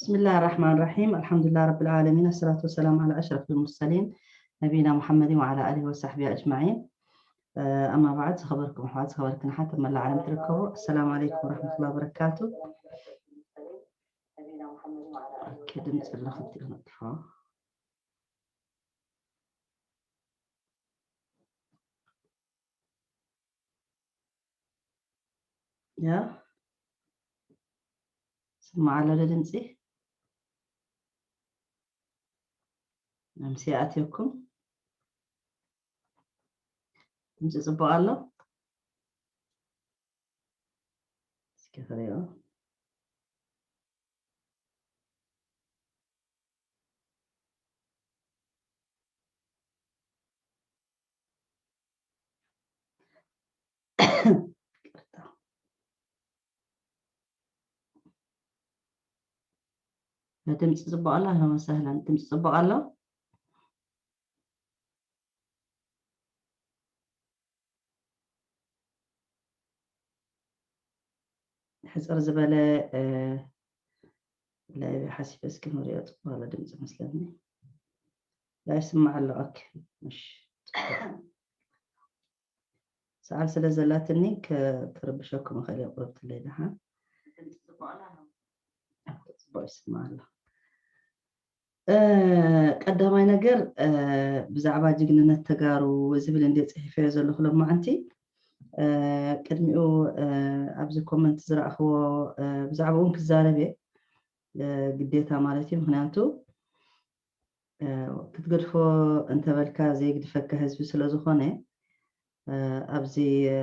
بسم الله الرحمن الرحيم. الحمد لله رب العالمين. الصلاة والسلام على أشرف المرسلين نبينا محمد وعلى آله وصحبه أجمعين. أما بعد، ዝኸበርኩም ኣሕዋት፣ ዝኸበርክን ኣሓት ኣብ መላእ ዓለም ትርከቡ፣ السلام عليكم ورحمة الله وبركاته. ኦኬ፣ ድምፂ ኣሎ፣ ክልቲኡ ነጥፎ። ያ፣ ስማዕ ኣሎ ዶ ድምፂ? ኣምሲ ኣትየኩም። ድምፂ ፅቡቕ ኣሎ? እስኪ ክሪኦ። ይቅርታ። ድምፂ ፅቡቕ ኣሎ? ኣህለን ወሰህለን። ድምፂ ፅቡቕ ኣሎ? ሕፅር ዝበለ፣ እ፣ ላይቭ ሓሲበ እስኪ ንሪኦ። ፅቡቕ ኣሎ ድምፂ መስለኒ። ያ፣ ይስማዕ ኣሎ። ኦኬ፣ እሺ፣ ፅቡቕ። ሰዓል ስለ ዘላትኒ ከ-፣ ክርብሸኩም እኽእል እየ። ቁርብትለይ ደሓን። ጽቡቕ ይስማዕ ኣሎ። እ፣ ቀዳማይ ነገር፣ እ፣ ብዛዕባ ጅግንነት ተጋሩ ዝብል እንድየ ጽሒፈዮ ዘለኹ ሎማዓንቲ። እ፣ ቅድሚኡ፣ እ፣ ኣብዚ ኮመንት ዝረኣኽዎ፣ እ፣ ብዛዕባኡ እውን ክዛረብ እየ። እ፣ ግዴታ ማለት እዩ። ምኽንያቱ፣ እ፣ ክትገድፎ እንተበልካ ዘይግድፈካ ህዝቢ ስለ ዝኾነ፣ እ፣ ኣብዚ፣ እ፣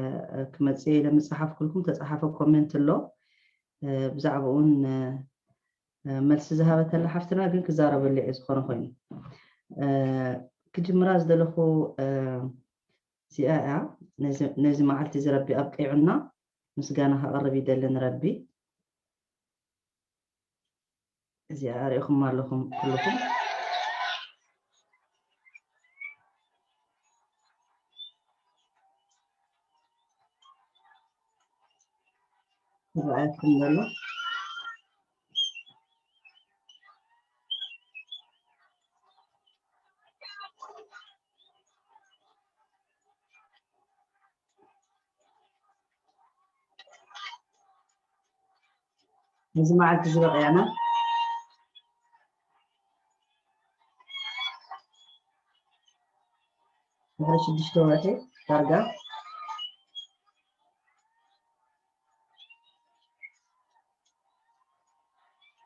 ክመጽእ ኢለ ምጽሓፍኩልኩም ተጻሓፈ ኮሜንት ኣሎ። እ፣ ብዛዕባኡ እውን፣ እ፣ እ፣ መልሲ ዝሃበተላ ሓፍትና ግን ክዛረበሉ እየ ዝኾነ ኮይኑ። እ፣ ክጅምራ ዝደለኹ፣ እ፣ እዚኣ እያ። ነዚ፣ ነዚ መዓልቲ እዚ ረቢ ኣብቂዑና ምስጋና ከቕርብ ይደሊ ንረቢ። እዚኣ ኣሪእኹም ኣለኹም ኩልኹም። ይረኣየኩም ዘሎ። ነዚ መዓልቲ እዚ በቒዕና። ድሕሪ ሽዱሽተ ወርሒ ዳርጋ።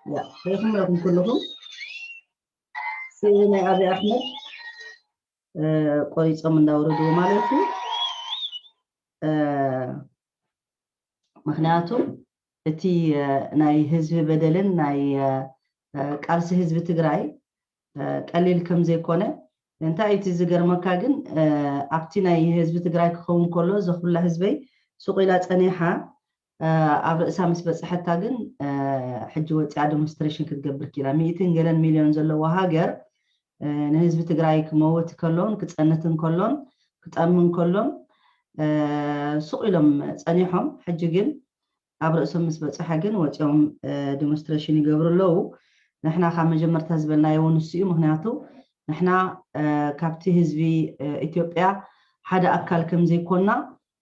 ያ፣ ርኢኹም ኣለኹም ኩልኹም። ስእሊ ናይ ኣብይ ኣሕመድ፣ እ፣ ቆሪጾም እንዳውረድዎ ማለት እዩ። እ፣ ምኽንያቱ እቲ፣ እ፣ ናይ ህዝቢ በደልን ናይ፣ እ፣ እ፣ ቃልሲ ህዝቢ ትግራይ፣ እ፣ ቀሊል ከም ዘይኮነ፣ እንታይ እቲ ዝገርመካ ግን፣ እ፣ ኣብቲ ናይ ህዝቢ ትግራይ ክኸውን ከሎ፣ እዛ ኩላ ህዝበይ ሱቕ ኢላ ጸኒሓ፣ እ፣ ኣብ ርእሳ ምስ በጽሐታ ግን፣ እ፣ ሕጂ ወጺኣ ዴሞንስትሬሽን ክትገብር ኪላ። ሚእትን ገለን ሚልዮን ዘለዎ ሃገር፣ እ፣ ንህዝቢ ትግራይ ክመውት ከሎን ክጸንት እንከሎን ክጠሚ እንከሎን፣ እ፣ ሱቕ ኢሎም ጸኒሖም። ሕጂ ግን ኣብ ርእሶም ምስ በጽሐ ግን ወጺኦም፣ እ፣ ዴሞንስትሬሽን ይገብሩ ኣለዉ። ንሕና ካብ መጀመርታ ዝበልናዮ እውን ንሱ እዩ። ምኽንያቱ ንሕና፣ እ፣ ካብቲ ህዝቢ፣ እ፣ ኢትዮጵያ ሓደ ኣካል ከም ዘይኮንና፣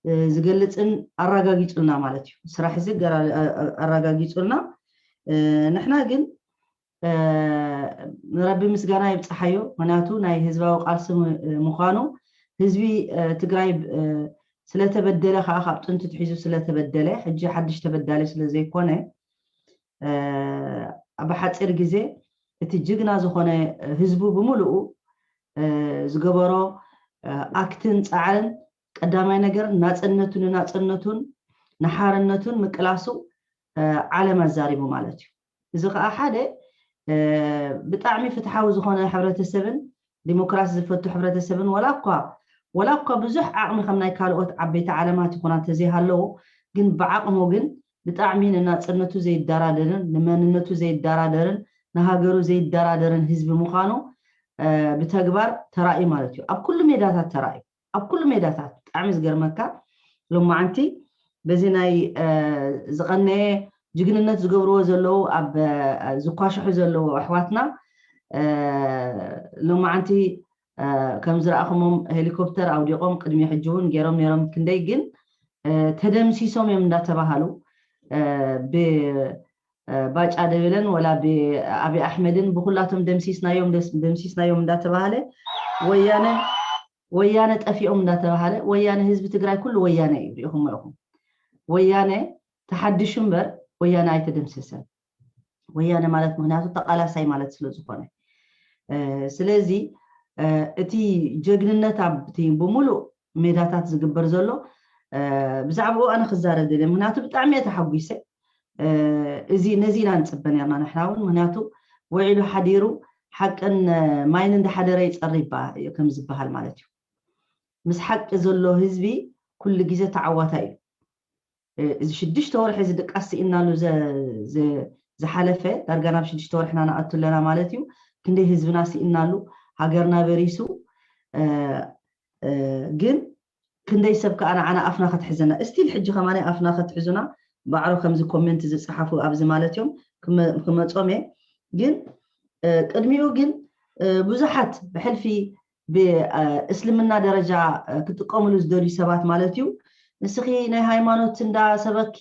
እ፣ ዝገልጽን ኣረጋጊጹልና ማለት እዩ። ስራሕ እዚ ገራ-፣ እ፣ እ፣ ኣረጋጊጹልና። እ፣ ንሕና ግን፣ እ፣ ንረቢ ምስጋና ይብጽሓዮ። ምኽንያቱ ናይ ህዝባዊ ቃልሲ ም-፣ ምዃኑ ህዝቢ፣ እ፣ ትግራይ፣ እ፣ ስለተበደለ፣ ከዓ ካብ ጥንቲ ትሒዙ ስለተበደለ፣ ሕጂ ሓድሽ ተበዳሊ ስለ ዘይኮነ፣ እ፣ ኣብ ሓፂር ግዜ እቲ ጅግና ዝኾነ ህዝቡ ብምሉኡ፣ እ፣ ዝገበሮ፣ እ፣ ኣክትን ፃዕርን፣ ቀዳማይ ነገር ናፅነቱ፣ ንናፅነቱን ንሓርነቱን ምቅላሱ፣ እ፣ ዓለም ኣዛሪቡ ማለት እዩ። እዚ ከዓ ሓደ፣ እ፣ ብጣዕሚ ፍትሓዊ ዝኾነ ሕብረተሰብን ዲሞክራሲ ዝፈቱ ሕብረተሰብን፣ ዋላ እኳ፣ ዋላ እኳ ብዙሕ ዓቕሚ ከም ናይ ካልኦት ዓበይቲ ዓለማት ይኹና እንተዘይሃለዎ፣ ግን ብዓቕሙ ግን ብጣዕሚ ንናፅነቱ ዘይደራደርን ንመንነቱ ዘይደራደርን ንሃገሩ ዘይደራደርን ህዝቢ ምዃኑ፣ እ፣ ብተግባር ተራእዩ ማለት እዩ። ኣብ ኩሉ ሜዳታት ተራእዩ። ኣብ ኩሉ ሜዳታት። ብጣዕሚ ዝገርመካ፣ ሎማዓንቲ በዚ ናይ፣ እ፣ ዝቐነየ ጅግንነት ዝገብርዎ ዘለዉ ኣብ ዝኳሽሑ ዘለዉ ኣሕዋትና ሎማዓንቲ ከም ዝረኣኹሞም ሄሊኮፕተር ኣውዲቖም ቅድሚ ሕጂ እውን ገይሮም ነይሮም ክንደይ ግን ተደምሲሶም እዮም እንዳተባሃሉ ብባጫ ደበለን ወላ ብኣብይ ኣሕመድን ብኩላቶም ደምሲስናዮም ደምሲስናዮም እንዳተባሃለ ወያነ ወያነ ጠፊኦም እንዳተባሃለ ወያነ ህዝቢ ትግራይ ኩሉ ወያነ እዩ ሪኢኹሞ ኢኹም ወያነ ተሓድሹ እምበር ወያነ ኣይተደምሰሰን ወያነ ማለት ምክንያቱ ተቃላሳይ ማለት ስለዝኮነ ስለዚ እቲ ጀግንነት ኣብቲ ብምሉእ ሜዳታት ዝግበር ዘሎ ብዛዕባኡ ኣነ ክዛረብ ደልየ ምክንያቱ ብጣዕሚ እየ ተሓጒሰ እዚ ነዚ ኢና ንፅበ ነርና ንሕና እውን ምክንያቱ ውዒሉ ሓዲሩ ሓቅን ማይን እንዳሓደረ ይፀሪ ከም ዝበሃል ማለት እዩ ምስ ሓቂ ዘሎ ህዝቢ ኩሉ ግዜ ተዓዋታይ እዩ እዚ ሽዱሽተ ወርሒ እዚ ድቃስ ስኢናሉ ዝሓለፈ ዳርጋ ናብ ሽዱሽተ ወርሕና ንኣቱ ኣለና ማለት እዩ ክንደይ ህዝብና ስኢናሉ ሃገርና በሪሱ ግን ክንደይ ሰብ ከዓ ንዓና ኣፍና ከትሕዘና እስቲል ሕጂ ከማናይ ኣፍና ከትሕዙና ባዕሮ ከምዚ ኮሜንት ዝፀሓፉ ኣብዚ ማለት እዮም ክመፆም እየ ግን ቅድሚኡ ግን ብዙሓት ብሕልፊ ብእስልምና ደረጃ ክጥቀምሉ ዝደልዩ ሰባት ማለት እዩ ንስኺ ናይ ሃይማኖት እንዳ ሰበኪ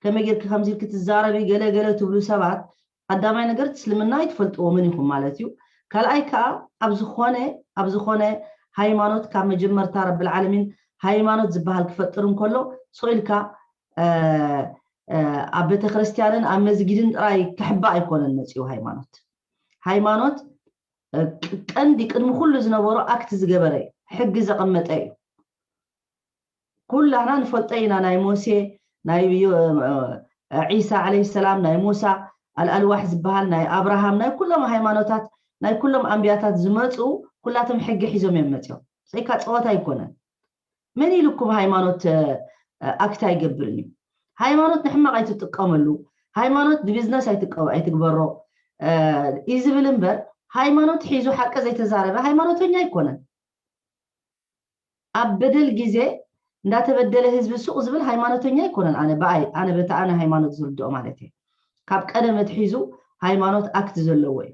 ከመይ ጌርኪ ከምዚ ኢልኪ ትዛረቢ ገለ ገለ ትብሉ ሰባት ቀዳማይ ነገር እስልምና ኣይትፈልጥዎ መን ኢኹም ማለት እዩ ካልኣይ ከዓ ኣብ ዝኾነ ኣብ ዝኾነ ሃይማኖት ካብ መጀመርታ ረብል ዓለሚን ሃይማኖት ዝበሃል ክፈጥር እንከሎ ስቕ ኢልካ ኣብ ቤተክርስትያንን ኣብ መስጊድን ጥራይ ክሕባእ ኣይኮነን መፅኡ ሃይማኖት ሃይማኖት ቀንዲ ቅድሚ ኩሉ ዝነበሩ ኣክት ዝገበረ ሕጊ ዘቐመጠ እዩ ኩላና ንፈልጦ ኢና ናይ ሞሴ ናይ ዒሳ ዓለይ ሰላም ናይ ሙሳ ኣልኣልዋሕ ዝበሃል ናይ ኣብርሃም ናይ ኩሎም ሃይማኖታት ናይ ኩሎም ኣንቢያታት ዝመፁ ኩላቶም ሕጊ ሒዞም እዮም መፅኦም ሰይካ ፀወታ ኣይኮነን መን ኢልኩም ሃይማኖት ኣክት ኣይገብርን እዩ ሃይማኖት ንሕማቕ ኣይትጥቀመሉ ሃይማኖት ንቢዝነስ ኣይትግበሮ እዩ ዝብል እምበር ሃይማኖት ሒዙ ሓቂ ዘይተዛረበ ሃይማኖተኛ ኣይኮነን ኣብ በደል ግዜ እንዳተበደለ ህዝቢ ሱቕ ዝብል ሃይማኖተኛ ኣይኮነን ኣነ ብኣይ ኣነ በቲ ኣነ ሃይማኖት ዝርድኦ ማለት እየ ካብ ቀደም ኣትሒዙ ሃይማኖት ኣክት ዘለዎ እዩ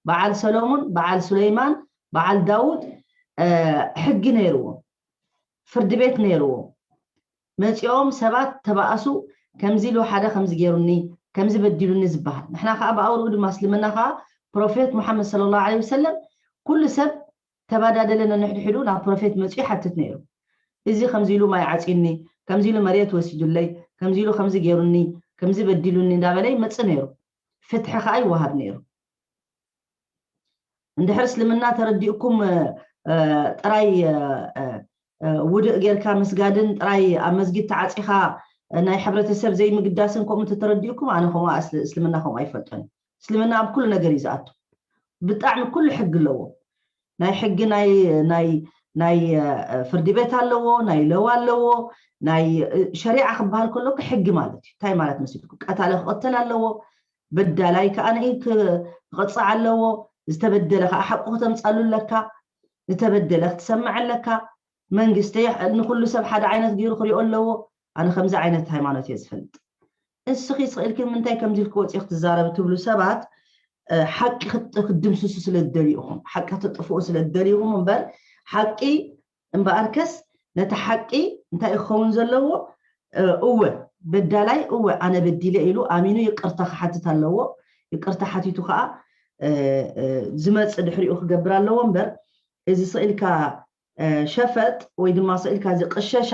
በዓል ሰሎሙን በዓል ሱለይማን በዓል ዳውድ ሕጊ ነይርዎም ፍርዲ ቤት ነይርዎም መፂኦም ሰባት ተባኣሱ ከምዚ ኢሉ ሓደ ከምዚ ገይሩኒ ከምዚ በዲሉኒ ዝበሃል ንሕና ከዓ ብኣውርኡ ድማ እስልምና ከዓ ፕሮፌት ሙሓመድ ስለ ላሁ ለ ወሰለም ኩሉ ሰብ ተባዳደለ ነንሕድሕዱ ናብ ፕሮፌት መፂኡ ይሓትት ነይሩ እዚ ከምዚ ኢሉ ማይ ዓፂኒ ከምዚ ኢሉ መሬት ወሲዱለይ ከምዚ ኢሉ ከምዚ ገይሩኒ ከምዚ በዲሉኒ እንዳበለ ይመፅእ ነይሩ ፍትሒ ከዓ ይወሃብ ነይሩ እንድሕር እስልምና ተረዲእኩም ጥራይ ውድእ ጌርካ ምስጋድን ጥራይ ኣብ መስጊድ ተዓፂኻ ናይ ሕብረተሰብ ዘይምግዳስን ከምኡ እንተተረዲእኩም ኣነ ከምኡ እስልምና ከምኡ ኣይፈልጦን እስልምና ኣብ ኩሉ ነገር እዩ ዝኣቱ ብጣዕሚ ኩሉ ሕጊ ኣለዎ ናይ ሕጊ ናይ ናይ ናይ ፍርዲ ቤት ኣለዎ ናይ ለው ኣለዎ ናይ ሸሪዓ ክበሃል ከሎ ሕጊ ማለት እዩ እንታይ ማለት መስልኩም ቀታሊ ክቐተል ኣለዎ በዳላይ ከዓ ንኢ ክቐፅዕ ኣለዎ ዝተበደለ ከዓ ሓቁ ክተምፃሉ ኣለካ ዝተበደለ ክትሰምዕ ኣለካ መንግስቲ ንኩሉ ሰብ ሓደ ዓይነት ገይሩ ክሪኦ ኣለዎ ኣነ ከምዚ ዓይነት ሃይማኖት እየ ዝፈልጥ እስኺ ስኽኢልኪ ንምንታይ ከምዚ ኢልኪ ወፂኺ ትዛረቢ ትብሉ ሰባት ሓቂ ክትድምስሱ ስለ ትደልዩ ኢኹም ሓቂ ክትጥፍኡ ስለ ትደልዩ ኢኹም እምበር ሓቂ እምበኣርከስ ነቲ ሓቂ እንታይ ክኸውን ዘለዎ እወ በዳላይ እወ ኣነ በዲለ ኢሉ ኣሚኑ ይቅርታ ክሓትት ኣለዎ ይቅርታ ሓቲቱ ከዓ ዝመፅእ ድሕሪኡ ክገብር ኣለዎ እምበር እዚ ስኢልካ ሸፈጥ ወይ ድማ ስኢልካ ዝቅሸሻ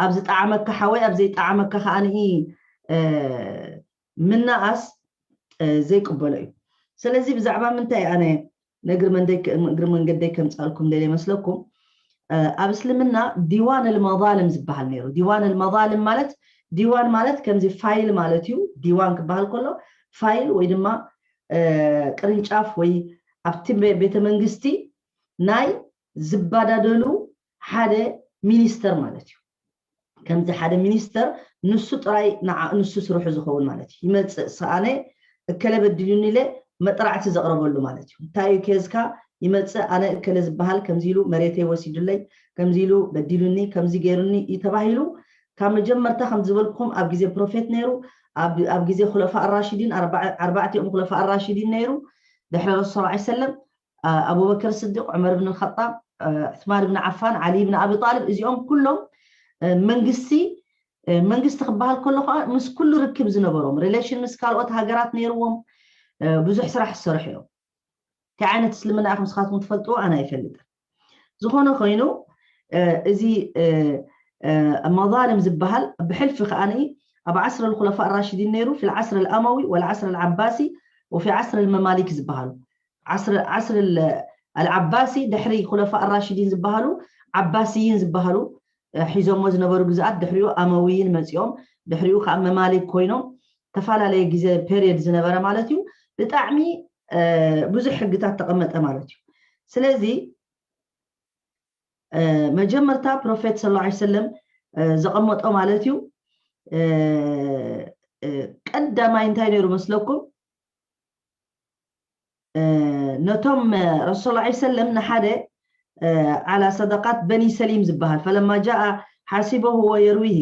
ኣብ ዝጠዓመካ ሓወይ ኣብ ዘይጠዓመካ ከዓ ምናኣስ ዘይቅበሎ እዩ ስለዚ ብዛዕባ ምንታይ ኣነ ነግሪ መንገደይ ከምፃልኩም ደል መስለኩም ኣብ እስልምና ዲዋን ልመዛልም ዝበሃል ነይሩ ዲዋን ልመዛልም ማለት ዲዋን ማለት ከምዚ ፋይል ማለት እዩ ዲዋን ክበሃል ከሎ ፋይል ወይ ድማ ቅርንጫፍ ወይ ኣብቲ ቤተ መንግስቲ ናይ ዝባዳደሉ ሓደ ሚኒስተር ማለት እዩ ከምዚ ሓደ ሚኒስተር ንሱ ጥራይ ንሱ ስርሑ ዝኸውን ማለት እዩ ይመፅእ ሰኣነ እከለ በዲሉኒ ኢለ መጥራዕቲ ዘቕረበሉ ማለት እዩ እንታይ እዩ ኬዝካ ይመፅእ ኣነ እከለ ዝበሃል ከምዚ ኢሉ መሬተይ ወሲዱለይ ከምዚ ኢሉ በዲሉኒ ከምዚ ገይሩኒ እዩ ተባሂሉ ካብ መጀመርታ ከም ዝበልኩም ኣብ ግዜ ፕሮፌት ነይሩ ኣብ ኣብ ግዜ ኹለፋ ኣራሽዲን ኣርባዕቲኦም ኹለፋ ኣራሽዲን ነይሩ። ድሕሪ ረሱል ሰለላሁ ዐለይሂ ወሰለም ኣቡበክር ስዲቅ፣ ዑመር ብን ኸጣብ፣ ዑስማን ብን ዓፋን፣ ዓሊ ብን ኣቢ ጣልብ፣ እዚኦም ኩሎም መንግስቲ መንግስቲ ክበሃል ከሎ ከዓ ምስ ኩሉ ርክብ ዝነበሮም፣ ሪሌሽን ምስ ካልኦት ሃገራት ነይርዎም፣ ብዙሕ ስራሕ ዝሰርሑ እዮም። እንታይ ዓይነት እስልምና ኢኹም ንስኻትኩም ትፈልጥዎ? ኣነ ኣይፈልጥን። ዝኾነ ኮይኑ እዚ መዛልም ዝበሃል ብሕልፊ ከዓኒ ኣብ ዓስር الخلفاء الراشدين ነይሩ፣ في العصر الأموي والعصر العباسي وفي عصر المماليك ዝበሃሉ ዓስር ዓስር ኣልዓባሲ ድሕሪ ኩለፋ ኣራሽዲን ዝበሃሉ ዓባስይን ዝበሃሉ ሒዞሞ ዝነበሩ ግዝኣት ድሕሪኡ ኣመውይን መፂኦም ድሕሪኡ ከዓ መማሊክ ኮይኖም ተፈላለየ ግዜ ፔሪየድ ዝነበረ ማለት እዩ። ብጣዕሚ ብዙሕ ሕግታት ተቐመጠ ማለት እዩ። ስለዚ መጀመርታ ፕሮፌት ስለ ላ ሰለም ዘቐመጦ ማለት እዩ። ቀዳማይ እንታይ ነይሩ መስለኩም? ነቶም ረሱል ላ ሰለም ንሓደ ዓላ ሰደቃት በኒ ሰሊም ዝበሃል ፈለማ ጃኣ ሓሲበሁ ወየርዊሂ፣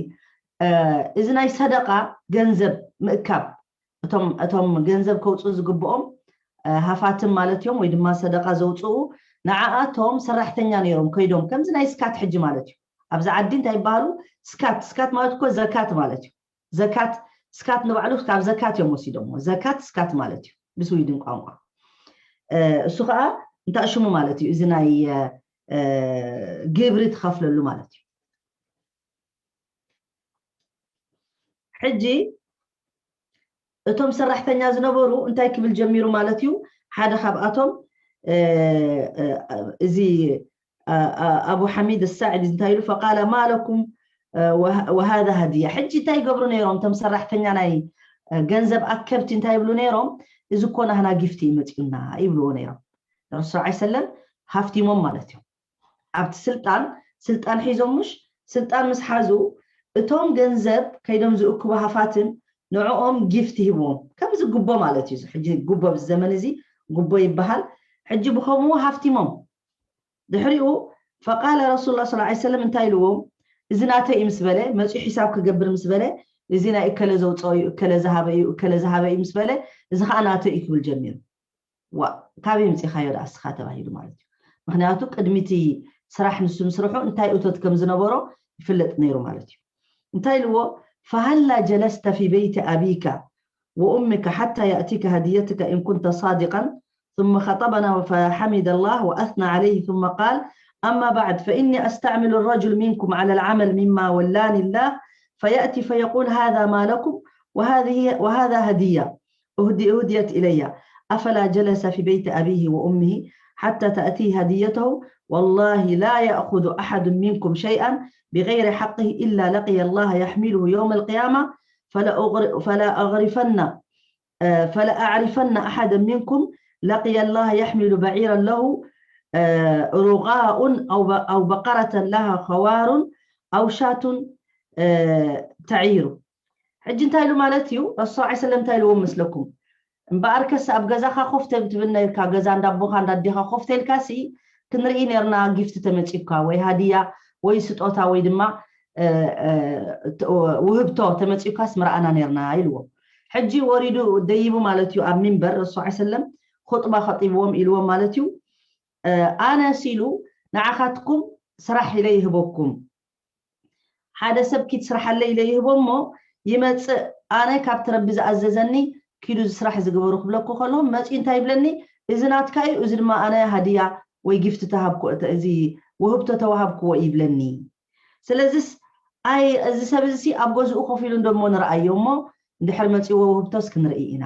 እዚ ናይ ሰደቃ ገንዘብ ምእካብ እቶም እቶም ገንዘብ ከውፅኡ ዝግብኦም ሃፋትም ማለት እዮም ወይ ድማ ሰደቃ ዘውፅኡ ንዓኣቶም ሰራሕተኛ ነይሮም ከይዶም ከምዚ ናይ ስካት ሕጂ ማለት እዩ። ኣብዚ ዓዲ እንታይ ይበሃሉ? ስካት። ስካት ማለት እኮ ዘካት ማለት እዩ። ዘካት ስካት ንባዕሉ ካብ ዘካት እዮም ወሲዶሞ። ዘካት ስካት ማለት እዩ ብስዊድን ቋንቋ። እሱ ከዓ እንታይ ሽሙ ማለት እዩ? እዚ ናይ ግብሪ ትኸፍለሉ ማለት እዩ። ሕጂ እቶም ሰራሕተኛ ዝነበሩ እንታይ ክብል ጀሚሩ ማለት እዩ? ሓደ ካብኣቶም እዚ ኣቡ ሓሚድ ሳዕዲ እንታይ ኢሉ ፈቃለ ማለኩም ወሃذا ሃድያ። ሕጂ እንታይ ይገብሩ ነይሮም እቶም ሰራሕተኛ ናይ ገንዘብ ኣከብቲ እንታይ ይብሉ ነይሮም? እዚ እኮ ናህና ጊፍቲ ይመፅኡና ይብልዎ ነይሮም። ረሱል ላ ሰለም ሃፍቲሞም ማለት እዩ። ኣብቲ ስልጣን ስልጣን ሒዞም ምሽ ስልጣን ምስ ሓዙ እቶም ገንዘብ ከይዶም ዝእክቡ ሃፋትም ንዕኦም ጊፍት ሂብዎም ከምዚ ጉቦ ማለት እዩ። ሕጂ ጉቦ ኣብዚ ዘመን እዚ ጉቦ ይበሃል። ሕጂ ብከምኡ ሃፍቲሞም ድሕሪኡ ፈቃለ ረሱል ላ ሰለም እንታይ ኢልዎም? እዚ ናተይ ምስ በለ መፅኡ ሒሳብ ክገብር ምስ በለ እዚ ናይ እከለ ዘውፅኦ እዩ፣ እከለ ዝሃበ እዩ፣ እከለ ዝሃበ እዩ ምስ በለ እዚ ከዓ ናተይ እዩ ክብል ጀሚሩ። ዋ ካበይ ምፂኻዮ ደኣ እስኻ ተባሂሉ ማለት እዩ። ምክንያቱ ቅድሚቲ ስራሕ ንሱ ምስርሑ እንታይ እቶት ከም ዝነበሮ ይፍለጥ ነይሩ ማለት እዩ። እንታይ ኢልዎ? فهلا جلست في بيت أبيك وأمك حتى يأتيك هديتك إن كنت صادقا ثم خطبنا فحمد الله وأثنى عليه ثم قال أما بعد فإني أستعمل الرجل منكم على العمل مما ولاني الله فيأتي فيقول هذا ما لكم وهذه وهذا هدية أهدي أهديت إلي أفلا جلس في بيت أبيه وأمه حتى تأتيه هديته والله لا يأخذ أحد منكم شيئا بغير حقه إلا لقي الله يحمله يوم القيامة فلأغر- فلأغرفن آه، فلأعرفن أحدا منكم لقي الله يحمل بعيرا له آه، رغاء أو ب- أو بقرة لها خوار أو شاة آه، تعير ሕጂ እንታይ ኢሉ ማለት እዩ? ረሱል ላ ሰለም እንታይ ኢልዎም መስለኩም? እምበኣርከስ ኣብ ገዛኻ ኮፍ ተብ- ትብል ነርካ፣ ገዛ እንዳቦኻ እንዳዴኻ ኮፍ ተልካሲ ክንርኢ ነርና ጊፍት ተመፂካ ወይ ሃድያ ወይ ስጦታ ወይ ድማ ውህብቶ ተመፂካስ ምረኣና ነርና ኢልዎም። ሕጂ ወሪዱ ደይቡ ማለት እዩ ኣብ ሚንበር ረሱል ላ ሰለም ኹጥባ ከጢብዎም ኢልዎም ማለት እዩ። ኣነ ሲሉ ንዓኻትኩም ስራሕ ኢለ ይህበኩም ሓደ ሰብ ኪድ ስራሓለይ ኢለ ይህቦ እሞ ይመፅእ ኣነ ካብቲ ረቢ ዝኣዘዘኒ ኪዱ ዝስራሕ ዝግበሩ ክብለኩ ከለኹ መፂኡ እንታይ ይብለኒ? እዚ ናትካ እዩ፣ እዚ ድማ ኣነ ሃድያ ወይ ጊፍት ተሃብኩ እዚ ውህብቶ ተዋሃብክዎ ይብለኒ። ስለዚስ ኣይ እዚ ሰብ እዚ ኣብ ገዝኡ ኮፍ ኢሉ እንደሞ ንረኣዮ እሞ እንድሕር መፂዎ ውህብቶስ ክንርኢ ኢና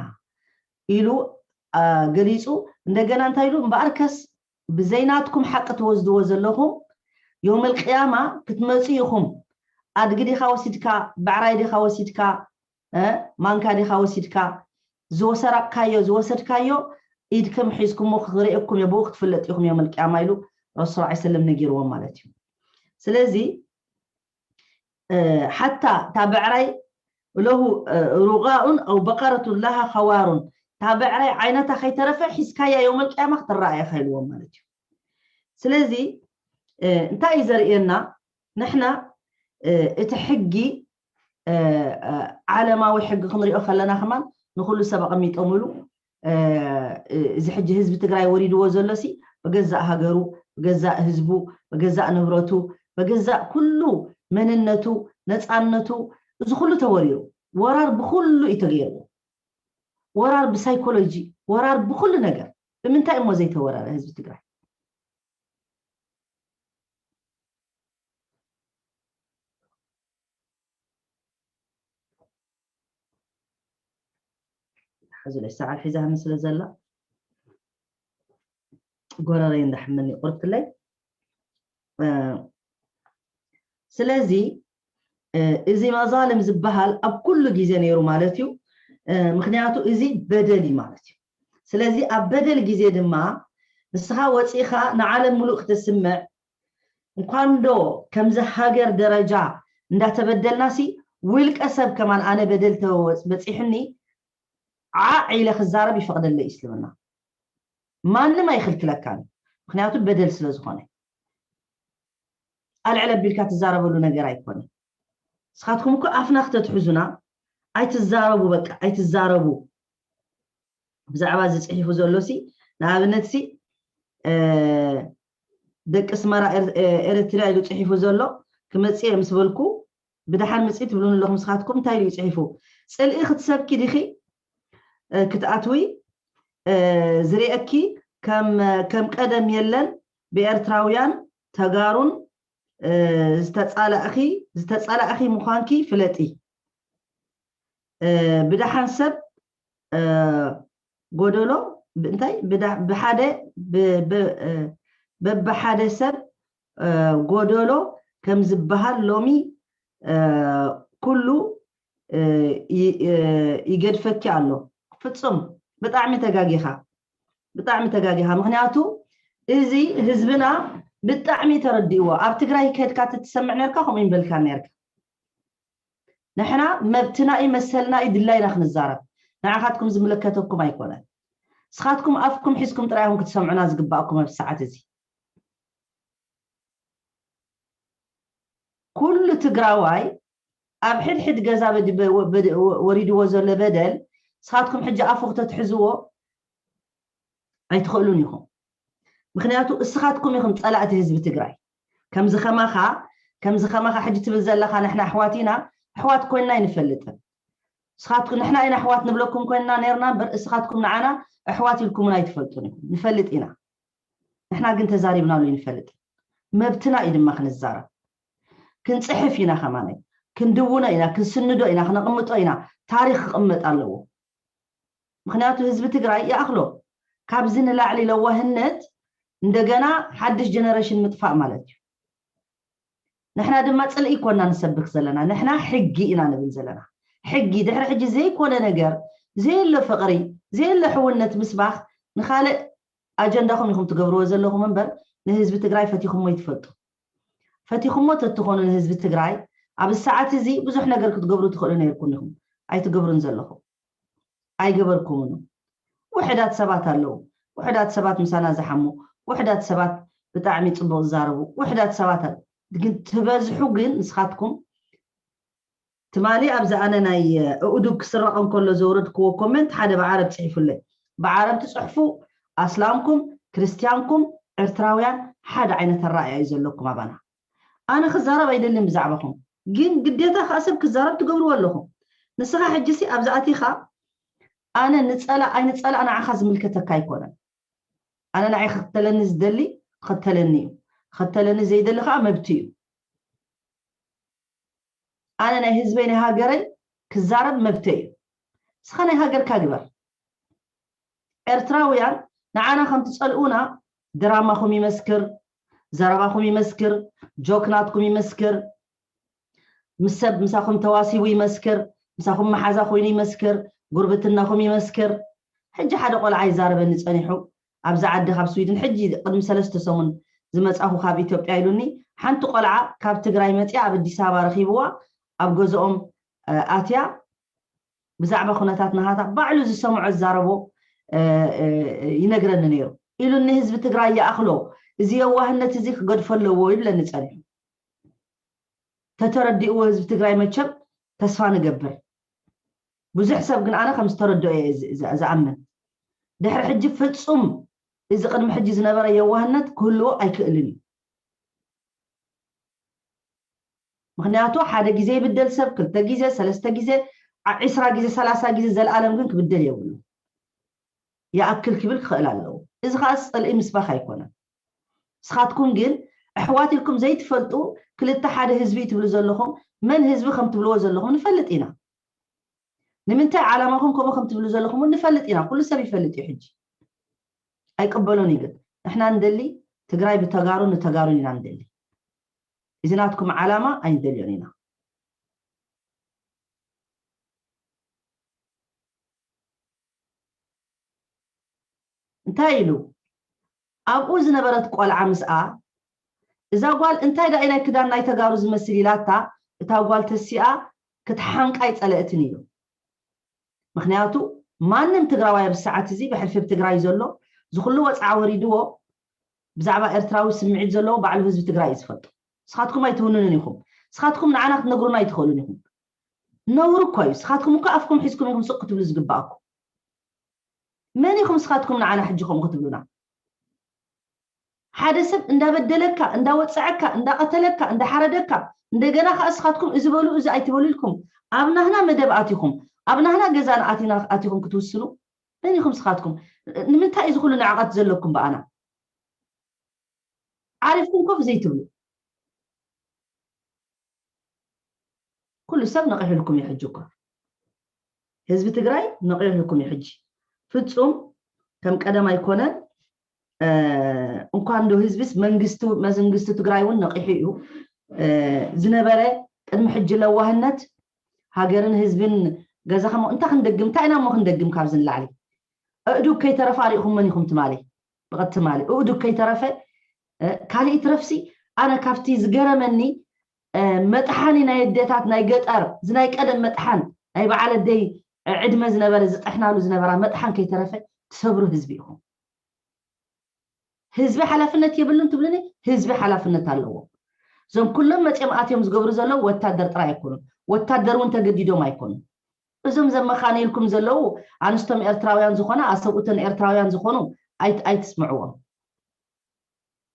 ኢሉ ገሊፁ። እንደገና እንታይ ኢሉ? እምበኣርከስ ብዘይናትኩም ሓቂ ትወስድዎ ዘለኹም ዮመል ቅያማ ክትመፁ ኢኹም። ኣድጊ ዲኻ ወሲድካ፣ ብዕራይ ዲኻ ወሲድካ፣ ማንካ ዲኻ ወሲድካ፣ ዝወሰራቅካዮ ዝወሰድካዮ ኢድኩም ሒዝኩሞ ክርእየኩም እየ፣ ብኡ ክትፍለጥ ኢኹም ዮመል ቅያማ ኢሉ ረሱል ላ ሰለም ነጊርዎም ማለት እዩ። ስለዚ ሓታ እታ ብዕራይ ለሁ ሩቃኡን ኣው በቀረቱን ላሃ ኸዋሩን እታ ብዕራይ ዓይነታ ከይተረፈ ሒዝካያ ዮመል ቅያማ ክትረኣየ ከይልዎም ማለት እዩ። ስለዚ እንታይ እዩ ዘርእየና? ንሕና እቲ ሕጊ ዓለማዊ ሕጊ ክንሪኦ ከለና ከማን ንኩሉ ሰብ ኣቐሚጦምሉ። እዚ ሕጂ ህዝቢ ትግራይ ወሪድዎ ዘሎ ሲ ብገዛእ ሃገሩ፣ ብገዛእ ህዝቡ፣ ብገዛእ ንብረቱ፣ ብገዛእ ኩሉ መንነቱ፣ ነፃነቱ፣ እዚ ኩሉ ተወሪሩ። ወራር ብኩሉ እዩ ተገይርዎ። ወራር ብሳይኮሎጂ፣ ወራር ብኩሉ ነገር። ብምንታይ እሞ ዘይተወረረ ህዝቢ ትግራይ? ሓዙለይ ሰዓት ሒዛኒ ስለ ዘላ ጎረረይ እንዳሕመኒ ቁርትለይ። ስለዚ እዚ መዛልም ዝበሃል ኣብ ኩሉ ግዜ ነይሩ ማለት እዩ። ምክንያቱ እዚ በደል እዩ ማለት እዩ። ስለዚ ኣብ በደል ግዜ ድማ ንስኻ ወፂእኻ ንዓለም ሙሉእ ክተስምዕ እንኳን ዶ ከምዚ ሃገር ደረጃ እንዳተበደልና ሲ ውልቀ ሰብ ከማን ኣነ በደል ተበፂሕኒ ዓዕ ኢለ ክዛረብ ይፈቕደለይ እስልምና። ማንም ኣይኽልክለካን፣ ምክንያቱ በደል ስለ ዝኾነ። ኣልዕል ኣቢልካ ትዛረበሉ ነገር ኣይኮነን። ንስኻትኩም እኮ ኣፍና ክተትሕዙና ኣይትዛረቡ፣ በቃ ኣይትዛረቡ። ብዛዕባ እዚ ፅሒፉ ዘሎ ሲ ንኣብነት ሲ ደቂ ኣስመራ ኤርትራ ኢሉ ፅሒፉ ዘሎ ክመፅእ ምስ በልኩ ብደሓን ምፅእ ትብሉኒ ኣለኹም። ንስኻትኩም እንታይ ኢሉ እዩ ፅሒፉ? ፅልኢ ክትሰብኪ ዲኺ ክትኣትዊ ዝርእየኪ ከም ቀደም የለን። ብኤርትራውያን ተጋሩን ዝተፃላእኺ ዝተፃላእኺ ምዃንኪ ፍለጢ። ብደሓን ሰብ ጎደሎ እንታይ ብሓደ በብሓደ ሰብ ጎደሎ ከም ዝበሃል ሎሚ ኩሉ ይገድፈኪ ኣሎ። ፍፁም ብጣዕሚ ተጋጊኻ፣ ብጣዕሚ ተጋጊኻ። ምክንያቱ እዚ ህዝብና ብጣዕሚ ተረዲእዎ። ኣብ ትግራይ ከድካ ትትሰምዕ ነርካ፣ ከምኡ ይንበልካ ነርካ። ንሕና መብትና እዩ፣ መሰልና እዩ፣ ድላይና ክንዛረብ። ንዓኻትኩም ዝምለከተኩም ኣይኮነን። ንስኻትኩም ኣፍኩም ሒዝኩም ጥራይ ኢኹም ክትሰምዑና ዝግባእኩም ኣብ ሰዓት እዚ። ኩሉ ትግራዋይ ኣብ ሕድሕድ ገዛ ወሪድዎ ዘሎ በደል ንስኻትኩም ሕጂ ኣፉ ክተትሕዝዎ ኣይትኽእሉን ኢኹም። ምክንያቱ እስኻትኩም ኢኹም ፀላእቲ ህዝቢ ትግራይ። ከምዚ ከማኻ ከምዚ ከማኻ ሕጂ ትብል ዘለኻ ንሕና ኣሕዋት ኢና፣ ኣሕዋት ኮይንና ኣይንፈልጥን። ንስኻትኩም ንሕና ኢና ኣሕዋት ንብለኩም ኮይንና ነርና እምበር እስኻትኩም ንዓና ኣሕዋት ኢልኩምና ኣይትፈልጡን ኢኹም። ንፈልጥ ኢና። ንሕና ግን ተዛሪብናሉ ይንፈልጥ። መብትና እዩ ድማ ክንዛረብ። ክንፅሕፍ ኢና ከማናይ። ክንድውኖ ኢና፣ ክንስንዶ ኢና፣ ክነቕምጦ ኢና። ታሪክ ክቕመጥ ኣለዎ። ምክንያቱ ህዝቢ ትግራይ ይኣኽሎ። ካብዚ ንላዕሊ ለዋህነት እንደገና ሓድሽ ጀነሬሽን ምጥፋእ ማለት እዩ። ንሕና ድማ ፅልኢ ኮና ንሰብክ ዘለና፣ ንሕና ሕጊ ኢና ንብል ዘለና። ሕጊ ድሕሪ ሕጂ ዘይኮነ ነገር፣ ዘየሎ ፍቕሪ፣ ዘየሎ ሕውነት ምስባኽ ንኻልእ ኣጀንዳኹም ኢኹም ትገብርዎ ዘለኹም እምበር ንህዝቢ ትግራይ ፈቲኹሞ ይትፈልጡ። ፈቲኹሞ ተትኾኑ ንህዝቢ ትግራይ ኣብ ሰዓት እዚ ብዙሕ ነገር ክትገብሩ ትኽእሉ ነይርኩም ኢኹም። ኣይትገብሩን ዘለኹም። ኣይገበርኩምን። ውሕዳት ሰባት ኣለዉ። ውሕዳት ሰባት ምሳና ዝሓሙ፣ ውሕዳት ሰባት ብጣዕሚ ፅቡቕ ዝዛረቡ፣ ውሕዳት ሰባት ኣለዉ። ግን ትበዝሑ ግን ንስኻትኩም ትማሊ ኣብዚ ኣነ ናይ እኡዱግ ክስረቕ እንከሎ ዘውረድክዎ ኮመንት ሓደ ብዓረብ ፅሒፉለይ። ብዓረብ ትፅሕፉ ኣስላምኩም፣ ክርስትያንኩም፣ ኤርትራውያን ሓደ ዓይነት ኣረኣእያ እዩ ዘለኩም ኣባና። ኣነ ክዛረብ ኣይደልን ብዛዕባኹም፣ ግን ግዴታ ከዓ ሰብ ክዛረብ ትገብርዎ ኣለኹም። ንስኻ ሕጂ ሲ ኣብዚ ኣቲኻ ኣነ ንፀላ ኣይንፀላ ንዓኻ ዝምልከተካ ኣይኮነን። ኣነ ንዓይ ክኽተለኒ ዝደሊ ክኽተለኒ እዩ፣ ክኽተለኒ ዘይደሊ ከዓ መብት እዩ። ኣነ ናይ ህዝበይ ናይ ሃገረይ ክዛረብ መብተይ እዩ። ንስኻ ናይ ሃገርካ ግበር። ኤርትራውያን ንዓና ከም ትጸልኡና ድራማኹም ይመስክር፣ ዘረባኹም ይመስክር፣ ጆክ ናትኩም ይመስክር፣ ምስ ሰብ ምሳኹም ተዋሲቡ ይመስክር፣ ምሳኹም መሓዛ ኮይኑ ይመስክር፣ ጉርብትናኹም ይመስክር። ሕጂ ሓደ ቆልዓ ይዛረበኒ ጸኒሑ ኣብዚ ዓዲ ካብ ስዊድን ሕጂ ቅድሚ ሰለስተ ሰሙን ዝመጻኹ ካብ ኢትዮጵያ ኢሉኒ። ሓንቲ ቆልዓ ካብ ትግራይ መጽያ ኣብ ኣዲስ ኣበባ ረኺብዋ ኣብ ገዝኦም ኣትያ ብዛዕባ ኩነታት ናሃታ ባዕሉ ዝሰምዖ ዝዛረቦ ይነግረኒ ነይሩ። ኢሉ ንህዝቢ ትግራይ ይኣኽሎ፣ እዚ የዋህነት እዚ ክገድፎ ኣለዎ ይብለኒ ጸኒሑ። ተተረዲእዎ ህዝቢ ትግራይ መቸም ተስፋ ንገብር። ብዙሕ ሰብ ግን ኣነ ከም ዝተረድኦ እየ ዝ- ዝ- ዝኣምን። ድሕሪ ሕጂ ፍጹም እዚ ቅድሚ ሕጂ ዝነበረ የዋህነት ክህልዎ ኣይክእልን እዩ። ምክንያቱ ሓደ ግዜ ይብደል ሰብ፣ ክልተ ግዜ፣ ሰለስተ ግዜ፣ ዓ- ዒስራ ግዜ፣ ሰላሳ ግዜ፣ ዘለኣለም ግን ክብደል የብሉ። ይኣክል ክብል ክኽእል ኣለዎ። እዚ ከዓ ፅልኢ ምስባክ ኣይኮነን። ንስኻትኩም ግን ኣሕዋት ኢልኩም ዘይትፈልጡ ክልተ ሓደ ህዝቢ እዩ ትብሉ ዘለኹም። መን ህዝቢ ከም ትብልዎ ዘለኹም ንፈልጥ ኢና። ንምንታይ ዓላማኹም ከምኡ ከም ትብሉ ዘለኹም እውን ንፈልጥ ኢና። ኩሉ ሰብ ይፈልጥ እዩ። ሕጂ ኣይቅበሎን እዩ። ግን ንሕና ንደሊ ትግራይ ብተጋሩ ንተጋሩን ኢና ንደሊ። እዚ ናትኩም ዓላማ ኣይንደልዮን ኢና። እንታይ ኢሉ? ኣብኡ ዝነበረት ቆልዓ ምስኣ እዛ ጓል እንታይ ዳኢ ናይ ክዳን ናይ ተጋሩ ዝመስል ኢላታ፣ እታ ጓል ተሲኣ ክትሓንቃ ኣይጸለእትን ኢሉ። ምክንያቱ ማንም ትግራዋይ ኣብ ሰዓት እዚ ብሕልፊ ኣብ ትግራይ ዘሎ ዝኩሉ ወፅዓ ወሪድዎ ብዛዕባ ኤርትራዊ ስምዒት ዘለዎ ባዕሉ ህዝቢ ትግራይ እዩ ዝፈልጦ። ንስኻትኩም ኣይትውንኑን ኢኹም። ንስኻትኩም ንዓና ክትነግሩና ኣይትኽእሉን ኢኹም። ነውሪ እኮ እዩ። ንስኻትኩም እኮ ኣፍኩም ሒዝኩም ኢኹም ስቕ ክትብሉ ዝግባኣኩም። መን ኢኹም ንስኻትኩም ንዓና ሕጂ ከምኡ ክትብሉና? ሓደ ሰብ እንዳበደለካ፣ እንዳወፀዐካ፣ እንዳቐተለካ፣ እንዳሓረደካ፣ እንደገና ከዓ ንስኻትኩም እዚ በሉ እዚ ኣይትበሉ ኢልኩም ኣብ ናህና መደብ ኣቲኹም፣ ኣብ ናህና ገዛ ኣቲና ኣቲኹም ክትውስኑ መን ኢኹም ንስኻትኩም? ንምንታይ እዩ ዝኹሉ ንዕቐት ዘለኩም ብኣና? ዓሪፍኩም ኮፍ ዘይትብሉ? ኩሉ ሰብ ነቒሕልኩም እዩ ሕጂ እኮ። ህዝቢ ትግራይ ነቒሕልኩም እዩ ሕጂ። ፍጹም ከም ቀደም ኣይኮነን። እ፣ እንኳን ዶ ህዝብስ መንግስቲ መንግስቲ ትግራይ እውን ነቒሑ እዩ። እ፣ ዝነበረ ቅድሚ ሕጂ ለዋህነት ሃገርን ህዝብን ገዛ ከሞ እንታይ ክንደግም እንታይ ኢና እሞ ክንደግም ካብዚ ንላዕሊ? ኣእዱግ ከይተረፈ ኣሪእኹም መን ኢኹም ትማሊ? ብቐት ትማሊ ኣእዱግ ከይተረፈ እ፣ ካልእ ትረፍሲ ኣነ ካብቲ ዝገረመኒ እ፣ መጥሓኒ ናይ ኣዴታት ናይ ገጠር እዚ ናይ ቀደም መጥሓን ናይ በዓል ኣደይ እ፣ ዕድመ ዝነበረ ዝጠሕናሉ ዝነበራ መጥሓን ከይተረፈ ትሰብሩ ህዝቢ ኢኹም። ህዝቢ ሓላፍነት የብሉን ትብሉኒ? ህዝቢ ሓላፍነት ኣለዎ። እዞም ኩሎም መፅኦም ኣትዮም ዝገብሩ ዘለዉ ወታደር ጥራይ ኣይኮኑን። ወታደር እውን ተገዲዶም ኣይኮኑን። እዞም ዘመኻንይልኩም ዘለዉ ኣንስቶም ኤርትራውያን ዝኾና ኣሰብኡተን ኤርትራውያን ዝኾኑ ኣይት- ኣይትስምዕዎም።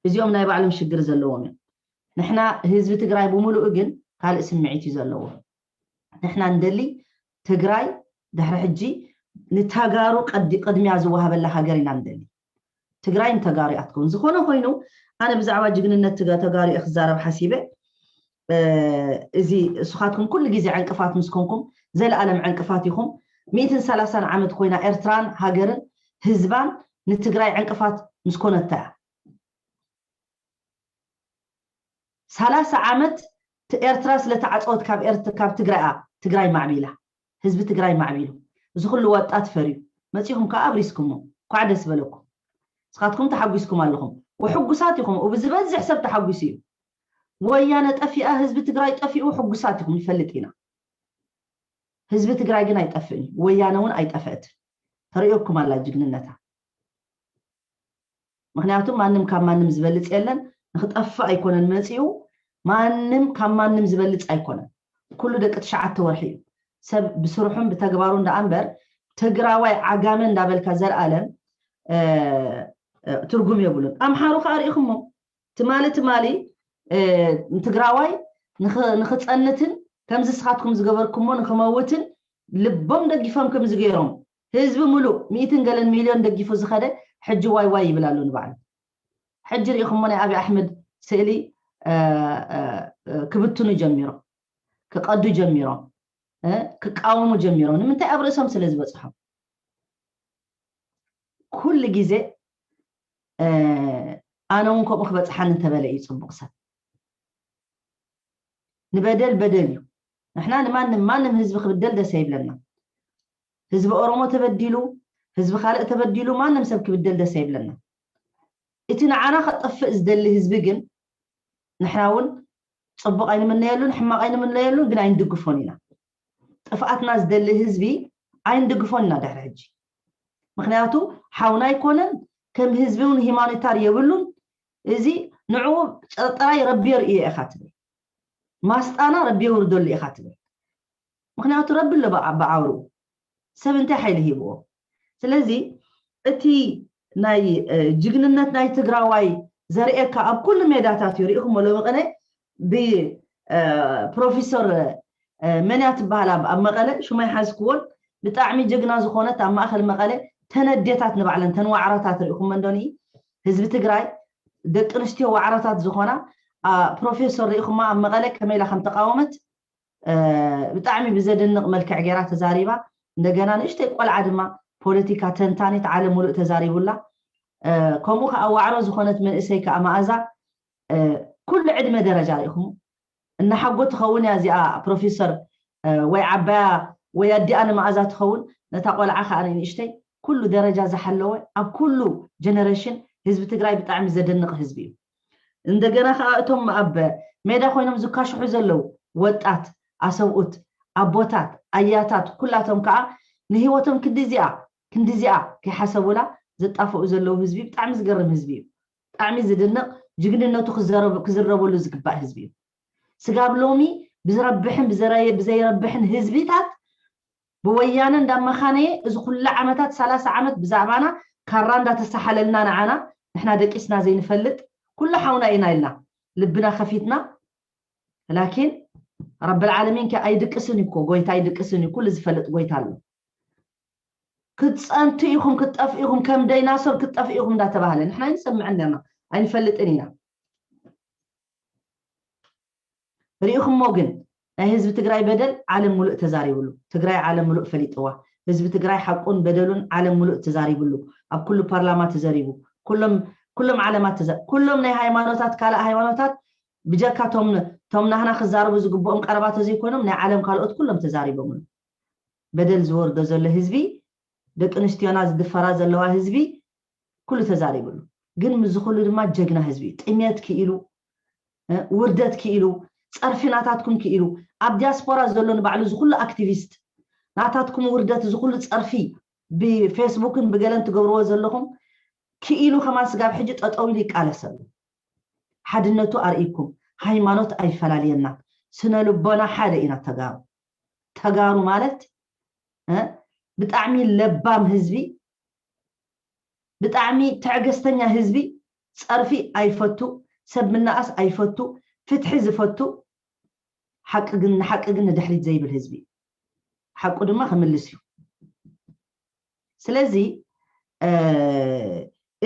እዚኦም ናይ ባዕሎም ሽግር ዘለዎም እዮም። ንሕና ህዝቢ ትግራይ ብምሉኡ ግን ካልእ ስምዒት እዩ ዘለዎ። ንሕና ንደሊ ትግራይ ድሕሪ ሕጂ ንተጋሩ ቀዲ- ቅድሚያ ዝወሃበላ ሃገር ኢና ንደሊ። ትግራይ ንተጋሩ እያ ትከውን። ዝኾነ ኮይኑ ኣነ ብዛዕባ ጅግንነት ትጋ- ተጋሩ እየ ክዛረብ ሓሲበ። እ፣ እዚ ንስኻትኩም ኩሉ ግዜ ዕንቅፋት ምስ ኮንኩም ዘለኣለም ዕንቅፋት ኢኹም። ሚእትን ሰላሳን ዓመት ኮይና ኤርትራን ሃገርን ህዝባን ንትግራይ ዕንቅፋት ምስ ኮነታ እያ። ሰላሳ ዓመት ት- ኤርትራ ስለ ተዓፀወት ካብ ኤርት- ካብ ትግራይ እያ ትግራይ ማዕቢላ፣ ህዝቢ ትግራይ ማዕቢሉ፣ እዚ ኩሉ ወጣት ፈርዩ መፂኹም ከዓ ኣብሪስኩሞ። ኳዕ ደስ በለኩም። ንስኻትኩም ተሓጒስኩም ኣለኹም፣ ውሕጉሳት ኢኹም። እብ ዝበዝሕ ሰብ ተሓጒሱ እዩ። ወያነ ጠፊኣ ህዝቢ ትግራይ ጠፊኡ ሕጉሳት ኢኹም ንፈልጥ ኢና። ህዝቢ ትግራይ ግን ኣይጠፍእን እዩ። ወያነ እውን ኣይጠፍእትን። ተርእየኩም ኣላ ጅግንነታ። ምክንያቱ ማንም ካብ ማንም ዝበልፅ የለን። ንክጠፍእ ኣይኮነን መፂኡ። ማንም ካብ ማንም ዝበልፅ ኣይኮነን። ኩሉ ደቂ ትሽዓተ ወርሒ እዩ። ሰብ ብስርሑን ብተግባሩን ደኣ እምበር ትግራዋይ ዓጋመ እንዳበልካ ዘልኣለም እ፣ እ፣ ትርጉም የብሉን። ኣምሓሩ ከዓ ርኢኹሞ ትማሊ ትማሊ እ፣ ንትግራዋይ ንኽ- ንኽፀንትን ከምዚ ንስኻትኩም ዝገበርኩሞ ንኽመውትን ልቦም ደጊፎም ከምዚ ገይሮም ህዝቢ ሙሉእ ሚእትን ገለን ሚልዮን ደጊፉ ዝኸደ ሕጂ ዋይ ዋይ ይብል ኣሎ ንባዕሉ። ሕጂ ርኢኹሞ ናይ ኣብይ ኣሕመድ ስእሊ እ፣ እ፣ እ፣ ክብትኑ ጀሚሮም፣ ክቐዱ ጀሚሮም፣ እ፣ ክቃወሙ ጀሚሮም። ንምንታይ? ኣብ ርእሶም ስለ ዝበፅሖም። ኩሉ ግዜ እ፣ ኣነ እውን ከምኡ ክበፅሓኒ እንተበለ እዩ ፅቡቕ ሰብ። ንበደል በደል እዩ። ንሕና ንማንም ማንም ህዝቢ ክብደል ደስ ኣይብለና። ህዝቢ ኦሮሞ ተበዲሉ፣ ህዝቢ ካልእ ተበዲሉ፣ ማንም ሰብ ክብደል ደስ ኣይብለና። እቲ ንዓና ከጠፍእ ዝደሊ ህዝቢ ግን ንሕና እውን ፅቡቕ ኣይንምነየሉን ሕማቕ ኣይንምነየሉን፣ ግን ኣይንድግፎን ኢና። ጥፍኣትና ዝደሊ ህዝቢ ኣይንድግፎን ኢና ድሕሪ ሕጂ። ምክንያቱ ሓውና ኣይኮነን፣ ከም ህዝቢ እውን ሂማኒታር የብሉን። እዚ ንዕኡ ጥራይ ረቢ የርእዮ ኢኻ ትብል፣ ማስጣና ረቢ የውርደሉ ኢኻ ትብል። ምክንያቱ ረቢ ኣሎ ብዓውሩ ሰብ እንታይ ሓይሊ ሂብዎ? ስለዚ እቲ ናይ ጅግንነት ናይ ትግራዋይ ዘርእየካ ኣብ ኩሉ ሜዳታት እዩ። ርኢኹም ሎሚ ቅነ ብፕሮፌሰር መን እያ ትበሃል ኣብ መቐለ ሽማይ ሓዝክዎን ብጣዕሚ ጀግና ዝኾነት ኣብ ማእኸል መቐለ ተነዴታት ንባዕለን ተንዋዕራታት ርኢኹም እንደኒ ህዝቢ ትግራይ ደቂ ኣንስትዮ ዋዕራታት ዝኾና ፕሮፌሰር ርኢኹማ ኣብ መቐለ ከመይ ኢላ ከም ተቃወመት ብጣዕሚ ብዘደንቕ መልክዕ ገይራ ተዛሪባ። እንደገና ንእሽተይ ቆልዓ ድማ ፖለቲካ ተንታኒት ዓለም ሙሉእ ተዛሪቡላ። ከምኡ ከዓ ዋዕሮ ዝኾነት መንእሰይ ከዓ መኣዛ ኩሉ ዕድመ ደረጃ ርኢኹም እናሓጎ ትኸውን እያ እዚኣ ፕሮፌሰር ወይ ዓባያ ወይ ኣዲኣ ንመኣዛ ትኸውን ነታ ቆልዓ ከዓ ንእሽተይ ኩሉ ደረጃ ዝሓለወ ኣብ ኩሉ ጀነሬሽን ህዝቢ ትግራይ ብጣዕሚ ዘደንቕ ህዝቢ እዩ። እንደገና ከዓ እቶም ኣብ ሜዳ ኮይኖም ዝካሽሑ ዘለዉ ወጣት ኣሰብኡት ኣቦታት ኣያታት ኩላቶም ከዓ ንህይወቶም ክንዲዚኣ ክንዲዚኣ ከይሓሰቡላ ዘጣፍኡ ዘለዉ ህዝቢ ብጣዕሚ ዝገርም ህዝቢ እዩ። ብጣዕሚ ዝድነቕ ጅግንነቱ ክዝረበሉ ዝግባእ ህዝቢ እዩ። ስጋብ ሎሚ ብዝረብሕን ብዘይረብሕን ህዝቢታት ብወያነ እንዳመኻነየ እዚ ኩሉ ዓመታት ሰላሳ ዓመት ብዛዕባና ካራ እንዳተሳሓለልና ንዓና ንሕና ደቂስና ዘይንፈልጥ ኩሉ ሓውና ኢና ኢልና ልብና ከፊትና ላኪን ረብል ዓለሚን ከ ኣይድቅስን እኮ ጎይታ ኣይድቅስን እዩ ኩሉ ዝፈልጥ ጎይታ ኣሎ ክትፀንቱ ኢኹም ክትጠፍ ኢኹም ከም ደይናሶር ክትጠፍ ኢኹም እንዳተባሃለ ንሕና ኣይንሰምዕን ነርና ኣይንፈልጥን ኢና ርኢኹሞ ግን ናይ ህዝቢ ትግራይ በደል ዓለም ሙሉእ ተዛሪብሉ ትግራይ ዓለም ሙሉእ ፈሊጥዋ ህዝቢ ትግራይ ሓቁን በደሉን ዓለም ሙሉእ ተዛሪብሉ ኣብ ኩሉ ፓርላማ ተዘሪቡ ኩሎም ኩሎም ዓለማት ተዘ ኩሎም ናይ ሃይማኖታት ካልእ ሃይማኖታት ብጀካ ቶም ቶም ናህና ክዛረቡ ዝግብኦም ቀረባ ተዘይኮይኖም ናይ ዓለም ካልኦት ኩሎም ተዛሪቦምሉ በደል ዝወርዶ ዘሎ ህዝቢ ደቂ ኣንስትዮና ዝድፈራ ዘለዋ ህዝቢ ኩሉ ተዛሪብሉ ግን ምዚ ኩሉ ድማ ጀግና ህዝቢ እዩ ጥሜት ክኢሉ ውርደት ክኢሉ ፀርፊ ናታትኩም ክኢሉ ኣብ ዲያስፖራ ዘሎ ንባዕሉ ዝኩሉ ኣክቲቪስት ናታትኩም ውርደት ዝኩሉ ፀርፊ ብፌስቡክን ብገለን ትገብርዎ ዘለኹም ክኢሉ ከማን ስጋብ ሕጂ ጠጠው ኢሉ ይቃለሰሉ ሓድነቱ ኣርእይኩም ሃይማኖት ኣይፈላልየና ስነ ልቦና ሓደ ኢና ተጋሩ ተጋሩ ማለት ብጣዕሚ ለባም ህዝቢ ብጣዕሚ ትዕግስተኛ ህዝቢ ፀርፊ ኣይፈቱ ሰብ ምናኣስ ኣይፈቱ ፍትሒ ዝፈቱ ሓቂ ግን ንሓቂ ግን ንድሕሪት ዘይብል ህዝቢ ሓቁ ድማ ክምልስ እዩ ስለዚ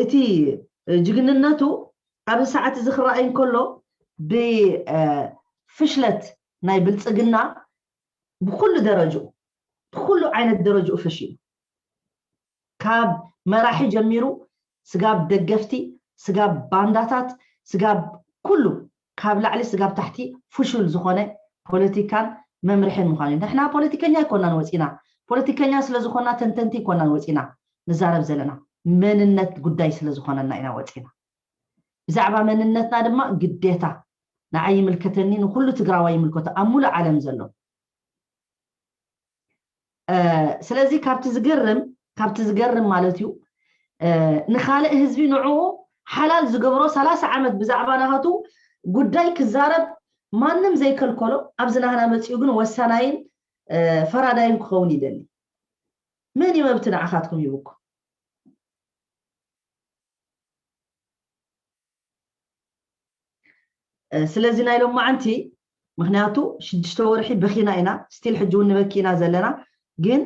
እቲ ጅግንነቱ ኣብዚ ሰዓት እዚ ክረኣይ እንከሎ ብፍሽለት ናይ ብልፅግና ብኩሉ ደረጅኡ ብኩሉ ዓይነት ደረጅኡ ፈሽሉ ካብ መራሒ ጀሚሩ ስጋብ ደገፍቲ ስጋብ ባንዳታት ስጋብ ኩሉ ካብ ላዕሊ ስጋብ ታሕቲ ፍሹል ዝኾነ ፖለቲካን መምርሕን ምዃኑ እዩ ንሕና ፖለቲከኛ ኣይኮናን ወፂና ፖለቲከኛ ስለዝኮና ተንተንቲ ይኮናን ወፂና ንዛረብ ዘለና መንነት ጉዳይ ስለዝኮነና ኢና ወፂና ብዛዕባ መንነትና ድማ ግዴታ ንዓይ ይምልከተኒ ንኩሉ ትግራዋይ ይምልከቶ ኣብ ሙሉእ ዓለም ዘሎ ስለዚ ካብቲ ዝገርም ካብቲ ዝገርም ማለት እዩ ንካልእ ህዝቢ ንዕኡ ሓላል ዝገብሮ ሰላሳ ዓመት ብዛዕባ ናሃቱ ጉዳይ ክዛረብ ማንም ዘይከልከሎ ኣብዚ ናህና መፂኡ ግን ወሳናይን ፈራዳይን ክኸውን ይደሊ መን እዩ መብቲ ንዓኻትኩም ይብኩም ስለዚ ናይ ሎማዓንቲ ምክንያቱ ሽዱሽተ ወርሒ በኺና ኢና ስቲል ሕጂ እውን ንበኪ ኢና ዘለና ግን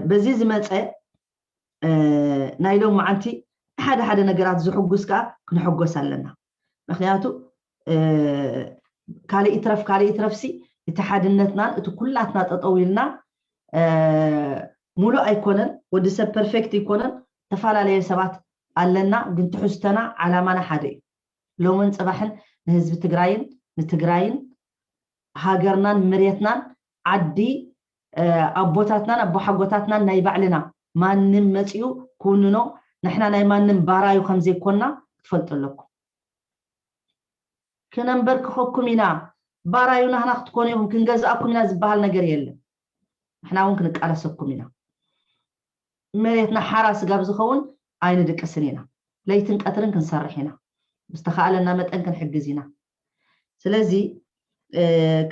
በዚ ዝመፀ ናይ ሎማዓንቲ ሓደ ሓደ ነገራት ዝሕጉስ ከዓ ክንሕጎስ ኣለና ምክንያቱ ካልእ ይትረፍ ካልእ ይትረፍሲ እቲ ሓድነትናን እቲ ኩላትና ጠጠው ኢልና ሙሉእ ኣይኮነን ወዲ ሰብ ፐርፌክት ኣይኮነን ተፈላለየ ሰባት ኣለና ግን ትሕዝተና ዓላማና ሓደ እዩ ሎምን ፅባሕን ንህዝቢ ትግራይን ንትግራይን ሃገርናን መሬትናን ዓዲ ኣቦታትናን ኣቦሓጎታትናን ናይ ባዕልና ማንም መፂኡ ክውንኖ ንሕና ናይ ማንም ባራዩ ከምዘይኮንና ክትፈልጡ ኣለኩም ክነንበርክኸኩም ኢና ባራዩ ናህና ክትኮኑ ኢኹም ክንገዝኣኩም ኢና ዝበሃል ነገር የለን ንሕና እውን ክንቃለሰኩም ኢና መሬትና ሓራ ስጋብ ዝኸውን ኣይንድቅስን ኢና ለይትን ቀትርን ክንሰርሕ ኢና ብዝተኻእለና መጠን ክንሕግዝ ኢና ስለዚ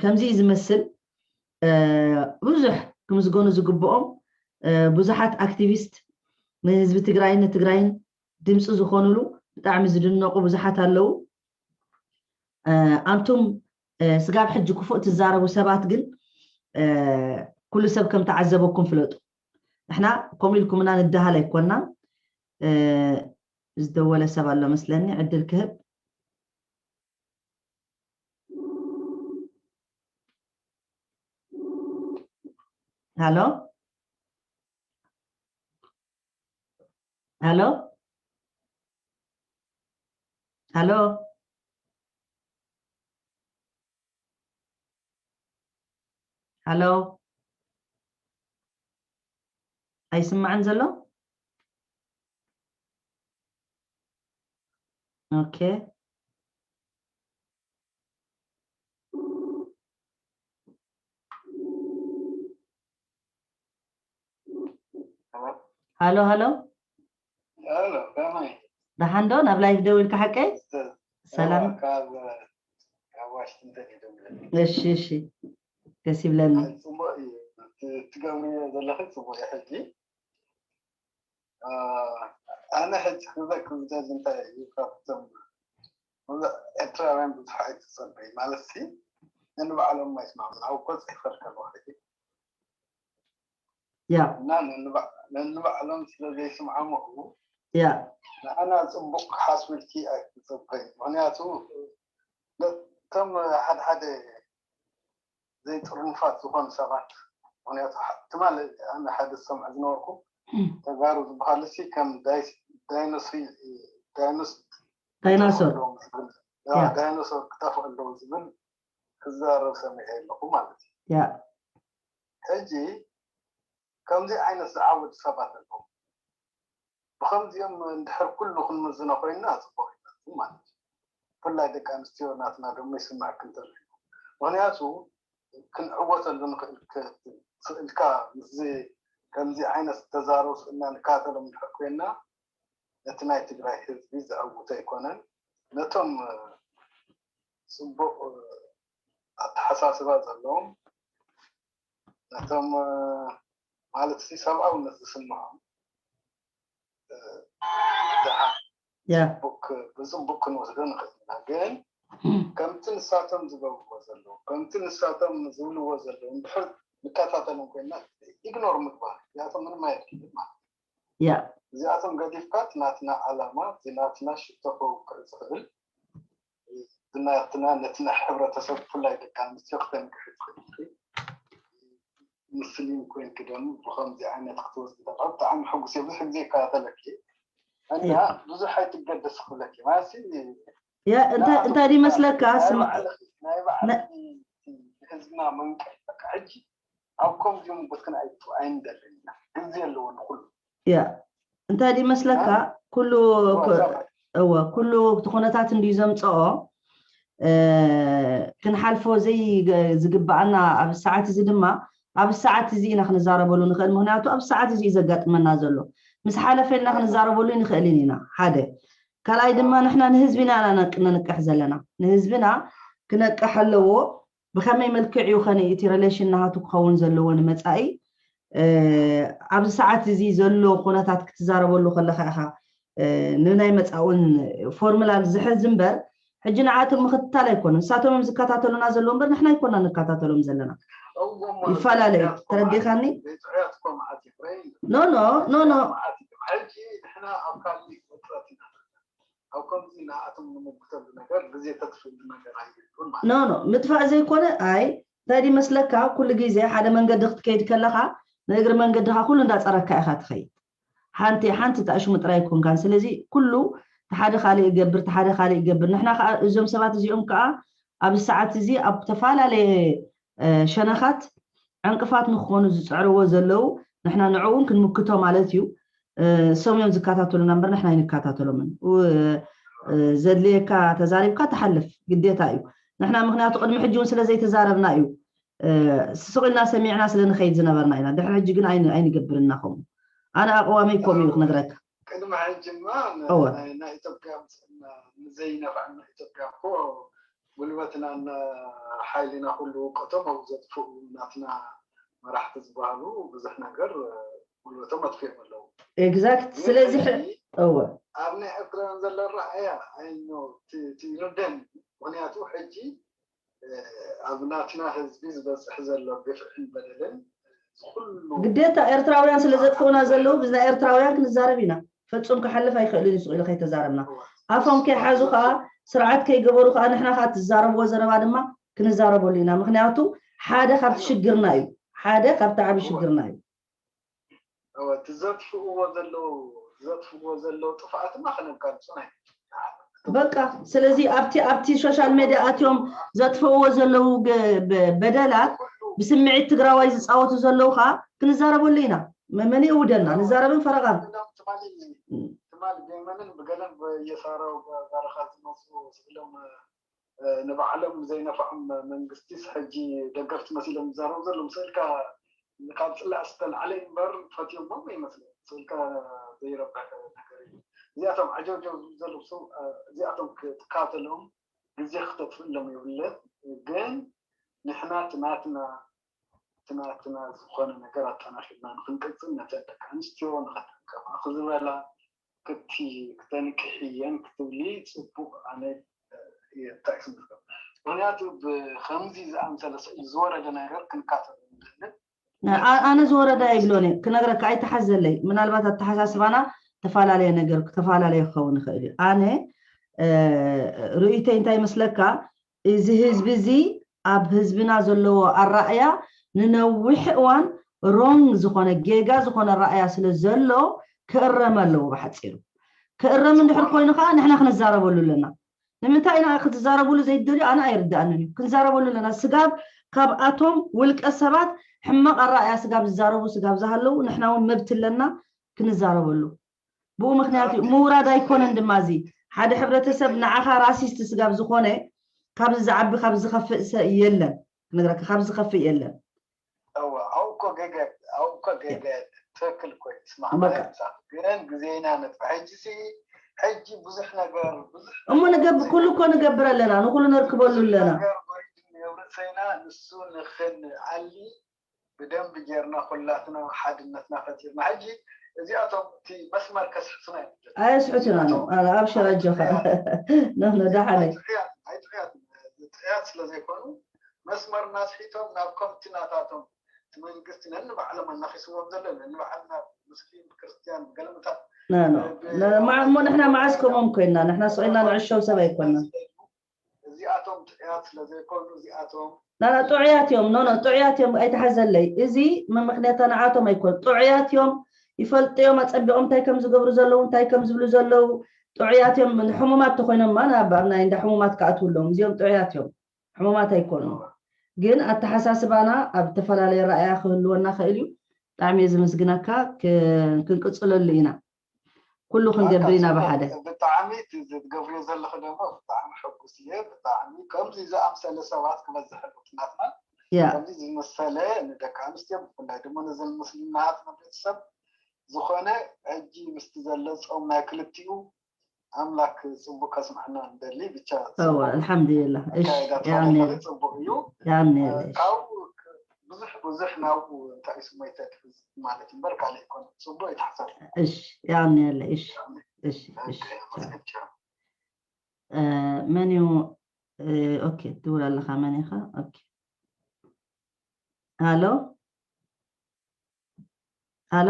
ከምዚ እዩ ዝመስል ብዙሕ ክምስገኑ ዝግብኦም ብዙሓት ኣክቲቪስት ንህዝቢ ትግራይን ንትግራይን ድምፂ ዝኾኑሉ ብጣዕሚ ዝድነቑ ብዙሓት ኣለዉ። ኣንቱም ስጋብ ሕጂ ክፉእ ትዛረቡ ሰባት ግን ኩሉ ሰብ ከም ተዓዘበኩም ፍለጡ። ንሕና ከምኡ ኢልኩምና ንደሃል ኣይኮንና። ዝደወለ ሰብ ኣሎ መስለኒ ዕድል ክህብ። ሃሎ ሃሎ ሃሎ ሃሎ ኣይስማዕን ዘሎ። ኦኬ ሃሎ ሃሎ ደሓን ዶ? ናብ ላይፍ ደው ኢልካ ሓቀይ? ሰላም። እሺ እሺ፣ ደስ ይብለኒ። ትገብርዮ ዘለኺ ፅቡቅ እዩ። ሕጂ ኣነ ሕጂ ክብለኪ ዝደሊ እንታይ እዩ፣ ካብቶም ኤርትራውያን ብዙሕ ኣይትፀበይ ማለት ሲ፣ ነንባዕሎም ኣይስማዕሙን ኣብ ቆፅ ይፈርከሉ ሕጂ ያ እና ነንባዕሎም ስለ ዘይስምዓምዑ ያ ንኣና ፅቡቅ ክሓስብልኪ ኣይትፀበይ። ምክንያቱ ነቶም ሓደ ሓደ ዘይጥርኑፋት ዝኾኑ ሰባት፣ ምክንያቱ ትማል ኣነ ሓደ ዝሰምዖ ዝነበርኩ ተጋሩ ዝበሃሉ ሲ ከም ዳይኖሶር ዳይኖሶር ዳይኖሶር ክጠፍኡ ኣለዉ ዝብል ክዛረብ ሰሚዐ ኣለኹ ማለት እዩ። ያ ሕጂ ከምዚ ዓይነት ዝዓወዱ ሰባት ኣለዉ። ብከምዚኦም እንድሕር ኩሉ ክንምዝኖ ኮይንና ፅቡቅ ይመስል ማለት እዩ። ብፍላይ ደቂ ኣንስትዮ ናትና ደሞ ይስምዐክ እንተሎ እዩ። ምክንያቱ ክንዕወተሉ ንኽእል ክኽእልካ ምስዚ ከምዚ ዓይነት ተዛረብ ስእልና ንካተሎም እንድሕር ኮይንና ነቲ ናይ ትግራይ ህዝቢ ዘዕውቶ ኣይኮነን። ነቶም ፅቡቅ ኣተሓሳስባ ዘለዎም ነቶም ማለት ሲ ሰብኣውነት ዝስምዖም ያ ብፅቡቅ ክንወስዶ ንኽእል ኢና። ግን ከምቲ ንሳቶም ዝገብርዎ ዘለዉ ከምቲ ንሳቶም ዝብልዎ ዘለዉ እንድሕር ንከታተሎም ኮይና ኢግኖር ምግባር ያቶም ምንም ኣየድልይን ማለት እዩ። ያ እዚኣቶም ገዲፍካ እቲ ናትና ዓላማ እቲ ናትና ሽቶ ከውቅዕ ዝኽእል ናትና ነቲ ናይ ሕብረተሰብ ብፍላይ ደቂ ኣንስትዮ ክተንቅሒ ትኽእል ኢኺ። ሙስሊም ኮይንኪ ደሞ ብኸምዚ ዓይነት ክትወስዲ ተለኻ ብጣዕሚ ሕጉስ እየ። ብዙሕ ግዜ ይከታተለኪ እና ብዙሕ ኣይትገደሲ ክብለኪ ማለት ያ እንታይ እንታይ ድዩ መስለካ ስማ ናይ ባዕልኺ ናይ ባዕልኺ ህዝብና መንቀል በቃ ሕጂ ኣብ ከምዚኦም ቦትክን ኣይንደልን ኢና። ግዜ ኣለዎ ንኩሉ ያ እንታይ ድዩ መስለካ ኩሉ እወ ኩሉ እቲ ኩነታት እንድዩ ዘምፀኦ ክንሓልፎ ዘይ ዝግበኣና ኣብ ሰዓት እዚ ድማ ኣብ ሰዓት እዚ ኢና ክንዛረበሉ ንኽእል። ምክንያቱ ኣብ ሰዓት እዚ እዩ ዘጋጥመና ዘሎ። ምስ ሓለፈ ኢልና ክንዛረበሉ ንኽእልን ኢና ሓደ ካልኣይ ድማ ንሕና ንህዝብና ኢና ነንቅሕ ዘለና። ንህዝብና ክነቅሕ ኣለዎ። ብኸመይ መልክዕ እዩ ኸነ እቲ ሬሌሽን ናሃቱ ክኸውን ዘለዎ ንመፃኢ ኣብዚ ሰዓት እዚ ዘሎ ኩነታት ክትዛረበሉ ከለካ ኢኻ ንናይ መፃእውን ፎርሙላ ዝሕዝ እምበር ሕጂ ንዓቶም ምክትታል ኣይኮነ ንሳቶም እዮም ዝከታተሉና ዘለዎ እምበር ንሕና ኣይኮና ንከታተሎም ዘለና ይፈላለዩ ተረዲኻኒ ኖ ኖ ኖ ኖ ኣብ ከምዚ ንኣቶም ንምጉተሉ ነገር ግዜ ተጥፍእሉ ነገር ኣይብሉን ማለት ኖ ኖ ምጥፋእ ዘይኮነ ኣይ እንታይ ድዩ መስለካ ኩሉ ግዜ ሓደ መንገዲ ክትከይድ ከለኻ ንእግሪ መንገድኻ ኩሉ እንዳፀረካ ኢኻ ትኸይድ ሓንቲ ሓንቲ ተኣሽሙ ጥራይ ኣይኮንካን ስለዚ ኩሉ ተሓደ ካልእ ይገብር ተሓደ ካልእ ይገብር ንሕና ከዓ እዞም ሰባት እዚኦም ከዓ ኣብ ሰዓት እዚ ኣብ ተፈላለየ ሸነኻት ዕንቅፋት ንክኾኑ ዝፅዕርዎ ዘለዉ ንሕና ንዕኡ እውን ክንምክቶ ማለት እዩ እሶም እዮም ዝከታተሉና እምበር ንሕና ኣይንከታተሎምን ዘድልየካ ተዛሪብካ ትሓልፍ ግዴታ እዩ ንሕና ምክንያቱ ቅድሚ ሕጂ እውን ስለ ዘይተዛረብና እዩ ስቕ ኢልና ሰሚዕና ስለ ንኸይድ ዝነበርና ኢና ድሕሪ ሕጂ ግን ኣይንገብርና ከምኡ ኣነ ኣቕዋመይ ከምኡ እዩ ክነግረካ ቅድሚ ሕጂማ ናይ ኢትዮጵያ ምስልና ንዘይነፍዐና ኢትዮጵያ እኮ ጉልበትናን ሓይልና ኩሉ እውቀቶም ኣብኡ ዘጥፍኡ ናትና መራሕቲ ዝበሃሉ ብዙሕ ነገር ጉልበቶም ኣጥፊኦም ኣለዉ። Exact። ግን ስለዚ ሕጂ እወ ኣብ ናይ ኤርትራውያን ዘሎ ረኣያ ኣይኖ ይርደን። ምክንያቱ ሕጂ ኣብ ናትና ህዝቢ ዝበፅሕ ዘሎ ግፍዕን በደልን ኩሉ ግዴታ ኤርትራውያን ስለ ዘጥፍኡና ዘለዉ ብዝና ኤርትራውያን ክንዛረብ ኢና። ፈጹም ክሓልፍ ኣይክእልን እዩ ስቕ ኢሉ ከይተዛረብና። ኣፎም ከይሓዙ ከዓ ስርዓት ከይገበሩ ከዓ ንሕና ከዓ ትዛረብዎ ዘረባ ድማ ክንዛረበሉ ኢና። ምክንያቱ ሓደ ካብቲ ሽግርና እዩ። ሓደ ካብቲ ዓብዪ ሽግርና እዩ። እወ፣ እቲ ዘጥፍእዎ ዘለዉ ዘጥፍእዎ ዘለዉ ጥፍኣት ድማ ከነጋልጾ ናይ በቃ ስለዚ ኣብቲ ኣብቲ ሶሻል ሜድያ ኣትዮም ዘጥፍእዎ ዘለዉ ገ- በ- በደላት ብስምዒት ትግራዋይ ዝፃወቱ ዘለዉ ከዓ ክንዛረበሉ ኢና። መ- መን ይእውደና ንዛረብን ፈረቓን። ትማሊ ትማሊ ብየመንን ብገለን ብየሳራው በረኻ ዝመፁ ስብሎም ንባዕሎም ዘይነፍዖም መንግስቲስ ሕጂ ደገፍቲ መሲሎም ዝዛረቡ ዘለዉ ስእልካ ካብ ፅላእ ዝተልዓለ እምበር ፈትዮሞም ይመስለኒ። ስእልካ ዘይረብሕ ነገር እዩ። እዚኣቶም ዓጀውጀው ዝብሉ ዘለዉ ሰብ እዚኣቶም ክትካተሎም ግዜ ክተጥፍእሎም የብለን። ግን ንሕና ትናትና ትናትና ዝኾነ ነገር ኣጠናኺርና ንክንቅፅል ነተን ደቂ ኣንስትዮ ንኸተንከፋ ክዝበላ ክቲ ክተንቅሕየን ክትብሊ ፅቡቅ ኣነ የታይስ ምዝገብ ምክንያቱ ብከምዚ ዝኣምሰለ ስእሊ ዝወረደ ነገር ክንካተል ንደልን ኣ- ኣነ ዝወረደ ኣይብሎን እየ ክነግረካ ኣይተሓዘለይ ምናልባት ኣተሓሳስባና ተፈላለየ ነገር ተፈላለየ ክኸውን ይኽእል እዩ ኣነ እ፣ ርእይተይ እንታይ ይመስለካ እዚ ህዝቢ እዚ ኣብ ህዝብና ዘለዎ ኣራእያ ንነዊሕ እዋን ሮንግ ዝኾነ ጌጋ ዝኾነ ራእያ ስለ ዘሎ ክእረም ኣለዎ ብሓፂሩ ክእረም እንድሕር ኮይኑ ከዓ ንሕና ክንዛረበሉ ኣለና ንምንታይ ኢና ክትዛረብሉ ዘይደልዩ ኣነ ኣይርዳእንን እዩ ክንዛረበሉ ኣለና ስጋብ ካብኣቶም ውልቀ ሰባት ሕማቕ ኣራእያ ስጋብ ዝዛረቡ ስጋብ ዝሃለዉ ንሕና እውን መብት ኣለና ክንዛረበሉ ብኡ ምክንያት እዩ ምውራድ ኣይኮነን ድማ እዚ ሓደ ሕብረተሰብ ንዓኻ ራሲስት ስጋብ ዝኾነ ካብዚ ዝዓቢ ካብ ዝኸፍእ ሰ የለን ክነግረካ ካብ ዝኸፍእ የለን እወ ኣብኮ ገገ ኣብኮ ገገ ትክክል እኮ እዩ ትስማዕማዕ በቃ። ይምጻእ ግን ግዜና ነጥፋ ሕጂ ሲ ሕጂ ብዙሕ ነገር ብዙሕ እሞ ንገብ ኩሉ እኮ ንገብር ኣለና ንኩሉ ነርክበሉ ኣለና ነገር ወሪድኒ ኣብ ርእሰይና ንሱ ንኽንኣሊ ብደንብ ጌርና ኩላትና ሓድነትና ፈጢርና ሕጂ እዚኣቶም እቲ መስመር ከስሕቱና እዮም ኣየስሕቱና ነው ኣብሸር ኣጆኻ ኖ ኖ ደሓነይ ኣይጥዕያት ስለ ዘይኮኑ መስመር እናስሒቶም ናብ ከምቲ ናታቶም እቲ መንግስቲ ነንባዕሎም ኣናኺስዎም ዘሎ ነንባዕልና ሙስሊም ክርስትያን ገለምታት ኖ ኖ ኖ፣ ማ- እሞ ንሕና መዓስ ከምኦም ኮይና ንሕና ስቕ ኢልና ንዕሸው ሰብ ኣይኮና እዚኣቶም ጥዕያት ስለ ዘይኮኑ እዚኣቶም ናና ጥዑያት እዮም ኖ ኖ ጥዑያት እዮም ኣይተሓዘለይ እዚ መመክንያታ ንዓቶም ኣይኮን ጥዑያት እዮም ይፈልጡ እዮም ኣፀቢቖም እንታይ ከም ዝገብሩ ዘለዉ እንታይ ከም ዝብሉ ዘለዉ ጥዑያት እዮም ሕሙማት ተኮይኖም ማ ናብ ኣብ ናይ እንዳ ሕሙማት ክኣትዉ ኣለዎም እዚኦም ጥዑያት እዮም ሕሙማት ኣይኮኑ ግን ኣተሓሳስባና ኣብ ዝተፈላለየ ረኣያ ክህልወና ክእል እዩ ብጣዕሚ እየ ዝምስግነካ ክ- ክንቅፅለሉ ኢና ኩሉ ክንገብር ኢና ብሓደ ብጣዕሚ እቲ ዝትገብርዮ ዘለኺ ደሞ ብጣዕሚ ሕጉስ እየ ብጣዕሚ ከምዚ ዝኣምሰለ ሰባት ክበዝሕ ኣለዎ ናትና ያ ከምዚ ዝመሰለ ንደቂ ኣንስትዮ ብፍላይ ድማ ነዘን ሙስሊም ናሃትና ቤተሰብ ዝኾነ ሕጂ ምስቲ ዘሎ ፆም ናይ ክልቲኡ ኣምላክ ፅቡቅ ከስምዐና ንደሊ ብቻ እወ ኣልሓምዱሊላህ እሽ ኣካይዳ ያኔ ፅቡቅ እዩ ያኔ ካብኡ ብዙሕ ብዙሕ ናብኡ እንታይ ስሞይተ ትሕዝ ማለት እምበር ካልእ ይኮነ ፅቡቅ ይትሓሰብ እሽ ያኔ ያለ እሽ እሽ እሽ መስገቻ መን እዩ ኦኬ ትብል ኣለካ መን ኢኻ ኦኬ ሃሎ ሃሎ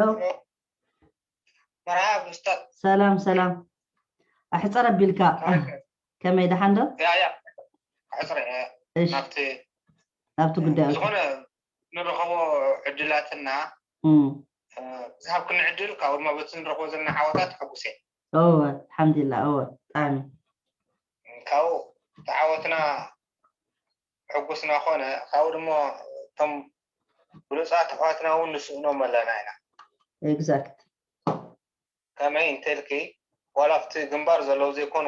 መርሃብ ኡስታዝ ሰላም ሰላም ኣሕፀር ኣቢልካ ከመይ ደሓን ዶ ያ ያ ኣሕፅር እየ እሽ ናብቲ ናብቲ ጉዳይ ዝኾነ ንረኸቦ ዕድላትና እም። ዝሃብክኒ ዕድል ካብኡ ድማ በቲ ንረኽቦ ዘለና ዓወታት ሕጉስ እየ እወ ኣልሓምዱሊላ እወ ብጣዕሚ ካብኡ ተዓወትና ሕጉስና ኮነ ካብኡ ድማ እቶም ብሉፃት ኣሕዋትና እውን ንስእኖም ኣለና ኢና ኤግዛክት ከመይ እንተልኪ ዋላ ኣብቲ ግንባር ዘለዉ ዘይኮኑ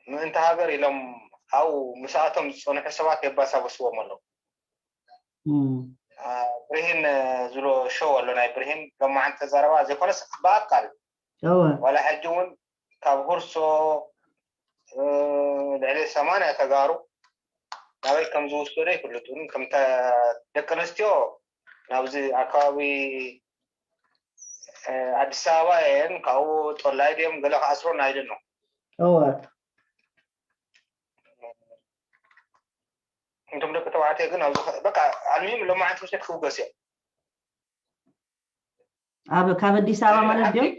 ምእንቲ ሃገር ኢሎም ኣብኡ ምስኣቶም ዝፀንሑ ሰባት የባሳበስዎም ኣለዉ እም። ብርሂን ዝብሎ ሾው ኣሎ ናይ ብርሂን ሎማዓንቲ ተዛረባ ዘይኮነስ ብኣካል እወ ዋላ ሕጂ እውን ካብ ሁርሶ ልዕሊ ሰማንያ ተጋሩ ናበይ ከም ዝውሰዱ ኣይፍልጡን። ከምታ ደቂ ኣንስትዮ ናብዚ ኣከባቢ ኣዲስ ኣበባ እየን፣ ካብኡ ጦላይ ድዮም ገለ ክኣስሮን ኣይደን ነው። እወ እንቶም ደቂ ተባዕትዮ ግን ኣብዚ በቃ ኣልሚም ሎማዓንቲ ምሸት ክውገስ እዮም። ኣብ ካብ ኣዲስ ኣበባ ማለት ድዮም?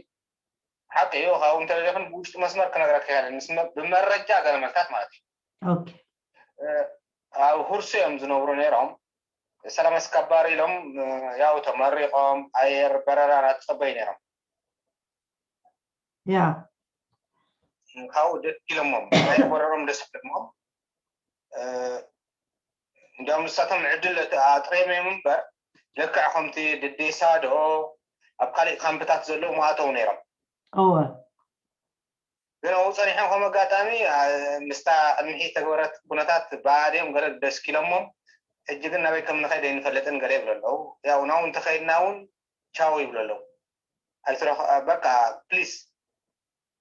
ሓቂ እዩ። ካብኡ እንተደለኽን ብውሽጢ መስመር ክነግረካ ይኽእል፣ ብመረጃ ገለ መልታት ማለት እዩ። ኦኬ ኣብ ሁርሶ እዮም ዝነብሩ ነይሮም። ሰላም ኣስከባሪ ኢሎም ያው ተመሪቖም ኣየር በረራ እናተፀበዩ ነይሮም። ያ ካብኡ ደስ ኢሎሞም ኣየር በረሮም ደስ ኢሎሞም። እንዲያውም ንሳቶም ዕድል ኣጥረዮም እዮም እምበር ልክዕ ከምቲ ድዴሳ ዶ ኣብ ካሊእ ካምፕታት ዘለዉ ምኣተው ነይሮም። እወ ግን ኣብኡ ፀኒሖም ከም ኣጋጣሚ ምስታ ቅድሚ ሕጂ ተግበረት ኩነታት ብኣድዮም ገለ ደስኪሎሞም ሕጂ ግን ናበይ ከም ንኸይድ ኣይንፈልጥን ገለ ይብሉ ኣለዉ። ያው ናው እንተኸይድና እውን ቻው ይብሉ ኣለዉ። ኣይትረኽ በቃ ፕሊስ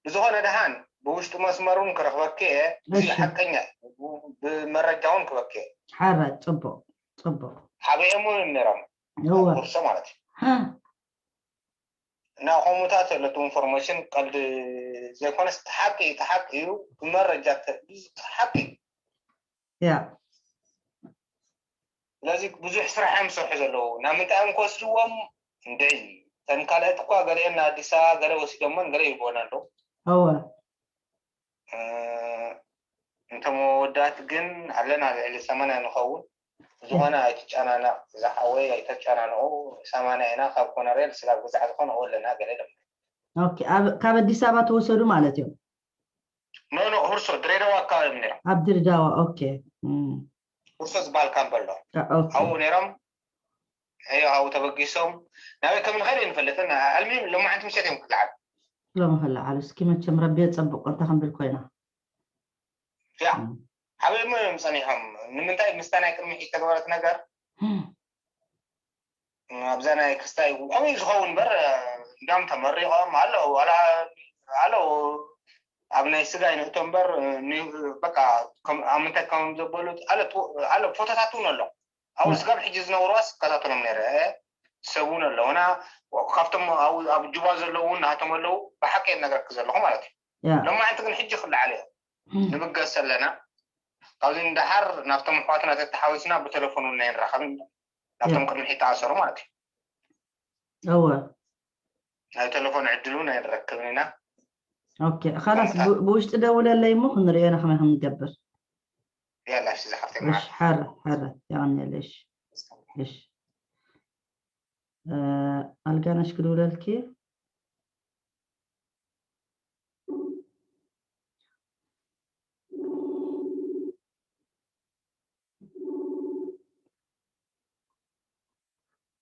ብዝኾነ ደሓን ብውሽጢ መስመር እውን ክረኽበኪ እየ። እዚ እሺ። ሓቀኛ እዩ። ብመረጃ እውን ክበኪ እየ። ሓራይ ፅቡቅ ፅቡቅ ሓቢኦም እውን ነይሮም እወ ኩርሶ ማለት እዩ። ሃ፣ እና ከምኡታት ዘለቱ ኢንፎርሜሽን ቀልዲ ዘይኮነስ ተሓቂ ተሓቂ እዩ። ብመረጃ ተሓቂ ያ ስለዚ ብዙሕ ስራሕ እዮም ዝሰርሑ ዘለዉ። ናብ ምንታይ እዮም ክወስድዎም? እንድዒ እተን ካልኦት እኳ ገሊአን ንኣዲስ ኣበባ ገለ ወሲዶሞን ገለ ይህልወን ኣለዉ። እወ እንቶም ኣወዳት ግን ኣለና ልዕሊ ሰማንያ ንኸውን። ዝኾነ ኣይትጨናነቕ ዝሓወይ ኣይተጨናንቑ። ሰማንያ ኢና ካብ ኮነሬል ስጋብ ግዛዕ ዝኾነ ኣለና ገለ ኢሎም። ኦኬ ኣብ- ካብ ኣዲስ ኣበባ ተወሰዱ ማለት እዮም። ኖ ኖ ሁርሶ ድሬዳዋ ኣካባቢ እዮም ነይሮም። ኣብ ድሬዳዋ ኦኬ እም፣ ሁርሶ ዝበሃል ካምፕ ኣሎ። ኦኬ ኣብኡ ነይሮም። ሕዮ ኣብኡ ተበጊሶም ናበይ ከም ንኸይድ ኣይንፈልጥን። ኣልሚም ሎማዓንቲ ምሸት እዮም ክለዓሉ። ሎም ክለዓሉ እስኪ መቸም ረቢ የፀብቆ እንታይ ክንብል ኮይና ያ ሓቢኦም እዮም ፀኒሖም። ንምንታይ ምስታ ናይ ቅድሚ ሕጂ ተገበረት ነገር ኣብዛ ናይ ክስታይ ከምኡ እዩ ዝኸውን እምበር እንዲያውም ተመሪቖም ኣለዉ ዋላ ኣለዉ ኣብ ናይ ስጋ ይንእቶ እምበር ኒ- በቃ ከም- ኣብ ምንታይ ከም ዘበሉ ኣለ ፎቶታት እውን ኣሎ። ኣብ ያ። ስጋብ ሕጂ ዝነብርዋ ስከታተሎም ነይረ ሰብ እውን ኣለዉ እና ካብቶም ኣብ- ኣብ ጁባ ዘለዉ እውን ናቶም ኣለዉ። ብሓቂ እየ ነገርክ ዘለኹ ማለት እዩ። ያ ሎማዓንቲ ግን ሕጂ ክለዓል እዮም። ንብገስ ኣለና ካብዚ ንደሓር ናብቶም ኣሕዋትና ተተሓዊስና ብቴሌፎን እውን ኣይንራኸብን። ናብቶም ቅድሚ ሕጂ ተኣሰሩ ማለት እዩ። እወ ናይ ቴሌፎን ዕድል እውን ኣይንረክብን ኢና። ኦኬ ኻላስ ብ- ብውሽጢ ደውለለይ እሞ ክንሪኦ ኢና ከመይ ከም ንገብር። ያላ እሺ ዝሓፍተይ እሺ ሓረ ሓረ የቐንየለይ። እሺ እሺ እ፣ ኣልጋነሽ ክድውለልኪ።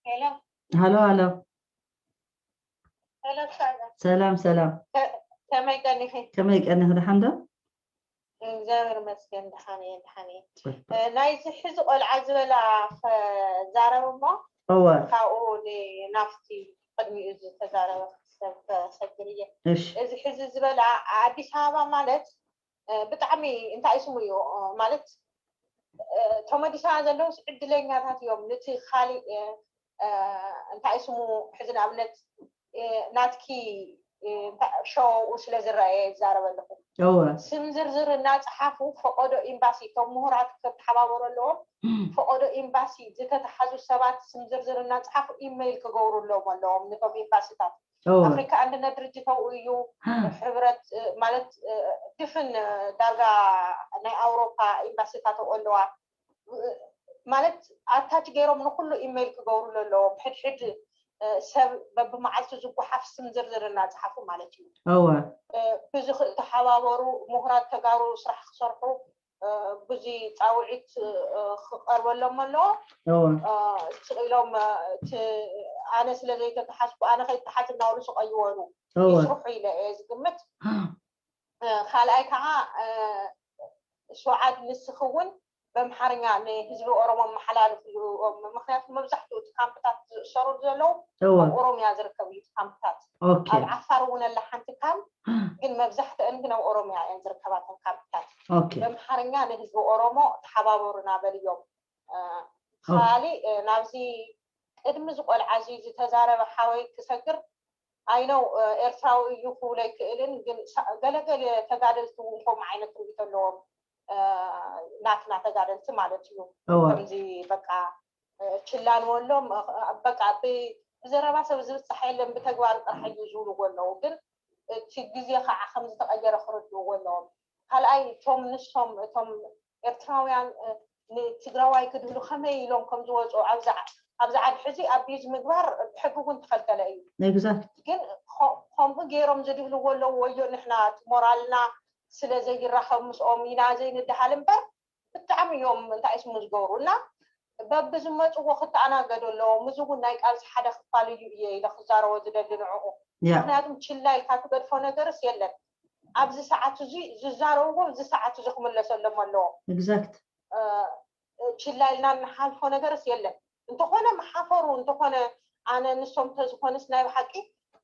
ሄሎ ሃሎ ሃሎ ሄሎ ሳራ ሰላም ሰላም ከመይ ቀኒኺ? ከመይ ቀኒኺ ደሓን ዶ? እግዚኣብሔር ይመስገን ደሓን እየ ደሓን እየ። እ፣ ናይዚ ሕዚ ቆልዓ ዝበላ ክዛረብ እሞ እወ ካብኡ ን- ናብቲ ቅድሚኡ ዝተዛረበ ሰብ ከሰግር እየ። እሺ እዚ ሕዚ ዝበላ ኣዲስ ኣበባ ማለት እ፣ ብጣዕሚ እንታይ ስሙ እዩ እ፣ ማለት እ፣ ተመዲሳ ዘለውስ ዕድለኛታት እዮም። ነቲ ካሊእ እ፣ እ፣ እንታይ ስሙ ሕዚ ንኣብነት እ፣ ናትኪ እ፣ እንታይ ሸው ስለ ዝረኣየ ይዛረብ ኣለኹ። እወ ስም ዝርዝር እናፀሓፉ ፈቀዶ ኤምባሲ እቶም ምሁራት ከተሓባበሩ ኣለዎም። ፈቀዶ ኤምባሲ ዝተተሓዙ ሰባት ስም ዝርዝር እናፀሓፉ ኢሜይል ክገብሩሎም ኣለዎም ነቶም ኤምባሲታት። እወ ኣፍሪካ ኣንድነት ድርጅት ኣብኡ እዩ። ሕብረት እ፣ ማለት እ፣ ድፍን እ፣ ዳርጋ ናይ ኣውሮፓ ኤምባሲታት ኣብኡ ኣለዋ። እ፣ ማለት ኣታች ገይሮም ንኩሉ ኢሜይል ክገብሩሉ ኣለዎም። ሕድሕድ እ፣ ሰብ በብመዓልቱ ዝጓሓፍ ስም ዝርዝር እናፀሓፉ ማለት እዩ። እወ እ፣ ብዝኽእል ተሓባበሩ። ምሁራት ተጋሩ ስራሕ ክሰርሑ እ፣ ብዙ ፃውዒት እ፣ ክቀርበሎም ኣለዎ። እወ እ፣ ስቕ ኢሎም እ፣ እቲ ኣነ ስለ ዘይተተሓዝኩ ኣነ ከይተሓዝ እናበሉ ስቕ ኣይበሉ እወ ይስርሑ ኢለ እየ ዝግምት። እ፣ ካልኣይ ከዓ እ፣ ሱዓድ ንስኺ እውን በምሓርኛ ንህዝቢ ኦሮሞ መሓላልፍሉ። ምክንያቱ መብዛሕትኡ እቲ ካምፕታት ዝእሰሩ ዘለዉ እወ ኣብ ኦሮምያ ዝርከብ እዩ እቲ ካምፕታት። ኦኬ ኣብ ዓፋር እውን ኣላ ሓንቲ ካምፕ ግን መብዛሕትአን ግን ኣብ ኦሮሚያ እየን ዝርከባ እተን ካምፕታት። ኦኬ በምሓርኛ ንህዝቢ ኦሮሞ ተሓባበሩና በልዮም። እ፣ ካሊእ እ፣ ናብዚ ቅድሚ ዝቆልዓ እዚ ዝተዛረበ ሓወይ ክሰግር ኣይነው ኤርትራዊ እዩ ክብሎ ኣይክእልን፣ ግን ሳ- ገለገለ ተጋደልቲ እውን ከምኡ ዓይነት ርእይቶ ኣለዎም። እ፣ ናትና ተጋደልቲ ማለት እዩ። እወ ከምዚ በቃ እ፣ ችላ ንበሎም እ፣ በቃ ብ- ብዘረባ ሰብ ዝብጻሕ የለን ብተግባር ጥራሕ እዩ ዝብልዎ ኣለዉ። ግን እቲ ግዜ ከዓ ከም ዝተቐየረ ክርድእዎ ኣለዎም። ካልኣይ እቶም ንሶም እቶም ኤርትራውያን እ፣ ንትግራዋይ ክድህሉ ከመይ ኢሎም ከም ዝወፁ ኣብዚ ዓ- ኣብዚ ዓዲ ሕዚ ኣቢዝ ምግባር ብሕጊ እውን ተኸልከለ እዩ። exact ግን ኸ- ከምኡ ገይሮም ዝድህልዎ ኣለዉ። ወዮ ንሕና እቲ ሞራልና ስለ ዘይራኸብ ምስኦም ኢና ዘይንድሃል እምበር ብጣዕሚ እዮም እንታይ ስሙ ዝገብሩ እና በብዝመፅዎ ክተኣናገዱ ኣለዎም። እዚ እውን ናይ ቃልሲ ሓደ ክፋል እዩ እየ ኢለ ክዛረቦ ዝደሊ ንዕኡ። ያ ምክንያቱም ችላ ኢልካ ትገድፎ ነገርስ የለን። ኣብዚ ሰዓት እዚ ዝዛረብዎ እዚ ሰዓት እዚ ክምለሰሎም ኣለዎም። exact እ፣ ችላ ኢልና እንሓልፎ ነገርስ የለን። እንተኾነ ምሓፈሩ እንተኾነ ኣነ ንሶም ተዝኾንስ ናይ ብሓቂ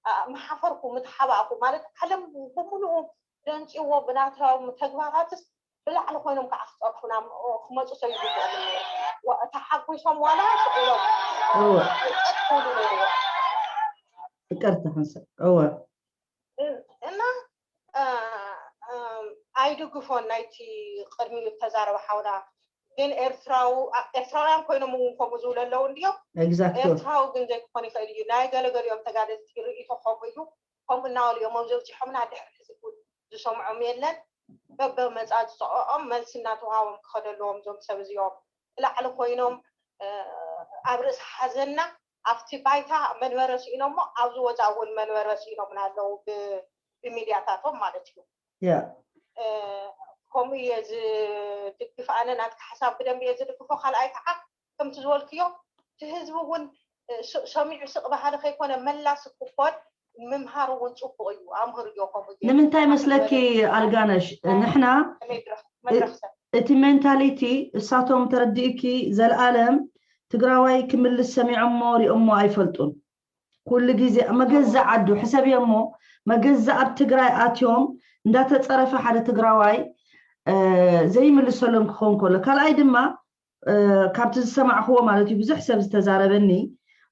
እ፣ ምሓፈርኩ ምተሓባእኩ ማለት ዓለም ብምሉኡ ደንፅዎ ብናቶም ተግባራትስ ብላዕሊ ኮይኖም ከዓ ክፀርፉና እ፣ ክመፁ ሰብ ይግብኦም ነይሩ። ዋ- ተሓጒሶም ዋላ ስቕ ኢሎም እወ ቀጥ ክብሉ ነይርዎ። ፍቅርቲ ሓንሳብ እወ እና እ፣ እ፣ ኣይድግፎን ናይቲ ቅድሚኡ ዝተዛረበ ሓውና ግን ኤርትራዊ ኣ- ኤርትራውያን ኮይኖም እውን ከምኡ ዝብሉ ኣለዉ እንድዮም። exact ኤርትራዊ ግን ዘይክኾን ይኽእል እዩ። ናይ ገለገሊኦም ተጋደልቲ ርእይቶ ከምኡ እዩ። ከምኡ እናበሉ እዮም ዘብፅሖምና ድሕሪ ሕዚ እውን ዝሰምዖም የለን። በበመፃፅኦም መልሲ እናተዋሃቦም ክኸዱ ኣለዎም እዞም ሰብ እዚኦም። ብላዕሊ ኮይኖም እ፣ ኣብ ርእሲ ሓዘንና ኣብቲ ባይታ መንበረ ስኢኖሞ ኣብዚ ወፃእ እውን መንበረ ስኢኖምና ኣለዉ ብ- ብሚድያታቶም ማለት እዩ። ያ እ፣ ከምኡ እየ ዝድግፍ ኣነ ናትካ ሓሳብ ብደንብ እየ ዝድግፎ። ካልኣይ ከዓ ከምቲ ዝበልክዮ እቲ ህዝቢ እውን እ፣ ስ- ሰሚዑ ስቕ ባህሊ ከይኮነ መላስ ክኾን ምምሃር እውን ፅቡቕ እዩ። ኣምህርዮ ከምኡ ገይሩ ንምንታይ መስለኪ ኣልጋነሽ ንሕና ከመይ ድረኽ- መድረኽ ሰብ እቲ ሜንታሊቲ እሳቶም ተረዲእኪ ዘልኣለም ትግራዋይ ክምልስ ሰሚዖሞ ሪኦሞ ኣይፈልጡን። ኩሉ ግዜ መገዛ ዓዱ ሕሰብዮ እሞ መገዛ ኣብ ትግራይ ኣትዮም እንዳተፀረፈ ሓደ ትግራዋይ እ፣ ዘይምልሰሎም ክኸውን ከሎ ካልኣይ ድማ እ፣ ካብቲ ዝሰማዕክዎ ማለት እዩ ብዙሕ ሰብ ዝተዛረበኒ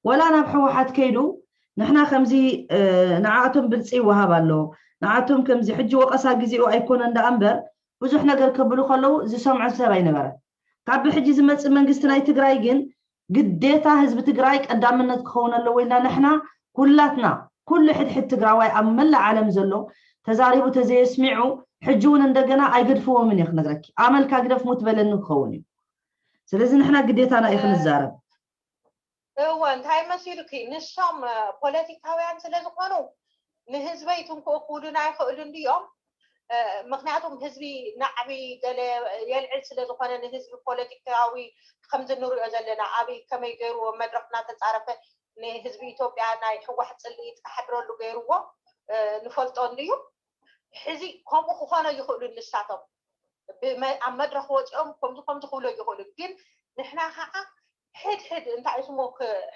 ወላ ናብ ሕወሓት ከይዱ ንሕና ከምዚ እ፣ ንዓኣቶም ብልፂ ይወሃብ ኣሎ ንዓኣቶም ከምዚ ሕጂ ወቀሳ ግዜኡ ኣይኮነ እንዳ እምበር ብዙሕ ነገር ከብሉ ከለዉ ዝሰምዖ ሰብ ኣይነበረ ካብ ብሕጂ ዝመፅእ መንግስቲ ናይ ትግራይ ግን ግዴታ ህዝቢ ትግራይ ቀዳምነት ክኸውን ኣለዎ ኢልና ንሕና ኩላትና ኩሉ ሕድሕድ ትግራዋይ ኣብ መላእ ዓለም ዘሎ ተዛሪቡ ተዘየስሚዑ ሕጂ እውን እንደገና ኣይገድፍዎምን እየ ክነግረኪ ኣመልካ ግደፍ ሙት በለኒ ክኸውን እዩ ስለዚ ንሕና ግዴታና እዩ ክንዛረብ እወ እንታይ መሲሉኪ ንሶም ፖለቲካውያን ስለ ዝኾኑ ንህዝበይ ትንክኡ ክብሉና ይኽእሉ እንድዮም ምክንያቱም ህዝቢ ናዕቢ ገለ የልዕል ስለ ዝኾነ ንህዝቢ ፖለቲካዊ ከምዚ ንሪኦ ዘለና ኣብይ ከመይ ገይርዎ መድረክ እናተፃረፈ ንህዝቢ ኢትዮጵያ ናይ ሕዋሕት ፅልኢት ክሓድረሉ ገይርዎ ንፈልጦ እንድዩ ሕዚ ከምኡ ክኾነ ይኽእሉ ንሳቶም ኣብ መድረክ ወፂኦም ከምዚ ከምዚ ክብሎ ይኽእሉ ግን ንሕና ከዓ ሕድሕድ እንታይ ስሞ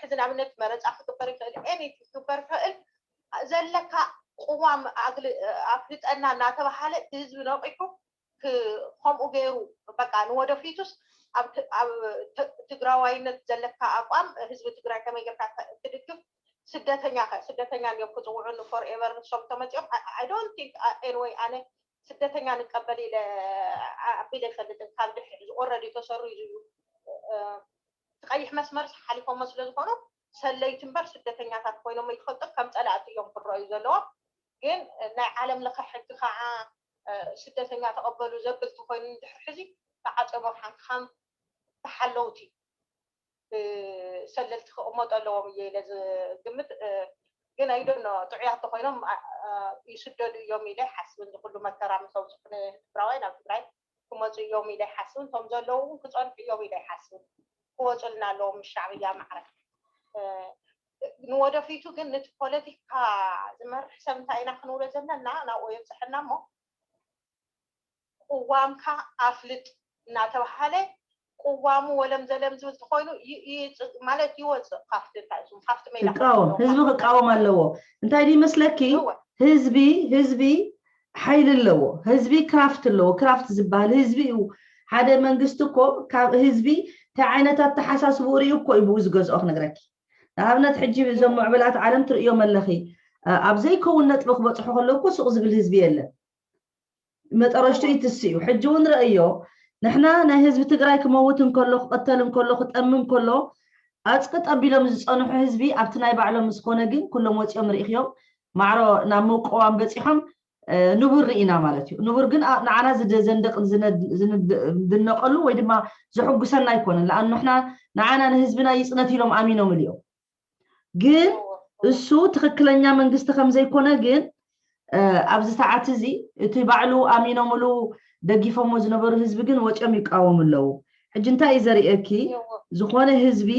ሕዚ ንኣብነት መረፃ ክግበር ይኽእል ኤኒቲ ክግበር ይኽእል ዘለካ ቅዋም ኣፍልጠና እናተባሃለ ህዝቢ ነቂሑ ከምኡ ገይሩ በቃ ንወደፊቱስ ኣብ ትግራዋይነት ዘለካ ኣቋም ህዝቢ ትግራይ ከመይ ጌርካ ትድግፍ ስደተኛ ከ ስደተኛ እዮም ክፅውዑ ፎር ኤቨር ንሶም ተመፂኦም I don't think anyway ኣነ ስደተኛ ንቀበል ኢለ ኣቢለ ይፈልጥን ካብ ድሕሪ ኦረዲ ተሰሪዙ እዩ እቲ ቀይሕ መስመር ሓሊፎሞ ስለ ዝኾኑ ሰለይቲ እምበር ስደተኛታት ኮይኖም ይፈልጡ ከም ፀላእቲ እዮም ክረኣዩ ዘለዎም ግን ናይ ዓለም ለኸ ሕጊ ከዓ ስደተኛ ተቐበሉ ዘብል ተኮይኑ እንድሕር ሕዚ ተዓፅዮም ኣብ ሓንካም ተሓለውቲ ሰለልቲ ክቕመጡ ኣለዎም እየ ኢለ ዝግምት ግን ኣይደኖ ጥዑያት ተኮይኖም ይስደዱ እዮም ኢለ ይሓስብ እዚ ኩሉ መከራ ምስ ኣውፅኡ ትግራዋይ ናብ ትግራይ ክመፁ እዮም ኢለ ይሓስብ እቶም ዘለዉ እውን ክፀንሑ እዮም ኢለ ይሓስብ ክወፁልና ኣለዎም ምስ ሻዕብያ ማዕረ ንወደፊቱ ግን ነቲ ፖለቲካ ዝመርሕ ሰብ እንታይ ኢና ክንብሎ ዘለና ናብኡ የብፅሐና እሞ ቅዋምካ ኣፍልጥ እናተባሃለ ቅዋሙ ወለም ዘለም ዝብል ተኮይኑ ማለት ይወፅእ ካብቲ እንታይ እሱም ካብቲ ሜዳ ክቃወም ህዝቢ ክቃወም ኣለዎ እንታይ ድዩ ይመስለኪ ህዝቢ ህዝቢ ሓይሊ ኣለዎ። ህዝቢ ክራፍት ኣለዎ። ክራፍት ዝበሃል ህዝቢ እዩ። ሓደ መንግስቲ እኮ ካብ ህዝቢ እንታይ ዓይነት ኣተሓሳስብኡ ርእዩ እኮ እዩ ብኡ ዝገዝኦ ክነግረኪ። ንኣብነት ሕጂ እዞም ምዕብላት ዓለም ትርእዮም ኣለኺ። ኣብ ዘይከውን ነጥቢ ክበፅሑ ከለዉ እኮ ስቕ ዝብል ህዝቢ የለን። መጠረሽቱ ይትስ እዩ። ሕጂ እውን ረእዮ፣ ንሕና ናይ ህዝቢ ትግራይ ክመውት እንከሎ፣ ክቐተል እንከሎ፣ ክጠሚ እንከሎ ኣፅቂ ጠቢሎም ዝፀንሑ ህዝቢ ኣብቲ ናይ ባዕሎም ምስ ኮነ ግን ኩሎም ወፂኦም ርኢኽዮም። ማዕሮ ናብ ምቅዋም በፂሖም። ንቡር ርኢና ማለት እዩ። ንቡር ግን ንዓና ዝደዘንደቕ ዝድነቀሉ ወይ ድማ ዝሕጉሰና ኣይኮነን። ለኣኑ ንሕና ንዓና ንህዝብና ይፅነት ኢሎም ኣሚኖምሉ እዮም። ግን እሱ ትኽክለኛ መንግስቲ ከም ዘይኮነ ግን ኣብዚ ሰዓት እዚ እቲ ባዕሉ ኣሚኖምሉ ደጊፎሞ ዝነበሩ ህዝቢ ግን ወፂኦም ይቃወሙ ኣለዉ። ሕጂ እንታይ እዩ ዘርእየኪ? ዝኾነ ህዝቢ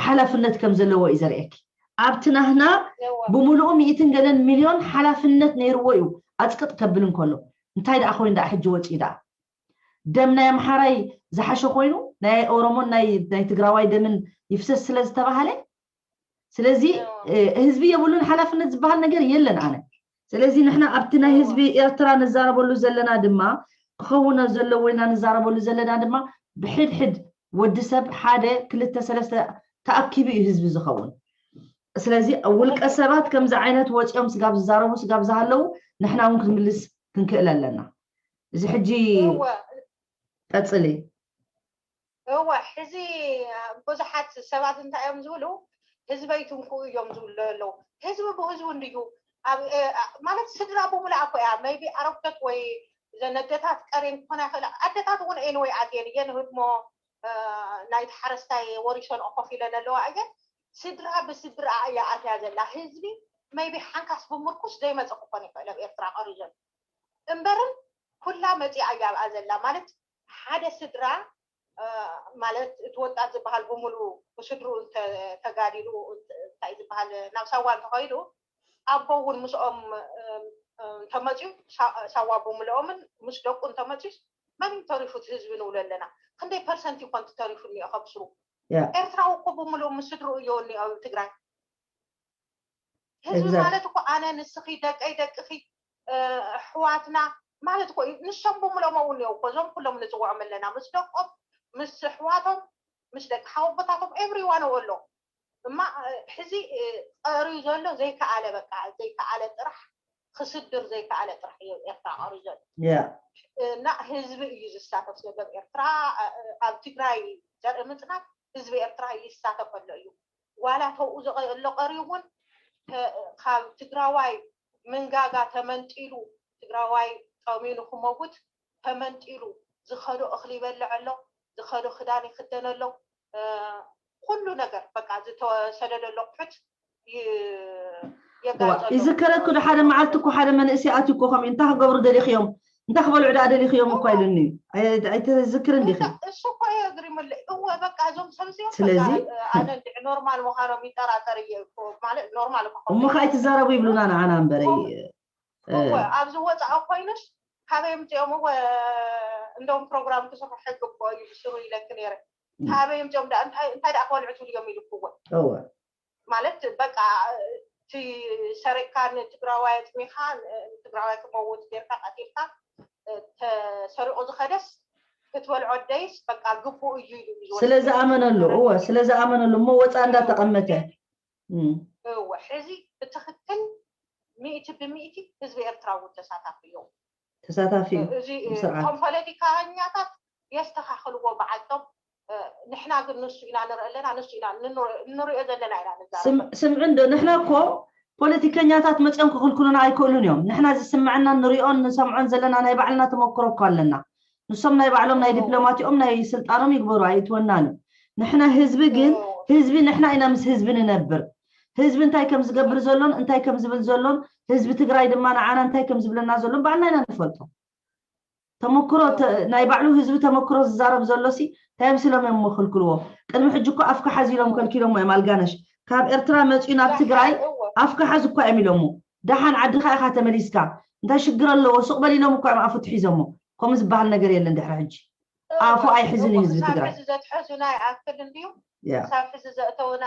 ሓላፍነት ከም ዘለዎ እዩ ዘርእየኪ። ኣብቲ ናህና ብምሉኡ ሚእትን ገለን ሚልዮን ሓላፍነት ነይርዎ እዩ ኣፅቅጥ ከብል እንከሎ። እንታይ ደኣ ኮይኑ ደኣ ሕጂ ወፂኡ ደኣ ደም ናይ ኣምሓራይ ዝሓሸ ኮይኑ ናይ ኦሮሞን ናይ ናይ ትግራዋይ ደምን ይፍሰስ ስለ ዝተባሃለ ስለዚ ህዝቢ የብሉን ሓላፍነት ዝበሃል ነገር የለን። ኣነ ስለዚ ንሕና ኣብቲ ናይ ህዝቢ ኤርትራ ንዛረበሉ ዘለና ድማ ክኸውን ዘለዎ ኢና ንዛረበሉ ዘለና ድማ ብሕድሕድ ወዲ ሰብ ሓደ ክልተ ሰለስተ ተኣኪቡ እዩ ህዝቢ ዝኸውን። ስለዚ ውልቀ ሰባት ከምዚ ዓይነት ወፂኦም ስጋብ ዝዛረቡ ስጋብ ዝሃለዉ ንሕና እውን ክንምልስ ክንክእል ኣለና። እዚ ሕጂ ቀፅሊ። እወ ሕዚ ብዙሓት ሰባት እንታይ እዮም ዝብሉ ህዝበይ ትንኩ እዮም ዝብሉ ኣለዉ። ህዝቢ ብህዝቡ እንድዩ ማለት ስድራ ብምልኣ እኮ እያ maybe ኣረግቶት ወይ ዘነደታት ቀሬን ክኾና ይኽእል ኣደታት እውን ኤንወይ ኣትየን እየን ህድሞ ናይቲ ሓረስታይ ወሪሰንኦ ኮፍ ኢለን ኣለዋ እየን ስድራ ብስድራ እያ ኣትያ ዘላ ህዝቢ maybe ሓንካስ ብምርኩስ ዘይመፀ ክኾን ይኽእል ኣብ ኤርትራ ቀሪዞን እምበርን ኩላ መፂኣ እያ ኣብኣ ዘላ ማለት ሓደ ስድራ ማለት እቲ ወጣት ዝበሃል ብምሉ ብስድሩ ተጋዲሉ እንታይ ዝበሃል ናብ ሳዋ እንተኸይዱ ኣቦ እውን ምስኦም እንተመፅዩ ሳዋ ብምልኦምን ምስ ደቁ እንተመፅዩስ መን እዩ ተሪፉ እቲ ህዝቢ ንብሎ ኣለና ክንደይ ፐርሰንት ይኮን ተሪፉ እኒኦ ከብስሩ ኤርትራዊ እኮ ብምልኡ ምስ ስድርኡ እዮ እኒኦ ኣብ ትግራይ ህዝቢ ማለት እኮ ኣነ ንስኺ ደቀይ ደቅኺ ኣሕዋትና ማለት እኮ እዩ። ንሶም ብምሎም እውን እኒአው እኮ እዞም ኩሎም ንፅውዖም ኣለና ምስ ደቆም ምስ ኣሕዋቶም ምስ ደቂ ሓወቦታቶም everyone ኣሎ እማ ሕዚ ቀርዩ ዘሎ ዘይከኣለ በቃ ዘይከኣለ ጥራሕ ክስድር ዘይከኣለ ጥራሕ እዩ ኤርትራ ቀርዩ ዘሎ እና ህዝቢ እዩ ዝሳተፍ ዘሎ ኤርትራ ኣብ ትግራይ ዘርኢ ምፅናት ህዝቢ ኤርትራ ይሳተፍ ኣሎ እዩ ዋላ ተብኡ ዘሎ ቀርዩ እውን ካብ ትግራዋይ ምንጋጋ ተመንጢሉ ትግራዋይ ጠሚኑ ክመውት ተመንጢሉ ዝኸዶ እኽሊ ይበልዕ ኣሎ ዝኸዶ ክዳን ይኽደን ኣሎ ኩሉ ነገር በቃ ዝተሰደደሎ ኣቑሑት ይዝከረኪ ዶ ሓደ መዓልቲ እኮ ሓደ መንእሰይ ኣትዩ እኮ ከምኡ እንታይ ክገብሩ ደሊኽዮም እንታይ ክበልዑ ደኣ ደሊኽዮም እኮ ኢሉኒ ኣይትዝክርን ዲኺ እሱ እኮ እየ ግሪምለ እወ በቃ እዞም ሰብዚኦም ስለዚ ኣነ እንድዒ ኖርማል ምዃኖም ይጠራጠር እየ ማለት ኖርማል እኮ እሞ ከዓ ኣይትዛረቡ ይብሉና ንዓና እምበረይ እወ ኣብዚ ወፃኢ ኮይኑስ ካበይ ምፅኦም እወ እንደውም ፕሮግራም ክስርሑ ሕጊ እኮ እዩ ዝስሩ ኢለኪ ነይረ ካበይ ምፅኦም እንታይ ደኣ ክበልዑ ትብልዮም ኢልኩ እወ ማለት በቃ እቲ ሰሪቅካ ንትግራዋይ ኣጥሚኻ ትግራዋይ ክመውት ጌርካ ቀቲልካ ተሰሪቑ ዝኸደስ ክትበልዖ ደይስ በቃ ግቡእ እዩ ኢሉ እዩ ዝወስድ። ስለ ዝኣመነሉ እወ ስለ ዝኣመነሉ እሞ ወፃ እንዳተቐመተ እም። እወ ሕዚ ብትኽክል ሚእቲ ብሚእቲ ህዝቢ ኤርትራ እውን ተሳታፊ እዮም። ተሳታፊ እዩ እዚ ስርዓት። እቶም ፖለቲካኛታት የስተኻኽልዎ በዓልቶም ንሕና ግን ንሱ ኢና ንርኢ ኣለና ንሱ ኢና ንንር- እንሪኦ ዘለና ኢና ንዛረብ ስም- ስምዒ እንዶ ንሕና እኮ ፖለቲከኛታት መፅኦም ክኽልክሉና ኣይክእሉን እዮም ንሕና ዝስምዐና ንሪኦን ንሰምዖን ዘለና ናይ ባዕልና ተመክሮ እኮ ኣለና ንሶም ናይ ባዕሎም ናይ ዲፕሎማቲኦም ናይ ስልጣኖም ይግበሩ ኣይእትወናን እዩ ንሕና ህዝቢ ግን ህዝቢ ንሕና ኢና ምስ ህዝቢ ንነብር ህዝቢ እንታይ ከም ዝገብር ዘሎን እንታይ ከም ዝብል ዘሎን ህዝቢ ትግራይ ድማ ንዓና እንታይ ከም ዝብለና ዘሎን ባዕልና ኢና ንፈልጦ ተመክሮ ናይ ባዕሉ ህዝቢ ተመክሮ ዝዛረብ ዘሎ ሲ እንታይ ምስሎም እዮም ክልክልዎ ቅድሚ ሕጂ እኮ ኣፍካ ሓዝ ኢሎም ከልኪሎሞ እዮም ኣልጋነሽ ካብ ኤርትራ መፅኡ ናብ ትግራይ ኣፍካ ሓዝ እኳ እዮም ኢሎሞ ደሓን ዓድኻ ኢኻ ተመሊስካ እንታይ ሽግር ኣለዎ ሱቕ በል ኢሎም እኳ እዮም ኣፉ ትሒዞሞ ከምኡ ዝበሃል ነገር የለን ድሕሪ ሕጂ ኣፉ ኣይሕዝን እዩ ህዝቢ ትግራይ ዘትሐዙና ይኣክል እንድዩ ክሳብ ሕዚ ዘእተውና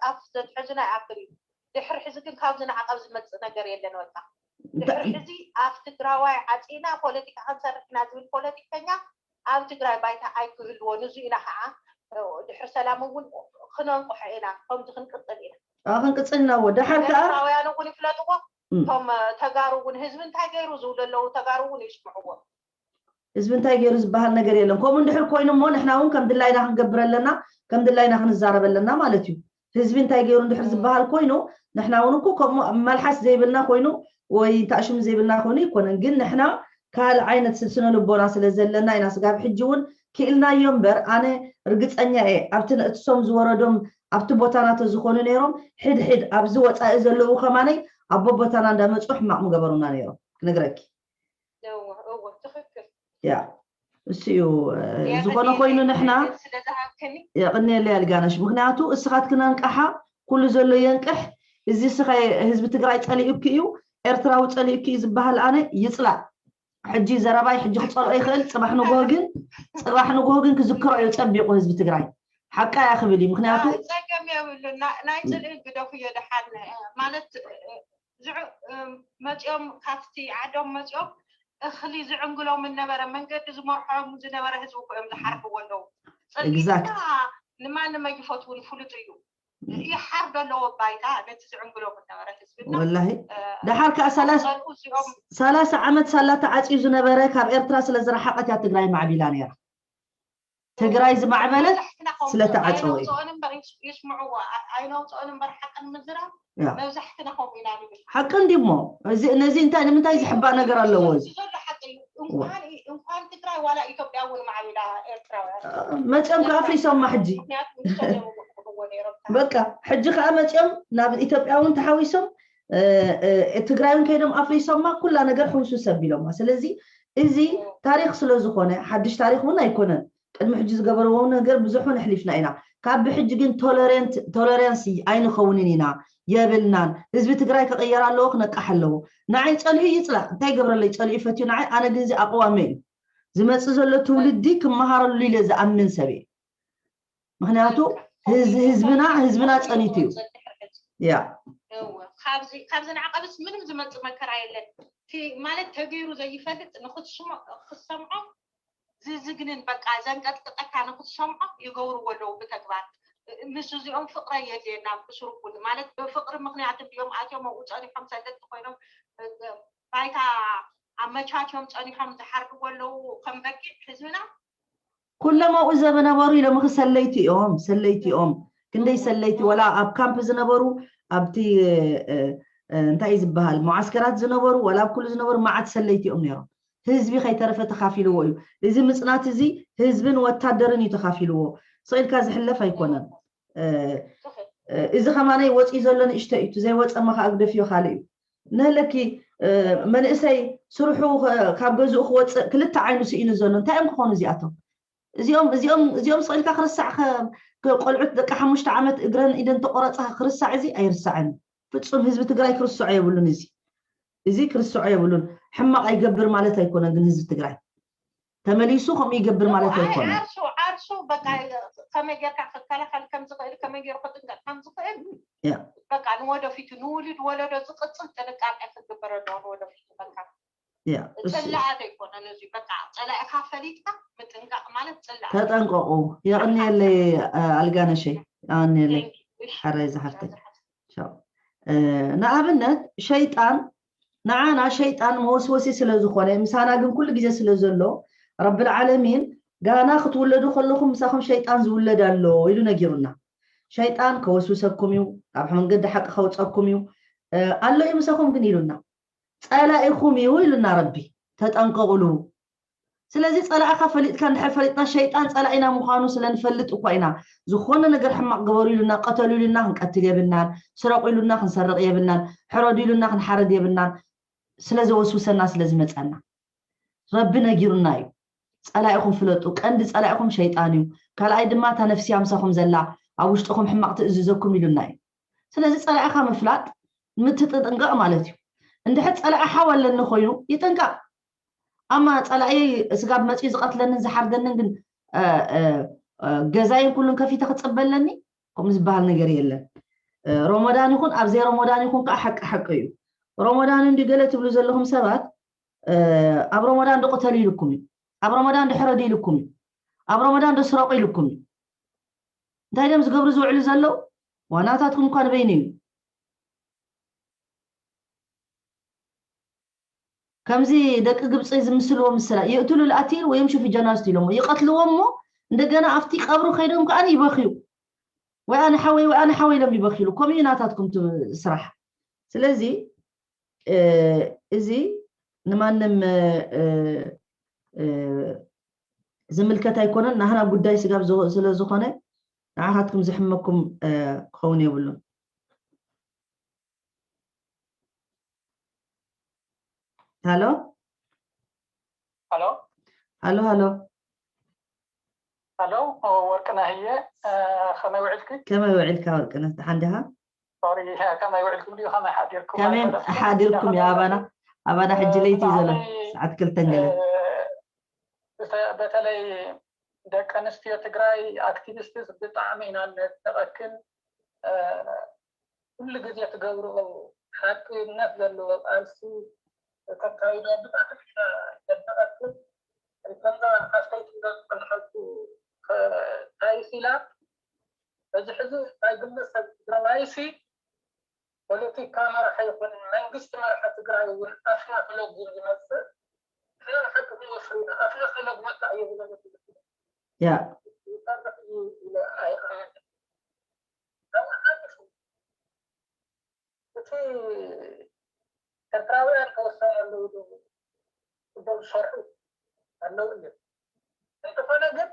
ኣፍ ዘትሐዙና ይኣክል እዩ ድሕሪ ሕዚ ግን ካብዚ ንዓቐብ ዝመፅእ ነገር የለን። በቃ ድሕሪ ሕዚ ኣብ ትግራዋይ ዓፂና ፖለቲካ ክንሰርሕ ኢና ዝብል ፖለቲከኛ ኣብ ትግራይ ባይታ ኣይክህልዎን። እዚ ኢና ከዓ ድሕሪ ሰላም እውን ክነንቁሖ ኢና፣ ከምዚ ክንቅፅል ኢና። ክንቅፅል ኢና። ደሓር ከዓ ኤርትራውያን እውን ይፍለጥዎ። እቶም ተጋሩ እውን ህዝቢ እንታይ ገይሩ ዝብሉ ኣለዉ፣ ተጋሩ እውን ይስምዕዎ። ህዝቢ እንታይ ገይሩ ዝበሃል ነገር የለን። ከምኡ እንድሕር ኮይኑ እሞ ንሕና እውን ከም ድላይና ክንገብር ኣለና፣ ከም ድላይና ክንዛረብ ኣለና ማለት እዩ። ህዝቢ እንታይ ገይሩ እንድሕር ዝበሃል ኮይኑ ንሕና እውን እኮ ከምኡ መልሓስ ዘይብልና ኮይኑ ወይ ተኣሽሙ ዘይብልና ኮይኑ ኣይኮነን። ግን ንሕና ካልእ ዓይነት ስነ ልቦና ስለ ዘለና ኢና ስጋብ ሕጂ እውን ክኢልናዮ እምበር ኣነ ርግፀኛ እየ ኣብቲ ንእትሶም ዝወረዶም ኣብቲ ቦታና ተዝኾኑ ነይሮም ሕድሕድ ኣብዚ ወፃኢ ዘለዉ ከማነይ ኣብ ቦቦታና እንዳመፁ ሕማቕ ምገበሩና ነይሮም ክነግረኪ። እወ እወ ትኽክል። ያ እሱ እዩ። ዝኾነ ኮይኑ ንሕና ስለዝሃብከኒ የቕንየለይ ኣልጋነሽ፣ ምክንያቱ እስኻትክን ኣንቃሓ ኩሉ ዘሎ የንቅሕ። እዚ ስኸ ህዝቢ ትግራይ ፀሊኡኪ እዩ፣ ኤርትራዊ ፀሊኡኪ እዩ ዝበሃል ኣነ ይፅላእ። ሕጂ ዘረባይ ሕጂ ክፀልኦ ይኽእል፣ ፅባሕ ንግሆ ግን ፅባሕ ንግሆ ግን ክዝክሮ እዩ ፀቢቑ ህዝቢ ትግራይ ሓቃ እያ ክብል እዩ። ምክንያቱ ጸገም የብሉን። ናይ ጽልኢ ግደፉ የድሓን ማለት ዝዑ መጺኦም ካብቲ ዓዶም መጺኦም እኽሊ ዝዕንግሎም ነበረ፣ መንገዲ ዝመርሖም ዝነበረ ህዝቢ እኮ እዮም ዝሓርሕዎ ኣለዉ። ጽልኢና ንማንም ኣይፈትውን ፍሉጥ እዩ። ይሓርዶ ኣለዎ ባይታ ነቲ ዝዕንግሎም ነበረ ህዝብና። ወላሂ ደሓር ከዓ ሰላሳ ዓመት ሳላ ተዓፅዩ ዝነበረ ካብ ኤርትራ ስለ ዝረሓቐት እያ ትግራይ ማዕቢላ ነይራ። ትግራይ ዝማዕበለት ስለተዓፀወ እዩ። ይስምዕዎ ኣይነውፅኦን እምበር ሓቅን ምዝራብ መብዛሕትና ከምኡ ኢና ንብል። ሓቂ እንዲሞ ነዚ እንታይ ንምንታይ ዝሕባእ ነገር ኣለዎ? እዚ ዘሎ ሓቂ እዩ። እንኳን ትግራይ ዋላ ኢትዮጵያ እውን ማዕቢላ ኤርትራውያን መፅኦም ከኣፍሪሶማ ሕጂ በቃ ሕጂ ከዓ መፅኦም ናብ ኢትዮጵያ እውን ተሓዊሶም ትግራይ እውን ከይዶም ኣፍሪሶማ ኩላ ነገር ሕውስውስ ኣቢሎማ። ስለዚ እዚ ታሪክ ስለዝኾነ ሓድሽ ታሪክ እውን ኣይኮነን። ቅድሚ ሕጂ ዝገበርዎ ነገር ብዙሑ ነሕሊፍና ኢና። ካብ ብሕጂ ግን ቶለረንሲ ኣይንኸውንን ኢና የብልናን። ህዝቢ ትግራይ ክቕየር ኣለዎ፣ ክነቃሕ ኣለዎ። ንዓይ ፀሊኡ ይፅላእ እንታይ ይገብረለይ? ፀሊኡ ፈትዩ ንዓይ ኣነ ግን እዚ ኣቕዋመ እዩ። ዝመፅእ ዘሎ ትውልዲ ክመሃረሉ ኢለ ዝኣምን ሰብ እየ። ምክንያቱ ህዝብና ህዝብና ፀኒቱ እዩ። ያ ካብዚ ንዓቐብስ ምንም ዝመፅእ መከራ የለን። ማለት ተገይሩ ዘይፈልጥ ንክትሰምዖ ዝዝግንን በቃ ዘንቀጥቅጠካ ንክትሰምዖ ይገብርዎ ኣለዉ ብተግባር። ምስ እዚኦም ፍቅረ የድልየና ብስሩኩን ማለት ብፍቅሪ ምክንያት እንዲኦም ኣትዮም ኣብኡ ፀኒሖም ሰለቲ ኮይኖም ባይታ ኣመቻችዮም ፀኒሖም ዝሓርድዎ ኣለዉ ከም በጊዕ ህዝብና። ኩሎም ኣብኡ ዘበነበሩ ኢሎም ክ ሰለይቲ እዮም ሰለይቲ እዮም ክንደይ ሰለይቲ ወላ ኣብ ካምፕ ዝነበሩ ኣብቲ እንታይ እዩ ዝበሃል መዓስከራት ዝነበሩ ወላ ኣብ ኩሉ ዝነበሩ መዓት ሰለይቲ እዮም ነይሮም። ህዝቢ ከይተረፈ ተኻፊልዎ እዩ። እዚ ምፅናት እዚ ህዝብን ወታደርን እዩ ተኻፊልዎ። ስቕ ኢልካ ዝሕለፍ ኣይኮነን። እዚ ከማነይ ወፂኡ ዘሎ ንእሽቶ እዩ። እቲ ዘይወፀ መኻ ኣግደፍዮ ካልእ እዩ። ንህለኪ መንእሰይ ስርሑ ካብ ገዝኡ ክወፅእ ክልተ ዓይኑ ስኢኑ ዘሎ እንታይ እዮም ክኾኑ እዚኣቶም? እዚኦም እዚኦም እዚኦም ስቕ ኢልካ ክርስዕ ቆልዑት ደቂ ሓሙሽተ ዓመት እግረን ኢደን ተቆረፃ ክርስዕ እዚ ኣይርሳዕን። ፍፁም ህዝቢ ትግራይ ክርስዖ የብሉን። እዚ እዚ ክርስዖ የብሉን። ሕማቕ ኣይገብር ማለት ኣይኮነን ግን ህዝቢ ትግራይ ተመሊሱ ከምኡ ይገብር ማለት ኣይኮነን። ዓርሱ ዓርሱ በቃ ከመይ ጌርካ ክከላኸል ከም ዝኽእል ከመይ ጌሩ ክጥንቀቕ ከም ዝኽእል በቃ ንወደፊቱ ንውሉድ ወለዶ ዝቕፅል ጥንቃቄ ክግበር ኣለዎ። ንወደፊቱ በቃ እሱ ፅላኣት ኣይኮነን እዚ በቃ ፀላኢካ ፈሊጥካ ምጥንቃቕ ማለት ፅላኣት። ተጠንቀቑ። የቕንየለይ ኣልጋነሸይ የቕንየለይ። ሓራይ ዝሓፍተይ ንኣብነት ሸይጣን ንዓና ሸይጣን መወስወሲ ስለ ዝኾነ ምሳና ግን ኩሉ ግዜ ስለ ዘሎ ረብል ዓለሚን ጋና ክትውለዱ ከለኹም ምሳኹም ሸይጣን ዝውለድ ኣሎ ኢሉ ነጊሩና። ሸይጣን ከወስውሰኩም እዩ፣ ካብ መንገዲ ሓቂ ከውፀኩም እዩ ኣሎ እዩ ምሳኹም ግን ኢሉና። ፀላኢኹም እዩ ኢሉና ረቢ። ተጠንቀቑሉ። ስለዚ ፀላእኻ ፈሊጥካ እንድሕር ፈሊጥና ሸይጣን ፀላኢና ምዃኑ ስለንፈልጥ እኳ ኢና ዝኾነ ነገር ሕማቕ ግበሩ ኢሉና ቅተሉ ኢሉና ክንቀትል የብልናን፣ ስረቑ ኢሉና ክንሰርቕ የብልናን፣ ሕረዱ ኢሉና ክንሓረድ የብልናን። ስለዘወስውሰና ስለዝመፀና ረቢ ነጊሩና እዩ። ፀላኢኹም ፍለጡ፣ ቀንዲ ፀላኢኹም ሸይጣን እዩ። ካልኣይ ድማ እታ ነፍስያ ምሳኹም ዘላ ኣብ ውሽጥኹም ሕማቕ ትእዝዘኩም ኢሉና እዩ። ስለዚ ፀላኢኻ ምፍላጥ ምትጥንቀቕ ማለት እዩ። እንድሕር ፀላኢ ሓው ኣለኒ ኮይኑ ይጥንቀቕ። ኣማ ፀላኢ ስጋብ መፅኡ ዝቐትለንን ዝሓርደንን ግን ገዛይን ኩሉን ከፊተ ክፅበ ኣለኒ ከምኡ ዝበሃል ነገር የለን። እ፣ ሮሞዳን ይኹን ኣብ ዘይ ሮሞዳን ይኹን ከዓ ሓቂ ሓቂ እዩ። ሮሞዳን እንዲ ገለ ትብሉ ዘለኹም ሰባት፣ እ፣ ኣብ ሮሞዳን ዶ ቅተሉ ኢልኩም እዩ፣ ኣብ ሮሞዳን ዶ ሕረዱ ኢልኩም እዩ፣ ኣብ ሮሞዳን ዶ ስረቁ ኢልኩም እዩ። እንታይ ድዮም ዝገብሩ ዝውዕሉ ዘለዉ? ዋናታትኩም እኳ ንበይኑ እዩ። ከምዚ ደቂ ግብፂ ዝምስልዎ ምስላ ይእትሉ ልኣቲል ወይም ሽፊ ጀናስት ኢሎሞ ይቐትልዎ እሞ እንደገና ኣብቲ ቀብሩ ከይዶም ከዓ ይበኽዩ። ወይ ኣነ ሓወይ ወይ ኣነ ሓወይ ኢሎም ይበኽዩሉ። ከምኡ እዩ ናታትኩም ት-፣ ስራሕ። ስለዚ እ፣ እዚ ንማንም እ፣ እ፣ ዝምልከት ኣይኮነን። ናህና ጉዳይ ስጋብ ዝኮ-፣ ስለ ዝኾነ ንዓኻትኩም ዝሕመኩም እ፣ ክኸውን የብሉን። ሃሎ ሃሎ ሃሎ ሃሎ ሃሎ፣ ወርቅነህ እየ። እ፣ ከመይ ውዕልኪ? ከመይ ውዕልካ ወርቅነህ? ደሓን ዲኻ? ሶሪ፣ ከመይ ውዕልኩም ድዩ ከመይ ሓዲርኩም? ከመይ ኣይፈለጥኩን። ሓዲርኩም እዩ? ኣባና ኣባና ሕጂ ለይቲ እዩ ዘሎ፣ ብጣዕሚ፣ ሰዓት ክልተን ገለ። እ፣ ብተ-፣ በተለይ ደቂ ኣንስትዮ ትግራይ ኣክቲቪስትስ ብጣዕሚ ኢና ነድንቐክን። እ፣ ኩሉ ግዜ ትገብርኦ ሓቅነት ዘለዎ ቃልሲ ተካይዶ ብጣዕሚ ኢና ነድንቐክን። ከምዛ ሓፍተይ ትብሎ ዝጸንሐቱ፣ እ፣ ታይስ ኢላ፣ በዚ ሕዚ ናይ ግለሰብ ትግራዋይሲ ፖለቲካ መራሒ ይኹን መንግስቲ መራሒ ትግራይ እውን ኣፍና ክለጉም ዝመፅእ፣ ንሕና ንሓቂ ክንወፍር ኢና፣ ኣፍና ክለጉመካ እየ ዝብል ያ ይሰርሕ እዩ ኢለ ኣይኣምንን። ኣብኡ ሓሊፉ እቲ ኤርትራውያን ክወሰኑ ኣለዉ ዶ? ጽቡቕ ዝሰርሑ ኣለዉ እዮም። እንተኾነ ግን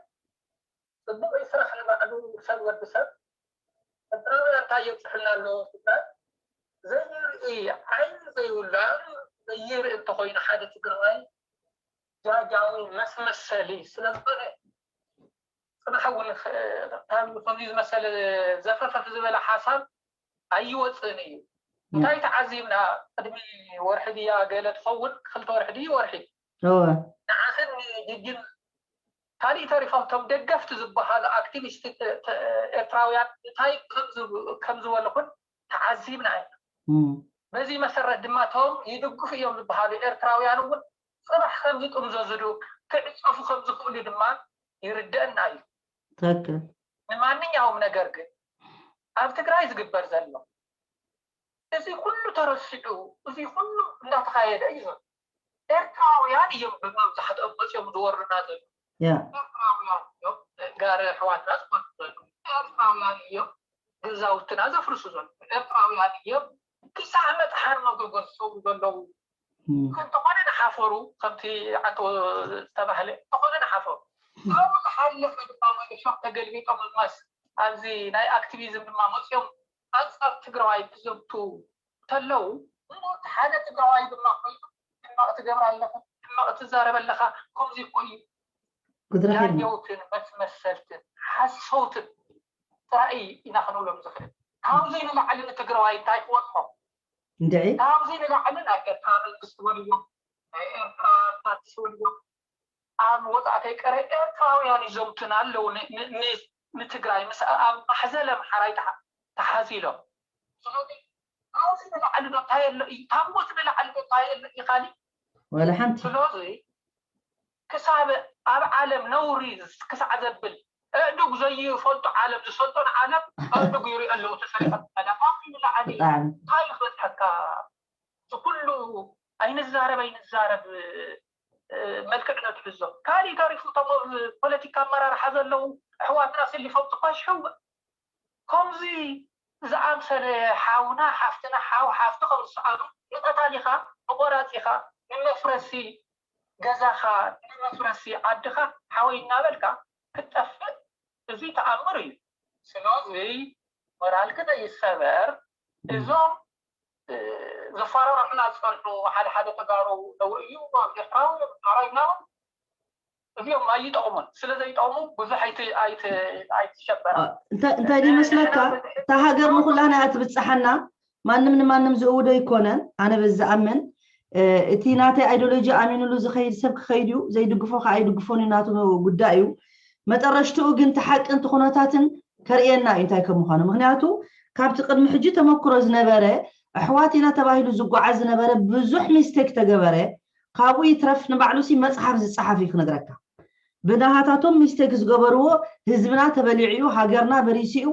ጽቡቕ እዩ ስራሕ ንባዕሉ ሰብ ወዲ ሰብ። ኤርትራውያን እንታይ የብጽሑልና ኣለዉ ሲባል ዘይርኢ ዓይኒ ዘይብሉ ኣእምሮ ዘይርኢ እንተኾይኑ ሓደ ትግራዋይ ጃጃዊ መስመሰሊ ስለ ዝኾነ ጽባሕ እውን ኽ-፣ ካብ ከምዚ ዝመሰለ ዘፈፈፍ ዝበለ ሓሳብ ኣይወፅእን እዩ። እንታይ ተዓዚብና? ቅድሚ ወርሒ ድያ ገለ ትኸውን፣ ክልተ ወርሒ ድዩ ወርሒ እወ ንዓኽን ንጅጅን ካሊእ ተሪፎም እቶም ደገፍቲ ዝበሃሉ ኣክቲቪስት ተ-፣ ተ-፣ ኤርትራውያን እንታይ ከም ዝብ-፣ ከም ዝበልኹን ተዓዚብና ኢና። እም፣ በዚ መሰረት ድማ እቶም ይድግፉ እዮም ዝበሃሉ ኤርትራውያን እውን ጽባሕ ከም ዝጥምዘዙ ክዕጸፉ ከም ዝኽእሉ ድማ ይርደአና እዩ። ትክክል ንማንኛውም ነገር ግን ኣብ ትግራይ ዝግበር ዘሎ እዚ ኩሉ ተረሲዑ እዚ ኩሉ እንዳተኻየደ እዩ ዘሎ። ኤርትራውያን እዮም ብመብዛሕትኦም መፅኦም ዝወሩና ዘሎ። ያ ኤርትራውያን እዮም ጋር ኣሕዋትና ዝኮኑ ዘለዉ። ኤርትራውያን እዮም ገዛውትና ዘፍርሱ ዘለዉ። ኤርትራውያን እዮም ክሳዕ መጥሓን መጎጎ ዝሰዉ ዘለዉ። እም፣ እንተኾነ ንሓፈሩ፣ ከምቲ ዓንቶ ዝተባህለ እንተኾነ ንሓፈሩ። ካብኡ ዝሓለፈ ድማ መሊሶም ተገልቢጦም ማስ ኣብዚ ናይ ኣክቲቪዝም ድማ መፅኦም ኣንፃር ትግራዋይ ክዘምቱ እንተለዉ፣ እሞ እቲ ሓደ ትግራዋይ ድማ ኮይኑ ሕማቕ ትገብር ኣለኻ፣ ሕማቕ ትዛረብ ኣለኻ፣ ከምዚ እኮ እዩ። ጉድረፍ የለን። ያየውትን መስመሰልትን ሓሰውትን ጥራይ ኢና ክንብሎም ዝኽእል። ካብዚ ንላዕሊ ንትግራዋይ እንታይ ክወፅሖ? እንድዒ ካብዚ ንላዕሊ ናይ ኤርትራ መንግስቲ በልዮም፣ ናይ ኤርትራ ፓርቲ በልዮም፣ ኣብ ወፃእ ከይቀረ ኤርትራውያን ይዘምቱና ኣለዉ ን-፣ ን-፣ ን-፣ ንትግራይ ምስ ኣብ ማሕዘል ኣምሓራይ ተሓ-፣ ተሓዚሎም። ስለዚ ካብዚ ንላዕሊ ዶ እንታይ ኣሎ እዩ? ካብ ሞት ንላዕሊ ዶ እንታይ ኣሎ እዩ? ካሊእ ወላ ሓንቲ ስለዚ ክሳብ ኣብ ዓለም ነውሪ ክሳዕ ዘብል ኣእዱግ ዘይፈልጡ ዓለም ዝሰልጠኑ ዓለም ኣእዱግ ይሪኦ ኣለዉ ተሰሪሖም ኣለዉ። ካብዚ ንላዕሊ ብጣዕሚ እንታይ ይበፅሐካ? እዚ ኩሉ ኣይንዛረብ ኣይንዛረብ እ፣ መልክዕ ነትሕዞ። ካሊእ ተሪፉ እቶም ኣብ ፖለቲካ ኣመራርሓ ዘለዉ ኣሕዋትና ኣሰሊፎም ዝኳሽሑ ከምዚ ዝኣምሰለ ሓውና ሓፍትና ሓው ሓፍቲ ከም ዝሰኣኑ ንቐታሊኻ ንቆራፂኻ ንመፍረሲ ገዛኻ ንመፍረሲ ዓድኻ ሓወይ እናበልካ ክትጠፍእ እዚ ተኣምር እዩ። ስለዚ ሞራልክን ይሰበር። እዞም እ፣ ዘፈራርሑና ዝጸንሑ ሓደ ሓደ ተጋሩ ደው እዩ፣ ኤርትራዊ ኣራይናውን እዚኦም ኣይጠቕሙን። ስለ ዘይጠቕሙ ብዙሕ ኣይት-፣ ኣይት-፣ ኣይትሸበራ። እንታይ እንታይ ድዩ መስለካ? እታ ሃገር ንኩላና እያ ትብጽሓና። ማንም ንማንም ዝእውዶ ኣይኮነን። ኣነ በዚ ዝኣምን እ፣ እቲ ናተይ ኣይዲዮሎጂ ኣሚኑሉ ዝኸይድ ሰብ ክኸይድ እዩ፣ ዘይድግፎ ከዓ ኣይድግፎን እዩ፣ ናቱ ጉዳይ እዩ። መጠረሽትኡ ግን እቲ ሓቅን እቲ ኩነታትን ከርእየና እዩ እንታይ ከም ምዃኑ። ምክንያቱ ካብቲ ቅድሚ ሕጂ ተመክሮ ዝነበረ ኣሕዋት ኢና ተባሂሉ ዝጓዓዝ ዝነበረ ብዙሕ ሚስቴክ ተገበረ። ካብኡ ይትረፍ ንባዕሉሲ መፅሓፍ ዝፀሓፍ እዩ ክነግረካ። ብናሃታቶም ሚስቴክ ዝገበርዎ ህዝብና ተበሊዑ እዩ፣ ሃገርና በሪሱ እዩ።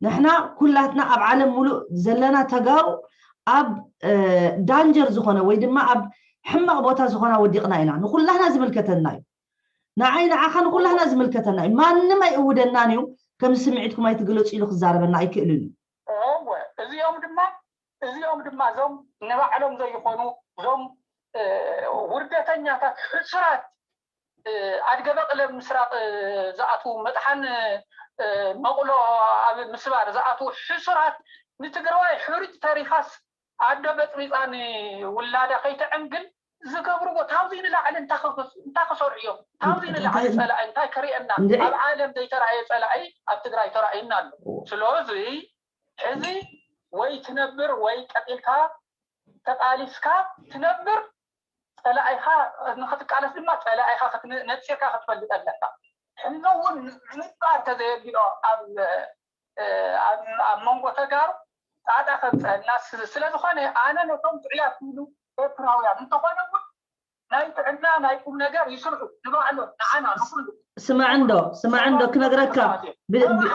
ንሕና ኩላትና ኣብ ዓለም ሙሉእ ዘለና ተጋሩ ኣብ ዳንጀር ዝኾነ ወይ ድማ ኣብ ሕማቕ ቦታ ዝኾና ወዲቕና ኢና። ንኩላህና ዝምልከተና እዩ። ንዓይ ንዓኻ ንኩላህና ዝምልከተና እዩ። ማንም ኣይእውደናን እዩ። ከም ስምዒትኩም ኣይትግለጹ ኢሉ ክዛረበና ኣይክእልን እዩ። እወ እዚኦም ድማ እዚኦም ድማ እዞም ንባዕሎም ዘይኾኑ እዞም ውርደተኛታት ሕሱራት ኣድገ በቕለ ምስራቕ ዝኣትዉ መጥሓን መቕሎ ኣብ ምስባር ዝኣትዉ ሕሱራት ንትግራዋይ ሕሩጭ ተሪኻስ ኣዶ በፅቢፃ ንውላዳ ከይተዐንግል ዝገብርዎ ታብዚ ንላዕሊ እንታይ ክሰርሑ እዮም? ታብዚ ንላዕሊ ፀላኢ እንታይ ክርእየና? ኣብ ዓለም ዘይተራእየ ፀላኢ ኣብ ትግራይ ተራእዩና ኣሎ። ስለዚ ሕዚ ወይ ትነብር ወይ ቀጢልካ ተቃሊስካ ትነብር። ፀላኢኻ ንክትቃለስ ድማ ፀላኢኻ ነፂርካ ክትፈልጥ ኣለካ። ሕዚ እውን ምንባር ተዘየቢሎ ኣብ ኣብ መንጎ ተጋሩ ጣጣ ከምፀአልና ስለዝኾነ ኣነ ነቶም ጥዑያት ትብሉ ኤርትራውያን እንተኾነ እውን ናይ ጥዕና ናይ ቁም ነገር ይስርሑ ንባዕሎም ንዓና ንኩሉ ስማዕ እንዶ ስማዕ እንዶ ክነግረካ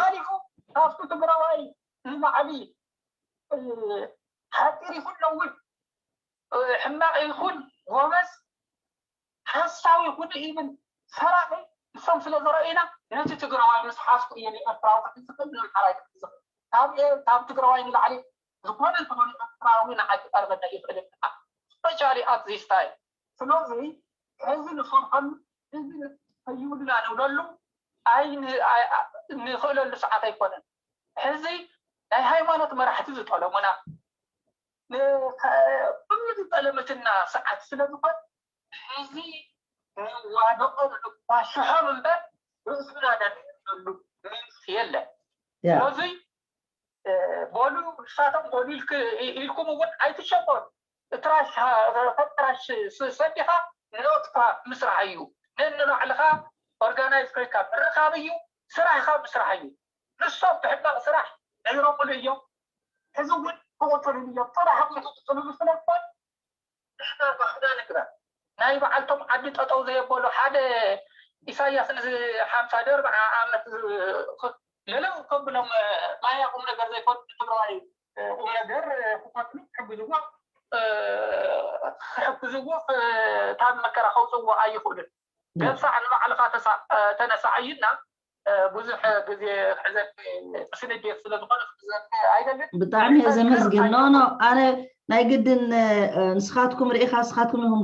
ሓሊፉ ካብቲ ትግራዋይ ንላዕሊ ሓፂር ይኹን ነዊሕ ሕማቕ ይኹን ጎበዝ ሓሳዊ ይኹን ኢብን ሰራቂ እሶም ስለ ዘረእዩና ነቲ ትግራዋይ ምስ ሓዝኩ እየ ንኤርትራዊ ክሕዝ ዝኽእል ንኣምሓራይ ክሕዝ ዝኽእል ካብ ትግራዋይ ንላዕሊ ዝኾነ ዝኾነ ኤርትራዊ ንዓይ ክቀርበና ይኽእል ስፔሻሊ ኣት ዚስ ታይም ስለዚ ሕዚ ንፈርሐሉ ሕዚ ከይውድና ንብለሉ ኣይ ንኽእለሉ ሰዓት ኣይኮነን ሕዚ ናይ ሃይማኖት መራሕቲ ዝጠለሙና ኩሉ ዝጠለመትና ሰዓት ስለ ዝኾን ሕዚ ንዋደቆም ንኳሽሖም እምበር ርእስና ነንእሉ ምንስ የለን ስለዚ በሉ ንሳቶም በሉ ኢልኩም እውን ኣይትሸቆሉ እቲ ራሽ ፈጥራሽ ሰዲኻ ኖትካ ምስራሕ እዩ ነንባዕልኻ ኦርጋናይዝ ኮይንካ ምርኻብ እዩ ስራሕኻ ምስራሕ እዩ ንሶም ብሕማቕ ስራሕ ነይሮምሉ እዮም ሕዚ እውን ክቕፅሉሉ እዮም ፅባሕ እውን ክቕፅሉሉ ስለዝኾን ንሕና ባዕልና ንግበር ናይ በዓልቶም ዓዲ ጠጠው ዘየበሉ ሓደ ኢሳያስ ንዚ ሓምሳ ዶ ኣርብዓ ዓመት ለለው ከብሎም ማያ ቁም ነገር ዘይኮኑ ትግራዋይ ቁም ነገር ክፈትሉ ክሕግዝዎ ክሕግዝዎ ካብ መከራ ከውፅዎ ኣይኽእሉን ገሳዕ ንባዕልኻ ተነሳዓይና ብዙሕ ግዜ ክሕዘኒ ብስንዴት ስለዝኾነ ክሕዘኒ ኣይደልን። ብጣዕሚ እየ ዘመስግን። ኖ ኖ ኣነ ናይ ግድን ንስኻትኩም ርኢኻ ንስኻትኩም ኢኹም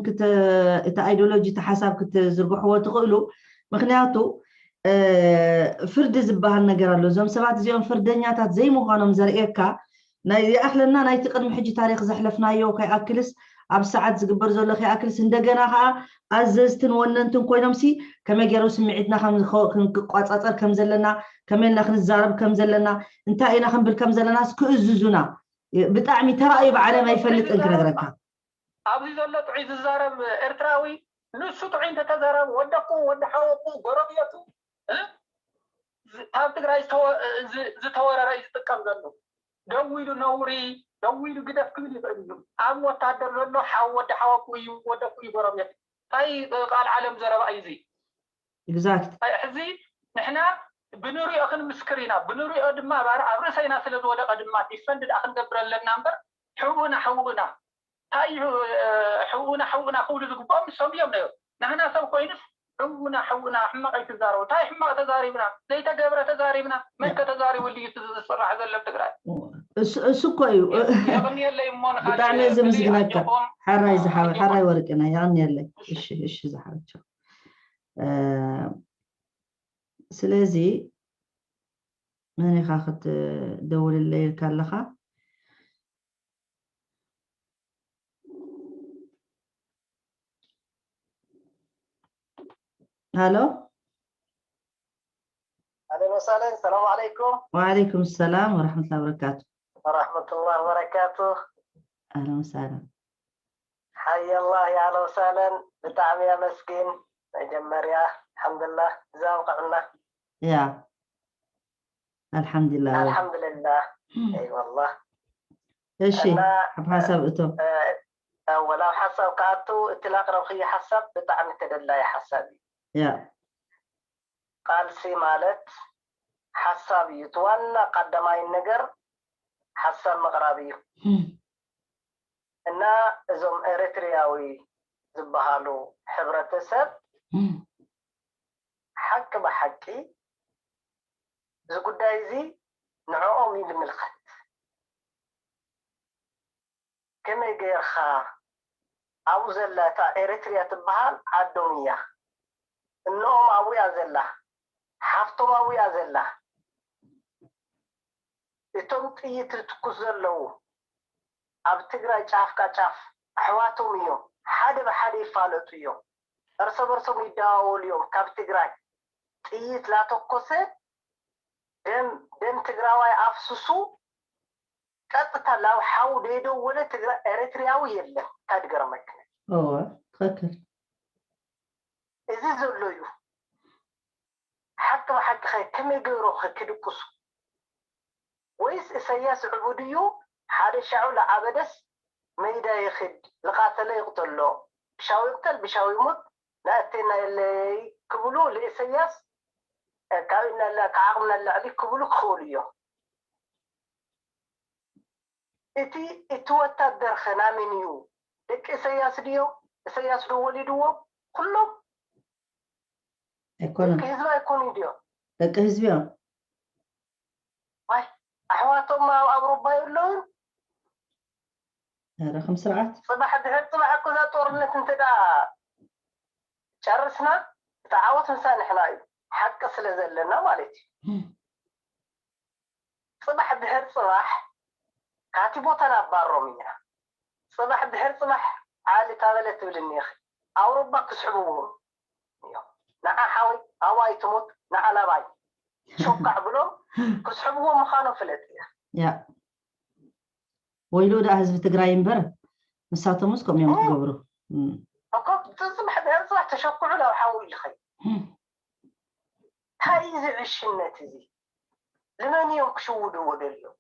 እቲ ኣይዲዮሎጂ እቲ ሓሳብ ክትዝርግሕዎ ትኽእሉ። ምክንያቱ ፍርዲ ዝበሃል ነገር ኣሎ። እዞም ሰባት እዚኦም ፍርደኛታት ዘይምዃኖም ዘርእየካ ናይ ይኣኽለና ናይቲ ቅድሚ ሕጂ ታሪኽ ዘሕለፍናዮ ከይኣክልስ ኣብ ሰዓት ዝግበር ዘሎ ከይኣክልስ እንደገና ከዓ ኣዘዝትን ወነንትን ኮይኖምሲ ከመይ ገይሩ ስምዒትና ክንቆፃፀር ከም ዘለና ከመይ ኢልና ክንዛረብ ከም ዘለና እንታይ ኢና ክንብል ከም ዘለናስ ክእዝዙና ብጣዕሚ ተራእዩ ብዓለም ኣይፈልጥን ክነግረካ ኣብዚ ዘሎ ጥዑይ ዝዛረብ ኤርትራዊ ንሱ ጥዑይ እንተተዛረብ ወደኩ ወዲ ሓወኩ ጎረቤቱ ካብ ትግራይ ዝተወረረ እዩ ዝጥቀም ዘሎ ደው ኢሉ ነውሪ ደው ኢሉ ግደፍ ክብል ይኽእል እዩ ኣብ ወታደር ዘሎ ሓው ወዲ ሓወኩ እዩ ወደኩ እዩ ጎረቤት እንታይ ቃል ዓለም ዘረባ እዩ እዚ exact ሕዚ ንሕና ብንሪኦ ክንምስክር ኢና ብንሪኦ ድማ ባር ኣብ ርእሰይና ስለ ዝወደቀ ድማ ዲፈንድ ደኣ ክንገብር ኣለና እምበር ሕውና ሕውና እንታይ ሕውና ሕውና ክብሉ ዝግብኦም ንሶም እዮም ነዮም ንሕና ሰብ ኮይኑስ ሕውና ሕውና ሕማቕ ኣይትዛረቡ እንታይ ሕማቕ ተዛሪብና ዘይተገብረ ተዛሪብና መን ከተዛሪቡ ልዩ ዝስራሕ ዘሎ ትግራይ እሱ እኮ እዩ የቕንየለይ እሞ ብጣዕሚ እየ ዘመስግነካ ሓራይ ዝሓወይ ሓራይ ወርቅና የቕንየለይ እሺ እሺ ዝሓወቸው ስለዚ መን ኢኻ ክትደውልለይ ኢልካ ኣለኻ ሃሎ اهلا وسهلا السلام عليكم وعليكم السلام ورحمه الله وبركاته ورحمه الله وبركاته اهلا وسهلا حيا الله يا اهلا وسهلا ብጣዕሚ የመስግን መጀመርያ الحمد لله እዛ ኣብቅዕና ያ الحمد لله الحمد لله እይ ወላ እሺ እና ኣብ ሓሳብ እቶ ወላ ኣብ ሓሳብ ክኣቱ እቲ ላቅረብክዮ ሓሳብ ብጣዕሚ ተደላይ ሓሳብ እዩ። ያ ቃልሲ ማለት ሓሳብ እዩ። እቲ ዋና ቀዳማይ ነገር ሓሳብ ምቕራብ እዩ። እና እዞም ኤሪትሪያዊ ዝበሃሉ ሕብረተሰብ ሓቂ ብሓቂ እዚ ጉዳይ እዚ ንዕኦም እዩ ዝምልከት። ከመይ ገይርካ ኣብኡ ዘላ እታ ኤሪትሪያ ትበሃል ዓዶም እያ። እኖኦም ኣብኡ እያ ዘላ፣ ሓፍቶም ኣብኡ እያ ዘላ። እቶም ጥይት ዝትኩስ ዘለዉ ኣብ ትግራይ ጫፍካ ጫፍ ኣሕዋቶም እዮም። ሓደ ብሓደ ይፋለጡ እዮም። እርሰ በርሶም ይደዋወሉ እዮም። ካብ ትግራይ ጥይት ላተኮሰ ደም ደም ትግራዋይ ኣፍስሱ ቀጥታ ላብ ሓው ደይደወለ ትግራይ ኤሪትሪያዊ የለን። እንታይ ድገርመክነ እወ ትኽክል እዚ ዘሎ እዩ። ሓቂ ብሓቂ ከ ከመይ ገይሮ ከ ክድቅሱ? ወይስ እሰያስ ዕቡድ እዩ? ሓደ ሻዑ ለዓበደስ መይዳ ይኽድ ልቃተለ ይቕተሎ ብሻው ይቕተል ብሻው ይሙት ናእቴና የለይ ክብሉ ለእሰያስ ካብ ዓቕምና ላዕሊ ክብሉ ክኽእሉ እዮም። እቲ እቲ ወታደር ኸ ናመን እዩ? ደቂ እሰያስ ድዮ? እሰያስ ዶ ወሊድዎም? ኩሎም ኣይኮኑን ደቂ ህዝቢ ኣይኮኑ ድዮ? ደቂ ህዝቢ እዮም ዋይ ኣሕዋቶም ኣብ ኣውሮፓ የለውን? ኧረ ከም ስርዓት ፅባሕ ድሕር ፅባሕ እኮ እዛ ጦርነት እንተ ደኣ ጨርስና እቲ ዓወት ምሳ ንሕና እዩ። ሓቂ ስለ ዘለና ማለት እዩ። ፅባሕ ድሕር ፅባሕ ካቲ ቦታ ናባሮም ኢና። ፅባሕ ድሕር ፅባሕ ዓሊ ታበለ ትብል እኒኺ ኣውሮፓ ክስሕብዎም እዮም። ንዓ ሓወይ ኣብኡ ኣይትሞት ንዓ ናባይ ሾካዕ ብሎም ክስሕብዎም ምዃኖም ፍለጥ እያ። ያ ወይሉ ደኣ ህዝቢ ትግራይ እምበር ንሳቶምስ ከምኡ እዮም ክገብሩ እም። እኮ ፅባሕ ድሕር ፅባሕ ተሸኩዑ ናብ ሓዊ ይልኸይ። እንታይ እዚ ዕሽነት እዚ? ልመን እዮም ክሽውድዎ ደልዮም?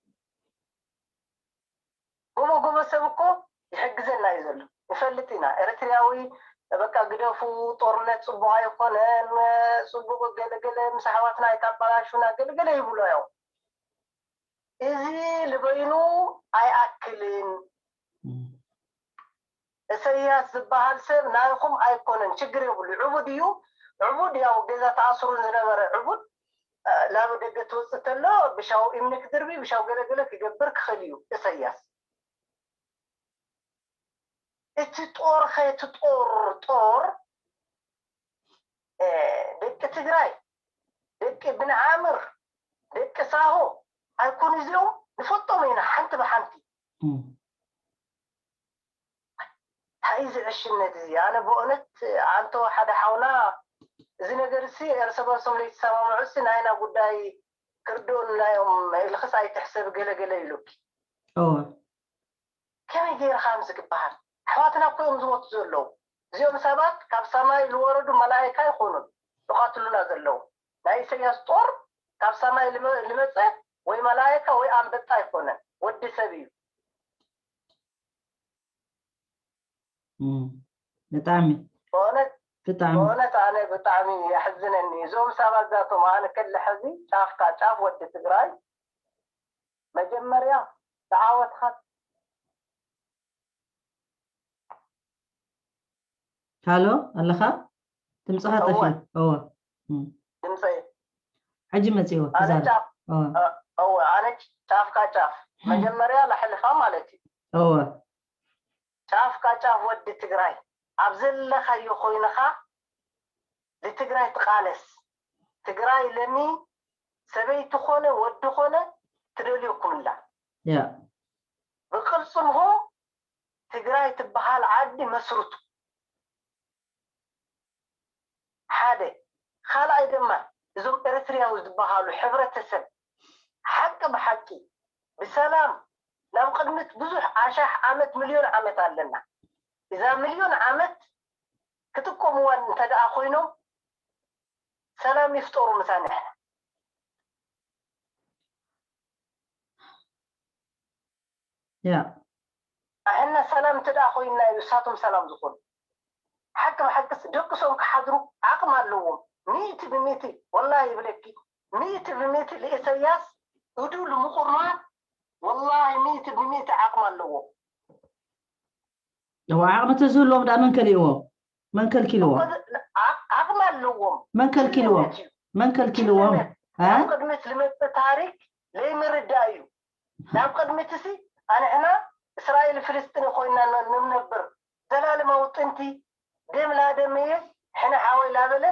ጎቦ ጎቦ ሰብ እኮ ይሕግዘና እዩ ዘሎ። ንፈልጥ ኢና ኤርትርያዊ በቃ ግደፉ ጦርነት ፅቡቅ ኣይኮነን ፅቡቅ ገለገለ ምስ ኣሕዋትና ኣይታባላሹና ገለገለ ይብሎ እዮም። እዚ ልበይኑ ኣይኣክልን። እሰያስ ዝበሃል ሰብ ናይኹም ኣይኮነን ችግር የብሉ። ዕቡድ እዩ። ዕቡድ ያው ገዛ ተኣስሩ ዝነበረ ዕቡድ ናብ ደገ ትወፅእ ተሎ ብሻው እምኒ ክድርቢ ብሻው ገለገለ ክገብር ክኽእል እዩ እሰያስ። እቲ ጦር ኸ እቲ ጦር ጦር ደቂ ትግራይ ደቂ ብንዓምር ደቂ ሳሆ ኣይኮኑ እዚኦም ንፈልጦም ኢና ሓንቲ ብሓንቲ እንታይ እዚ ዕሽነት እዚ ኣነ ብእውነት ኣንተ ሓደ ሓውና እዚ ነገር ሲ እርስ በርሶም ለይተሰማምዑ ሲ ናይና ጉዳይ ክርድኡና እዮም ኢልክስ ኣይትሕሰብ ገለ ገለ ኢሉኪ እወ ከመይ ገይርካ ምስ ክበሃል ኣሕዋትና እኮ እዮም ዝሞቱ ዘለዉ እዚኦም ሰባት ካብ ሰማይ ዝወረዱ መላይካ ይኮኑን ዝቃትሉና ዘለዉ ናይ ኢሰያስ ጦር ካብ ሰማይ ዝመፀ ወይ መላይካ ወይ ኣንበጣ ኣይኮነን ወዲ ሰብ እዩ ብጣዕሚ በእውነት ብጣዕሚ በእውነት ኣነ ብጣዕሚ የሕዝነኒ እዞም ሰባት ዛቶም ኣነ ከለ ሕዚ ጫፍካ ጫፍ ወዲ ትግራይ መጀመርያ ተዓወትካ ሃሎ ኣለኻ ድምፅኻ ጠፊ እወ ድምፀይ ሕጂ መፅዎ ኣነ ተዛረብ ጫፍ እወ እወ ኣነ ጫፍካ ጫፍ መጀመርያ ላሕልፋ ማለት እዩ እወ ጫፍካ ጫፍ ወዲ ትግራይ ኣብ ዘለኻዮ ኮይንኻ ንትግራይ ትቃለስ ትግራይ ለሚ ሰበይቲ ኮነ ወዲ ኮነ ትደልየኩም ኣላ ያ ብቅልፅምኹም ትግራይ ትበሃል ዓዲ መስርቱ ሓደ ካልኣይ ድማ እዞም ኤርትርያዊ ዝበሃሉ ሕብረተሰብ ሓቂ ብሓቂ ብሰላም ናብ ቅድሚት ብዙሕ ኣሻሕ ዓመት ሚልዮን ዓመት ኣለና እዛ ሚልዮን ዓመት ክጥቀምዋ እንተ ደኣ ኮይኖም ሰላም ይፍጠሩ ምሳና ኢና ያ ኣሕና ሰላም እንተ ደኣ ኮይንና እዩ እሳቶም ሰላም ዝኾኑ። ሓቂ ብሓቅስ ደቅሶም ክሓድሩ ዓቕሚ ኣለዎም። ሚእቲ ብሚእቲ ወላሂ ይብለኪ፣ ሚእቲ ብሚእቲ ንኢሰያስ እዱ ንምቑርማት ወላሂ ሚእቲ ብሚእቲ ዓቕሚ ኣለዎም። እዋ ዓቕሚ ተዝህልዎም ዳ መን ከሊእዎም? መን ከልኪልዎም? ዓቕሚ ኣለዎም። መን ከልኪልዎም? መን ከልኪልዎም? ናብ ቅድሚት ዝመፅእ ታሪክ ለይምርዳእ እዩ። ናብ ቅድሚት ሲ ኣንሕና እስራኤል ፍልስጢን ኮይና ንነብር ዘላለማዊ ጥንቲ ደም ላደመየ ሕነ ሓወይ ላበለ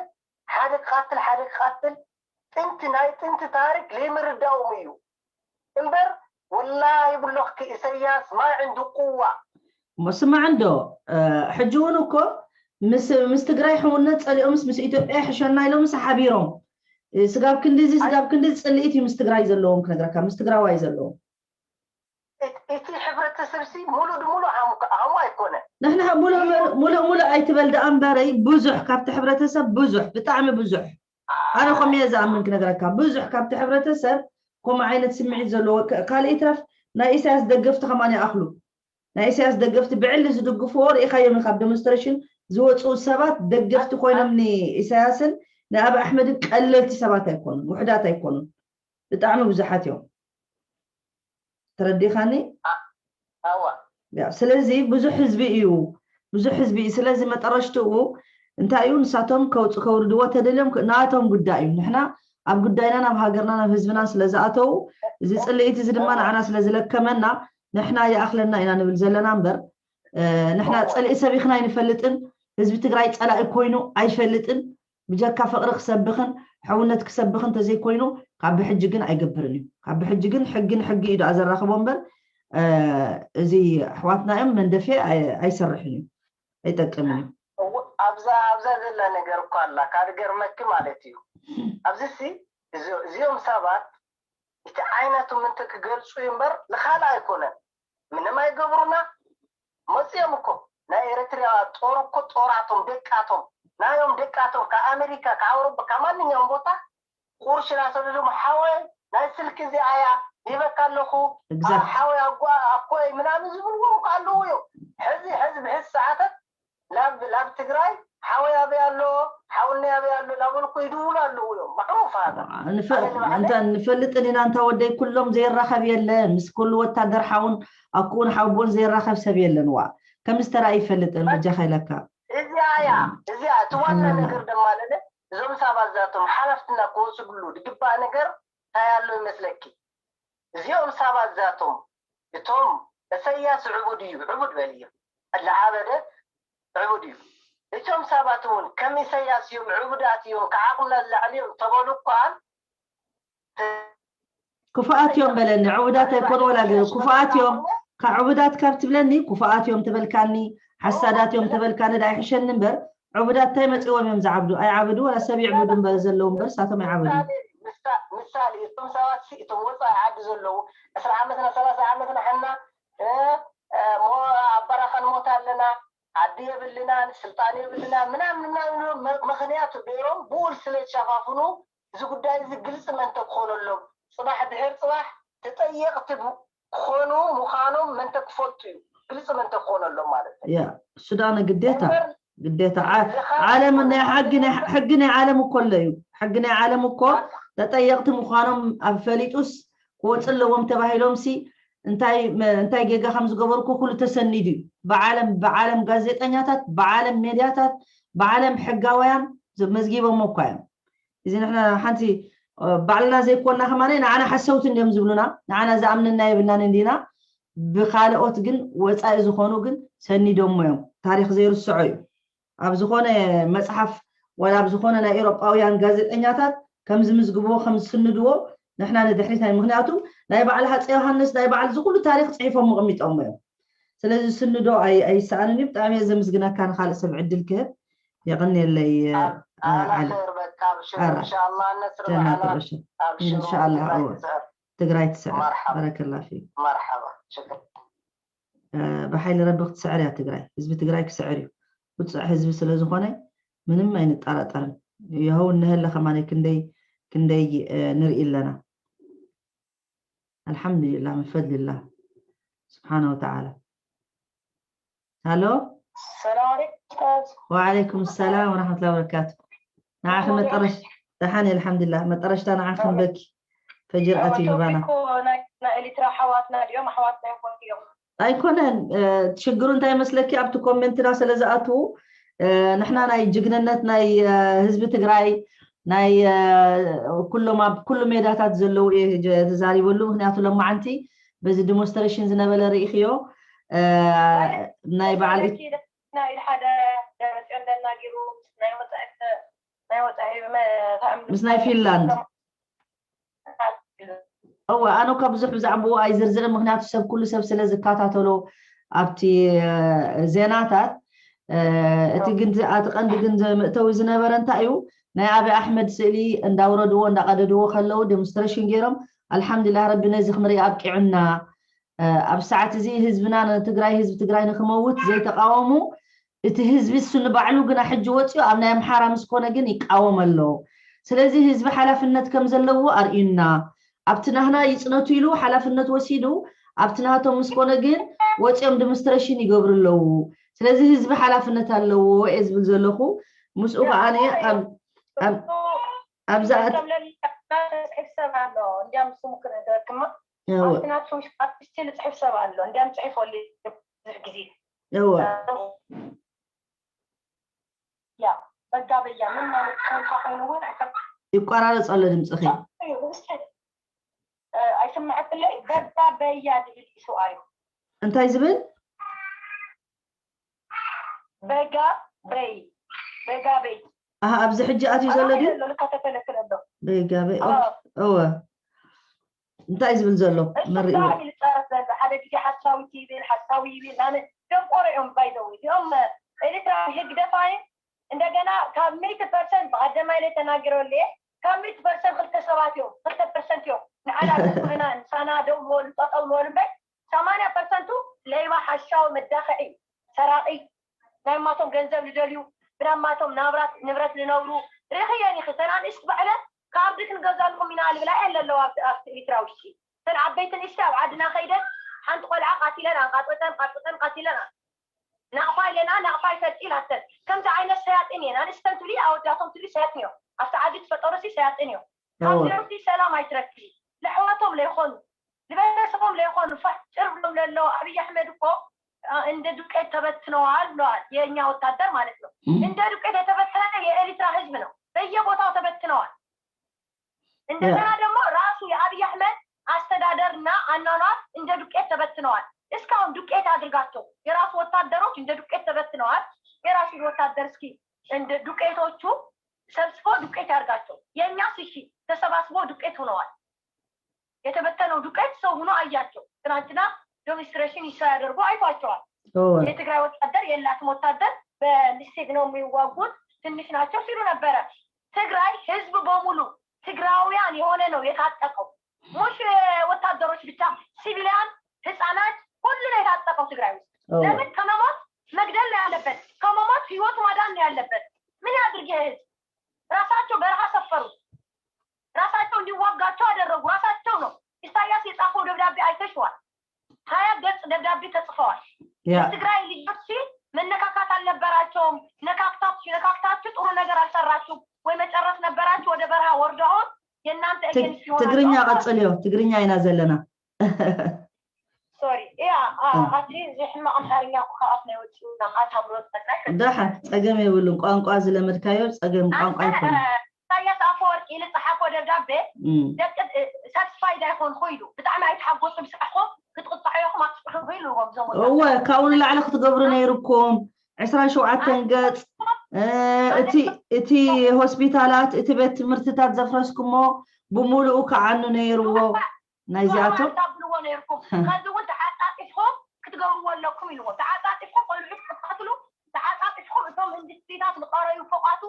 ሓደ ክቃትል ሓደ ክቃትል ጥንቲ ናይ ጥንቲ ታሪክ ለይምርዳኦም እዩ እምበር ወላሂ ብሎኽኪ ኢሰያስ ማይ ዕንዲ ቁዋ ስማዕ እንዶ ሕጂ እውን እኮ ምስ ምስ ትግራይ ሕውነት ፀሊኦምስ ምስ ኢትዮጵያ ይሕሸና ኢሎምስ ሓቢሮም ስጋብ ክንዲዚ ስጋብ ክንዲ ፅልኢት እዩ ምስ ትግራይ ዘለዎም ክነግረካ ምስ ትግራዋይ ዘለዎም እቲ ሕብረተሰብ ሲ ሙሉእ ድሙሉእ ሃሙ ኣይኮነ ንሕና ሙሉእ ሙሉእ ኣይትበል ደኣ እምበረይ ብዙሕ ካብቲ ሕብረተሰብ ብዙሕ ብጣዕሚ ብዙሕ ኣነ ከምየ ዝኣምን ክነግረካ ብዙሕ ካብቲ ሕብረተሰብ ከምኡ ዓይነት ስምዒት ዘለዎ ካልእ ይትረፍ ናይ ኢሳያስ ደገፍቲ ከማን ይኣኽሉ ናይ ኢሳያስ ደገፍቲ ብዕሊ ዝድግፍዎ ርኢኻዮም ካብ ዴሞንስትሬሽን ዝወፁ ሰባት ደገፍቲ ኮይኖም ንኢሳያስን ንኣብ ኣሕመድን ቀለልቲ ሰባት ኣይኮኑን ውሕዳት ኣይኮኑን ብጣዕሚ ብዙሓት እዮም ተረዲኻኒ ስለዚ ብዙሕ ህዝቢ እዩ ብዙሕ ህዝቢ እዩ ስለዚ መጠረሽትኡ እንታይ እዩ ንሳቶም ከውፅ ከውርድዎ ተደልዮም ናቶም ጉዳይ እዩ ንሕና ኣብ ጉዳይና ናብ ሃገርና ናብ ህዝብና ስለዝኣተው እዚ ፅልኢት እዚ ድማ ንዓና ስለዝለከመና ንሕና ይኣኽለና ኢና ንብል ዘለና እምበር ንሕና ፅልኢ ሰብ ኢኽና ኣይንፈልጥን ህዝቢ ትግራይ ፀላኢ ኮይኑ ኣይፈልጥን ብጀካ ፍቕሪ ክሰብኽን ሕውነት ክሰብኽን ተዘይኮይኑ ካብ ብሕጂ ግን ኣይገብርን እዩ ካብ ብሕጂ ግን ሕጊ ንሕጊ እዩ ደኣ ዘራኽቦ እምበር እዚ ኣሕዋትና እዮም መንደፌ ኣይሰርሕን እዩ ኣይጠቅምን እዩ ኣብዛ ኣብዛ ዘላ ነገር እኳ ኣላ ካብ ገርመኪ ማለት እዩ ኣብዚ ሲ እዚኦም ሰባት እቲ ዓይነቱ ምንተ ክገልፁ እዩ እምበር ንካልእ ኣይኮነን ምንም ኣይገብሩና መፅኦም እኮ ናይ ኤርትራ ጦር እኮ ጦራቶም ደቃቶም ናዮም ደቃቶም ካብ ኣሜሪካ ካብ ኣውሮፓ ካብ ማንኛውም ቦታ ቁርሽ ናሰደዶም ሓወይ ናይ ስልኪ እዚኣያ ሂበካ ኣለኹ ሓወይ ኣኮይ ምናምን ዝብልዎም እኮ ኣለዉ እዮም ሕዚ ሕዚ ብሕዚ ሰዓታት ላብ ላብ ትግራይ ሓወይ ኣበይ ኣሎ ሓውነይ ኣበይ ኣሎ ላበልኩ ይድውሉ ኣለዉ እዮም ማዕሩፍ እንተ ንፈልጥን ኢና እንታ ወደይ ኩሎም ዘይራኸብ የለ ምስ ኩሉ ወታደር ሓውን ኣኩኡን ሓውቦን ዘይራኸብ ሰብ የለን ዋ ከም ዝተራእይ ይፈልጥን በጃኻ ኢለካ እዚኣ እያ እዚኣ እቲ ዋና ነገር ድማ ለለ እዞም ሰባት ዛቶም ሓላፍትና ክወስድሉ ዝግባእ ነገር እንታይ ኣሎ ይመስለኪ እዚኦም ሰባት ዛቶም እቶም እሰያስ ዕቡድ እዩ ዕቡድ በልዮ ለዓበደ ዕቡድ እዩ እቶም ሰባት እውን ከም ኢሰያስ እዮም ዕቡዳት እዮም ከዓቕምና ዝላዕሊ እዮም ተበሉ እኳን ክፉኣት እዮም በለኒ ዕቡዳት ኣይኮኑ ወላ ክፉኣት እዮም ካብ ዕቡዳት ካብ ትብለኒ ክፉኣት እዮም ተበልካኒ ሓሳዳት እዮም ተበልካኒ ዳ ይሕሸኒ እምበር ዕቡዳት እንታይ መፅዎም እዮም ዝዓብዱ ኣይዓበዱ ወላ ሰብ ይዕብዱ እምበር ዘለዉ እምበር ሳቶም ኣይዓበዱ ምሳሌ እቶም ሰባት እቶም ወፃኢ ዓዲ ዘለዉ ዕስራ ዓመትና ሰላሳ ዓመትና ሓና ኣባራኻ ንሞት ኣለና ዓዲ የብልናን ስልጣን የብልና ምናምን ምናምን ምክንያቱ ገይሮም ብኡል ስለ ዝሸፋፍኑ እዚ ጉዳይ እዚ ግልፂ መንተ ክኾነሎም ፅባሕ ድሕር ፅባሕ ተጠየቕቲ ክኾኑ ምዃኖም መንተ ክፈልጡ እዩ ግልፂ መንተ ክኾነሎም ማለት እዩ ያ እሱ ዳነ ግዴታ ግዴታ ዓለም ናይ ሕጊ ናይ ዓለም እኮ ኣሎ እዩ ሕጊ ናይ ዓለም እኮ ተጠየቕቲ ምዃኖም ኣብ ፈሊጡስ ክወፅ ኣለዎም ተባሂሎም ሲ እንታይ እንታይ ጌጋ ከም ዝገበሩ እኮ ኩሉ ተሰኒዱ እዩ ብዓለም ብዓለም ጋዜጠኛታት ብዓለም ሜድያታት ብዓለም ሕጋውያን መዝጊቦሞ እኳ እዮም እዚ ንሕና ሓንቲ ባዕልና ዘይኮና ከማነ ንዓና ሓሰውቲ እንዲዮም ዝብሉና ንዓና ዝኣምነና የብልናን እንዲና ብካልኦት ግን ወፃኢ ዝኾኑ ግን ሰኒዶሞ እዮም ታሪክ ዘይርስዖ እዩ ኣብ ዝኾነ መፅሓፍ ወላ ኣብ ዝኾነ ናይ ኤሮጳውያን ጋዜጠኛታት ከም ዝምዝግብዎ ከም ዝስንድዎ ንሕና ንድሕሪት ናይ ምክንያቱ ናይ በዓል ሃፀ ዮሃንስ ናይ በዓል ዝኩሉ ታሪክ ፅሒፎም ኣቐሚጦሞ እዮም ስለዚ ዝስንዶ ኣይሰኣንን እዩ ብጣዕሚ እየ ዘምስግነካ ንካልእ ሰብ ዕድል ክህብ የቐንየለይ ኣላ ኸይር በቃ ኣብሽር እንሻላ ነስር ጀና በዓላ ተበሽር ኣብሽር እንሻላ ትግራይ እወ ትስዕር ትግራይ ትስዕር መርሓባ በረከላ ፊ መርሓባ ሽክር ብሓይሊ ረቢ ክትስዕር እያ ትግራይ ህዝቢ ትግራይ ክስዕር እዩ ውፅዕ ህዝቢ ስለዝኾነ ምንም ኣይንጠራጠርን ይኸው እነሀለ ከማነ ክንደይ ክንደይ ንርኢ ኣለና ኣልሓምዱሊላህ ምን ፈድሊላህ ስብሓነ ወተዓላ። ሃሎ። ሰላም ዓለይኩም ኡስታዝ። ወዓለይኩም ሰላም ወራሕመቱላሂ ወበረካቱ። ንዓኺ መጠረሽ ደሓን እየ፣ ኣልሓምዱሊላህ። መጠረሽታ ንዓኺ ክንበኪ ፈጅር ኣትዩ ምባና። ቶፒክ ናይ ናይ ኤሪትራ ኣሕዋትና ድዮም ኣሕዋትና ይኾኑ እዮም። ኣይኮነን። ሽግሩ እንታይ መስለኪ፣ ኣብቲ ኮሜንትና ስለ ዝኣትዉ ንሕና ናይ ጅግንነት ናይ ህዝቢ ትግራይ ናይ ኩሎም ኣብ ኩሉ ሜዳታት ዘለዉ እየ ተዛሪበሉ። ምክንያቱ ለማዓንቲ በዚ ዲሞንስትሬሽን ዝነበረ ርኢኽዮ። ናይ በዓል ናይ ኢድ ሓደ ደብረፅዮን ደናጊሩ ናይ ወፃኢ ናይ ወፃኢ ምስ ናይ ፊንላንድ እወ፣ ኣነ እኳ ብዙሕ ብዛዕባኡ ኣይዝርዝርን፣ ምክንያቱ ሰብ ኩሉ ሰብ ስለ ዝከታተሎ ኣብቲ ዜናታት። እቲ ግን እቲ ቀንዲ ግን መእተዊ ዝነበረ እንታይ እዩ፣ ናይ ኣብይ ኣሕመድ ስእሊ እንዳውረድዎ እንዳቀደድዎ ከለዉ ዴሞንስትሬሽን ገይሮም፣ ኣልሓምዱሊላህ ረቢ ነዚ ክንርኢ ኣብቂዑና። ኣብ ሰዓት እዚ ህዝብና ንትግራይ ህዝቢ ትግራይ ንክመውት ዘይተቃወሙ፣ እቲ ህዝቢ እሱ ንባዕሉ ግና ሕጂ ወፂኡ ኣብ ናይ ኣምሓራ ምስ ኮነ ግን ይቃወም ኣሎ። ስለዚ ህዝቢ ሓላፍነት ከም ዘለዎ ኣርእዩና፣ ኣብቲ ናህና ይፅነቱ ኢሉ ሓላፍነት ወሲዱ ኣብቲ ናቶም ምስ ኮነ ግን ወፂኦም ዲሞንስትሬሽን ይገብሩ ኣለዉ። ስለዚ ህዝቢ ሓላፍነት ኣለዎ እየ ዝብል ዘለኹ። ምስኡ ከዓ ኣብዛ ሰብ ኣሎ እንዲያም ስሙ ክነገርክማ ኣብቲ ናትኩም ኣርቲስቲ ዝፅሕፍ ሰብ ኣሎ እንዲያም ፅሒፎ ብዙሕ ግዜ እወ ያ በጋ በያ ምን ማለት ቋንቋ ኮይኑ እውን ይቆራረፅ ኣሎ ድምፅኺ። ኣይስምዐክለይ በጋ በያ ዝብል ይስውኣዩ እንታይ ዝብል በጋ በይ በጋ በይ ኣሃ ኣብዚ ሕጂ ኣትዩ ዘሎ ድዩ? ልካ ተፈለክለ ኣሎ በጋ በይ እወ እንታይ ዝብል ዘሎ መሪእዎ ይፃረፍ ዘሎ ሓደ ግዜ ሓሳዊት ይብል ሓሳዊ ይብል ናነ ደንቆሮ እዮም ባይዘው እዚኦም ኤርትራ ህግደፋይ እንደገና ካብ ሚእቲ ፐርሰንት ብቀደማይ ላይ ተናግረሉ እየ ካብ ሚእቲ ፐርሰንት ክልተ ሰባት እዮም ክልተ ፐርሰንት እዮም ንዓና ዝስምዕና ንሳና ደው ዝበሉ ጠጠው ዝበሉ እምበር ሰማንያ ፐርሰንቱ ለይባ ሓሻዊ መዳኸዒ ሰራቂ ናይ ማቶም ገንዘብ ዝደልዩ ብናማቶም ናብራት ንብረት ዝነብሩ ርኽየን ኢኺ እተን ኣንእሽቲ ባዕለን ካርዲ ክንገዛልኩም ኢና ልብላ እየን ለለዋ ኣብቲ ኤርትራ ውሽጢ እተን ዓበይቲ ንእሽቲ ኣብ ዓድና ከይደን ሓንቲ ቆልዓ ቃቲለን ኣንቃጥጠን ቃጥጠን ቃቲለን ናቕፋ ኢለና ናቕፋ ይፈልጥ ኢላተን ከምዚ ዓይነት ሰያጢን እየን ኣንስተን ትብሊ ኣወዳቶም ትብሊ ሰያጢን እዮም ኣብቲ ዓዲ ትፈጠሩ ሲ ሰያጢን እዮም ካብ ዚሮሲ ሰላም ኣይትረክቢ ለሕዋቶም ለይኾኑ ንቤተሰቦም ለይኾኑ ፋጭር ብሎም ለለዉ ኣብይ ኣሕመድ እኮ እንደ ዱቄት ተበትነዋል ብለዋል የእኛ ወታደር ማለት ነው እንደ ዱቄት የተበተነ የኤሪትራ ህዝብ ነው በየቦታው ተበትነዋል እንደገና ደግሞ ራሱ የአብይ አህመድ አስተዳደርና አኗኗር እንደ ዱቄት ተበትነዋል እስካሁን ዱቄት አድርጋቸው የራሱ ወታደሮች እንደ ዱቄት ተበትነዋል የራሱ ወታደር እስኪ እንደ ዱቄቶቹ ሰብስቦ ዱቄት ያርጋቸው የእኛስ እሺ ተሰባስቦ ዱቄት ሆነዋል የተበተነው ዱቄት ሰው ሆኖ አያቸው ትናንትና ዴሞንስትሬሽን ሲያደርጉ አይቷቸዋል የትግራይ ወታደር የላትም ወታደር በሚስቴክ ነው የሚዋጉት ትንሽ ናቸው ሲሉ ነበረ ትግራይ ህዝብ በሙሉ ትግራውያን የሆነ ነው የታጠቀው ሙሽ ወታደሮች ብቻ ሲቪሊያን ህፃናት ሁሉ ነው የታጠቀው ትግራይ ውስጥ ለምን ከመሞት መግደል ነው ያለበት ከመሞት ህይወት ማዳን ነው ያለበት ምን ያድርግ ይህ ህዝብ ራሳቸው በረሃ ሰፈሩ ራሳቸው እንዲዋጋቸው አደረጉ ራሳቸው ነው ኢሳያስ የጻፈው ደብዳቤ አይተሽዋል ሀያ ገጽ ደብዳቤ ተጽፈዋል የትግራይ ልጆች መነካካት አልነበራቸውም ነካክታችሁ ነካክታችሁ ጥሩ ነገር አልሰራችሁም ወይ መጨረስ ነበራችሁ ወደ በረሃ ወርደውን የእናንተ ትግርኛ ቀጽልዮ ትግርኛ ኢና ዘለና ሶሪ ያ ኣቲ እዚ ሕማቕ ኣምሓርኛ እኮ ካብ ኣፍና ይወፅእ ናብ ኣታ ምሮት ጠቅላይ ደሓን ጸገም የብሉን ቋንቋ ዝለመድካዮ ጸገም ቋንቋ ይኮነ ኢሳያስ ኣፈወርቂ ዝፀሓፎ ደብዳቤ ደቂ ሳትስፋይድ ኣይኮንኩ ኢሉ ብጣዕሚ ኣይተሓጎሱ ብስራሕኩም ክትቕፅዑ ኢኹም ኣትፅሑ ኢልዎም ዞም እወ ካብኡ ንላዕሊ ክትገብሩ ነይርኩም ዕስራን ሸውዓተን ገፅ እቲ ሆስፒታላት እቲ ቤት ትምህርትታት ዘፍረስኩሞ ብምሉኡ ክዓኑ ነይርዎ ናይዚኣቶም ብልዎ ነይርኩም ከዚ እውን ተዓፃፂፍኩም ክትገብርዎ ኣለኩም ኢልዎ ተዓፃፂፍኩም ቆልዑ ክትቀትሉ ተዓፃፂፍኩም እቶም ኢንዱስትሪታት ዝቀረዩ ፎቃቱ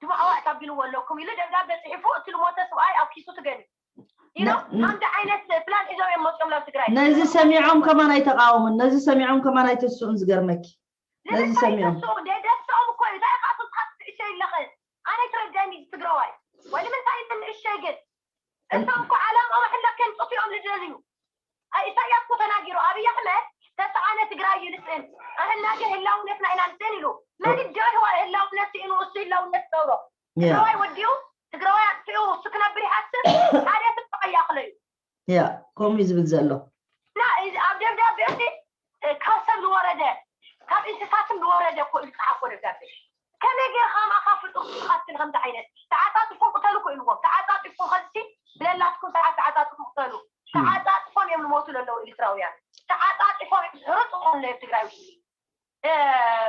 ድማዕዋ ተቢልዎ ኣለኩም ኢሉ ደብዳቤ ፅሒፉ እቲ ልሞተ ስብኣይ ኣብ ኪሱ ትገኒ ኢሎም ከምዚ ዓይነት ፕላን ሒዞም እዮም መፅኦም ናብ ትግራይ ነዚ ሰሚዖም ከማን ኣይተቃወሙን ነዚ ሰሚዖም ከማን ኣይተስኡን ዝገርመኪ ነዚ ሰሚዖም ደደስኦም እኮ እዩ እንታይ ኢኻ ስልጣን ትዕሸ ይለኸ ኣነ ትረዳኒ ትግራዋይ ወይ ንምንታይ ንእሸ ግን እቶም እኮ ዓላምኦም ሕለከን ጥፊኦም ዝደልዩ ኣይ፣ ኢሳያስ እኮ ተናጊሩ፣ ኣብይ ኣሕመድ ተሰኣነ ትግራይ ይልስን፣ ኣህናገ ህላውነትና ኢና ንስእን ኢሉ። መን ዶ ይህዋ ህላውነት ስኢኑ እሱ ህላውነት ገብሮ? ትግራዋይ ወዲኡ፣ ትግራዋይ ኣጥፊኡ እሱ ክነብር ይሓስብ። ሓደ ትግራዋይ ይኣኽሎ እዩ። ያ ከምኡ እዩ ዝብል ዘሎ። እና እዚ ኣብ ደብዳቤ እዚ ካብ ሰብ ዝወረደ፣ ካብ እንስሳትም ዝወረደ እኮ እዩ ዝፀሓፎ ደብዳቤ። ከመይ ገይርካ ኣማእካ ፍጡር ክትቃትል ከምዚ ዓይነት? ተዓፃፅፎም ቅተሉ እኮ ኢልዎም። ተዓፃፂፎም ከዚ ብለላትኩም ሰዓት ተዓፃፅፎም ቅተሉ። ተዓፃፅፎም እዮም ዝሞቱ ዘለዉ ኤርትራውያን። ተዓፃፂፎም እዮም ዝሕርጡ ዘለዉ ትግራይ ውሽጢ።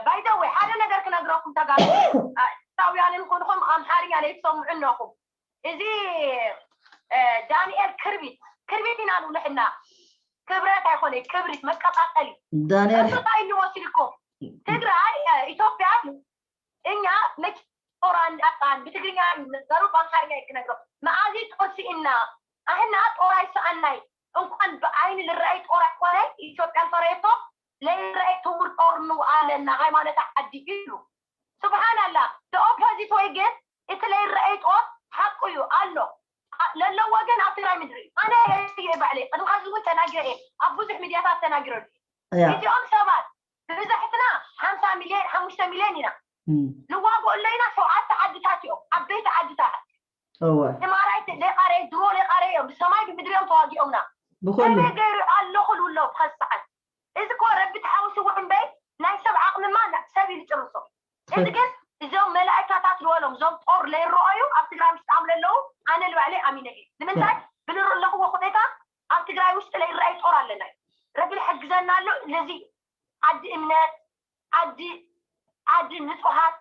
ባይዘወይ ሓደ ነገር ክነግረኩም ተጋሩ ኤርትራውያንን ኮንኹም ኣምሓርኛ ለይትሰምዑ ኣለኹም። እዚ ዳንኤል ክርቢት ክርቢት ኢና ንብሎ ሕና ክብረት ኣይኮነ ክብሪት መቀጣጠሊ ዳንኤል እንታይ ኢሉ ወሲድኩም ትግራይ ኢትዮጵያ እኛ መች ጦር አንዳጣን ብትግርኛ ነገሩ በአማርኛ ይክነግረው መአዚ ጦር ስኢና አህና ጦር አይሰአናይ እንኳን በአይን ልረአይ ጦር አይኮነ ኢትዮጵያን ፈረየቶ ለይረአይ ትውር ጦር ንው ኣለና ሃይማኖት ዓዲ ኢሉ ስብሓን ኣላ the opposite way ግን እቲ ለይረአይ ጦር ሓቁ እዩ ኣሎ ለለዎ ግን ኣብ ትግራይ ምድሪ ኣነ እየ ባዕለይ ቅድሚ ሕዚ እውን ተናጊረ እየ ኣብ ብዙሕ ሚድያታት ተናጊረሉ እዚኦም ሰባት ብብዛሕትና ሓምሳ ሚልዮን ሓሙሽተ ሚልዮን ኢና ንዋግኦ ኣለና ሸውዓተ ዓድታት እዮም ዓበይቲ ዓድታት እወ ትማራይ ደቃረ ድሮ ደቃረ እዮም ብሰማይ ብምድሪ እዮም ተዋጊኦምና ብኮሉ ከመይ ገይሩ ኣለኹ ልብሎ ብኸዚ ሰዓት እዚ እኮ ረቢ ተሓውስዎ እምበይ ናይ ሰብ ዓቕምማ ሰብ ኢሉ ጭርሶ እዚ ግን እዞም መላእካታት ዝበሎም እዞም ጦር ለይረኣዩ ኣብ ትግራይ ውሽጢ ኣም ለለዉ ኣነ ንባዕለይ ኣሚነ እየ ንምንታይ ብልርኢ ኣለኽዎ ኩነታ ኣብ ትግራይ ውሽጢ ለይረኣይ ጦር ኣለና እዩ ረቢ ዝሕግዘና ኣሎ ነዚ ዓዲ እምነት ዓዲ ዓዲ ንፁሃት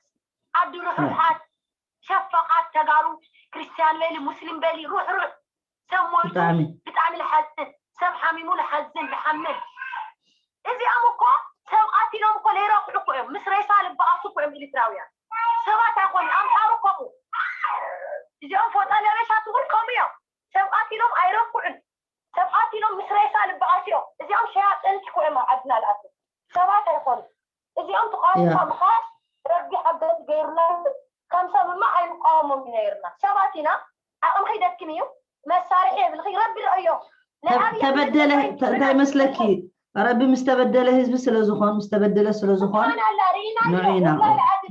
ዓዲ ርሕሩሓት ሸፈቓት ተጋሩ ክርስትያን በሊ ሙስሊም በሊ ሩሕሩሕ ሰብ ሞይቱ ብጣዕሚ ብጣዕሚ ልሓዝን ሰብ ሓሚሙ ልሓዝን ልሓምን እዚኦም እኮ ሰብ ቃቲሎም እኮ ለይረክዑ እኮ እዮም ምስ ሬሳ ልበኣሱ እኮ እዮም ኤርትራውያን ሰባት ኣይኮኑ ኣምሓሩ ከምኡ እዚኦም ፎጣ ለበሻ ትብል ከምኡ እዮም ሰብ ቃቲሎም ኣይረክዑን ሰብ ቃቲሎም ምስ ሬሳ ልበኣሱ እዮም እዚኦም ሸያጥንቲ እኮ እዮም ኣብ ዓድና ልኣቱ ሰባት ኣይኮኑ እዚኦም ተቃውሞ ምኻድ ረቢ ሓገዝ ገይሩና ከም ሰብ እማ ኣይንቃወሞም ነይርና ሰባት ኢና ዓቕምኺ ደክም እዩ መሳርሒ የብልኺ ረቢ ርእዮ ተበደለ እንታይ መስለኪ ረቢ ምስ ተበደለ ህዝቢ ስለ ዝኾን ምስ ተበደለ ስለ ዝኾን ንዑ ኢና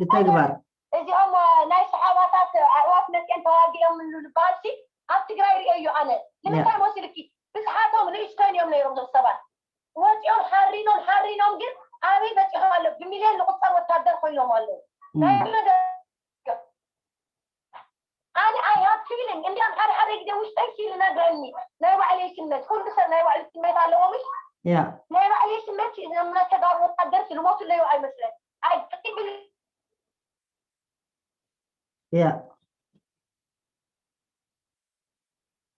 ብተግባር እዚኦም ናይ ሰሓባታት ኣዕዋፍ መፅኦም ተዋጊኦም ዝበሃል ኣብ ትግራይ ርእዮ ኣነ ንምንታይ መሲልኪ ብዝሓቶም ንእሽቶን እዮም ነይሮም ዞም ሰባት ወፂኦም ሓሪኖም ሓሪኖም ግን ኣበይ በፂሖም ኣሎ ብሚልዮን ዝቁፀር ወታደር ኮይኖም ኣለዉ ናይ ነገር ኣነ ኣይ ሃብ ፊሊንግ እንዲያም ሓደ ሓደ ግዜ ውሽጠይ ፊል ነግረኒ ናይ ባዕለይ ስሜት ኩሉ ሰብ ናይ ባዕሉ ስሜት ኣለዎ ምሽ ያ ናይ ባዕለይ ስሜት እዞም ናይ ተጋሩ ወታደር ዝሞቱ ኣለዩ ኣይመስለን ኣይ ያ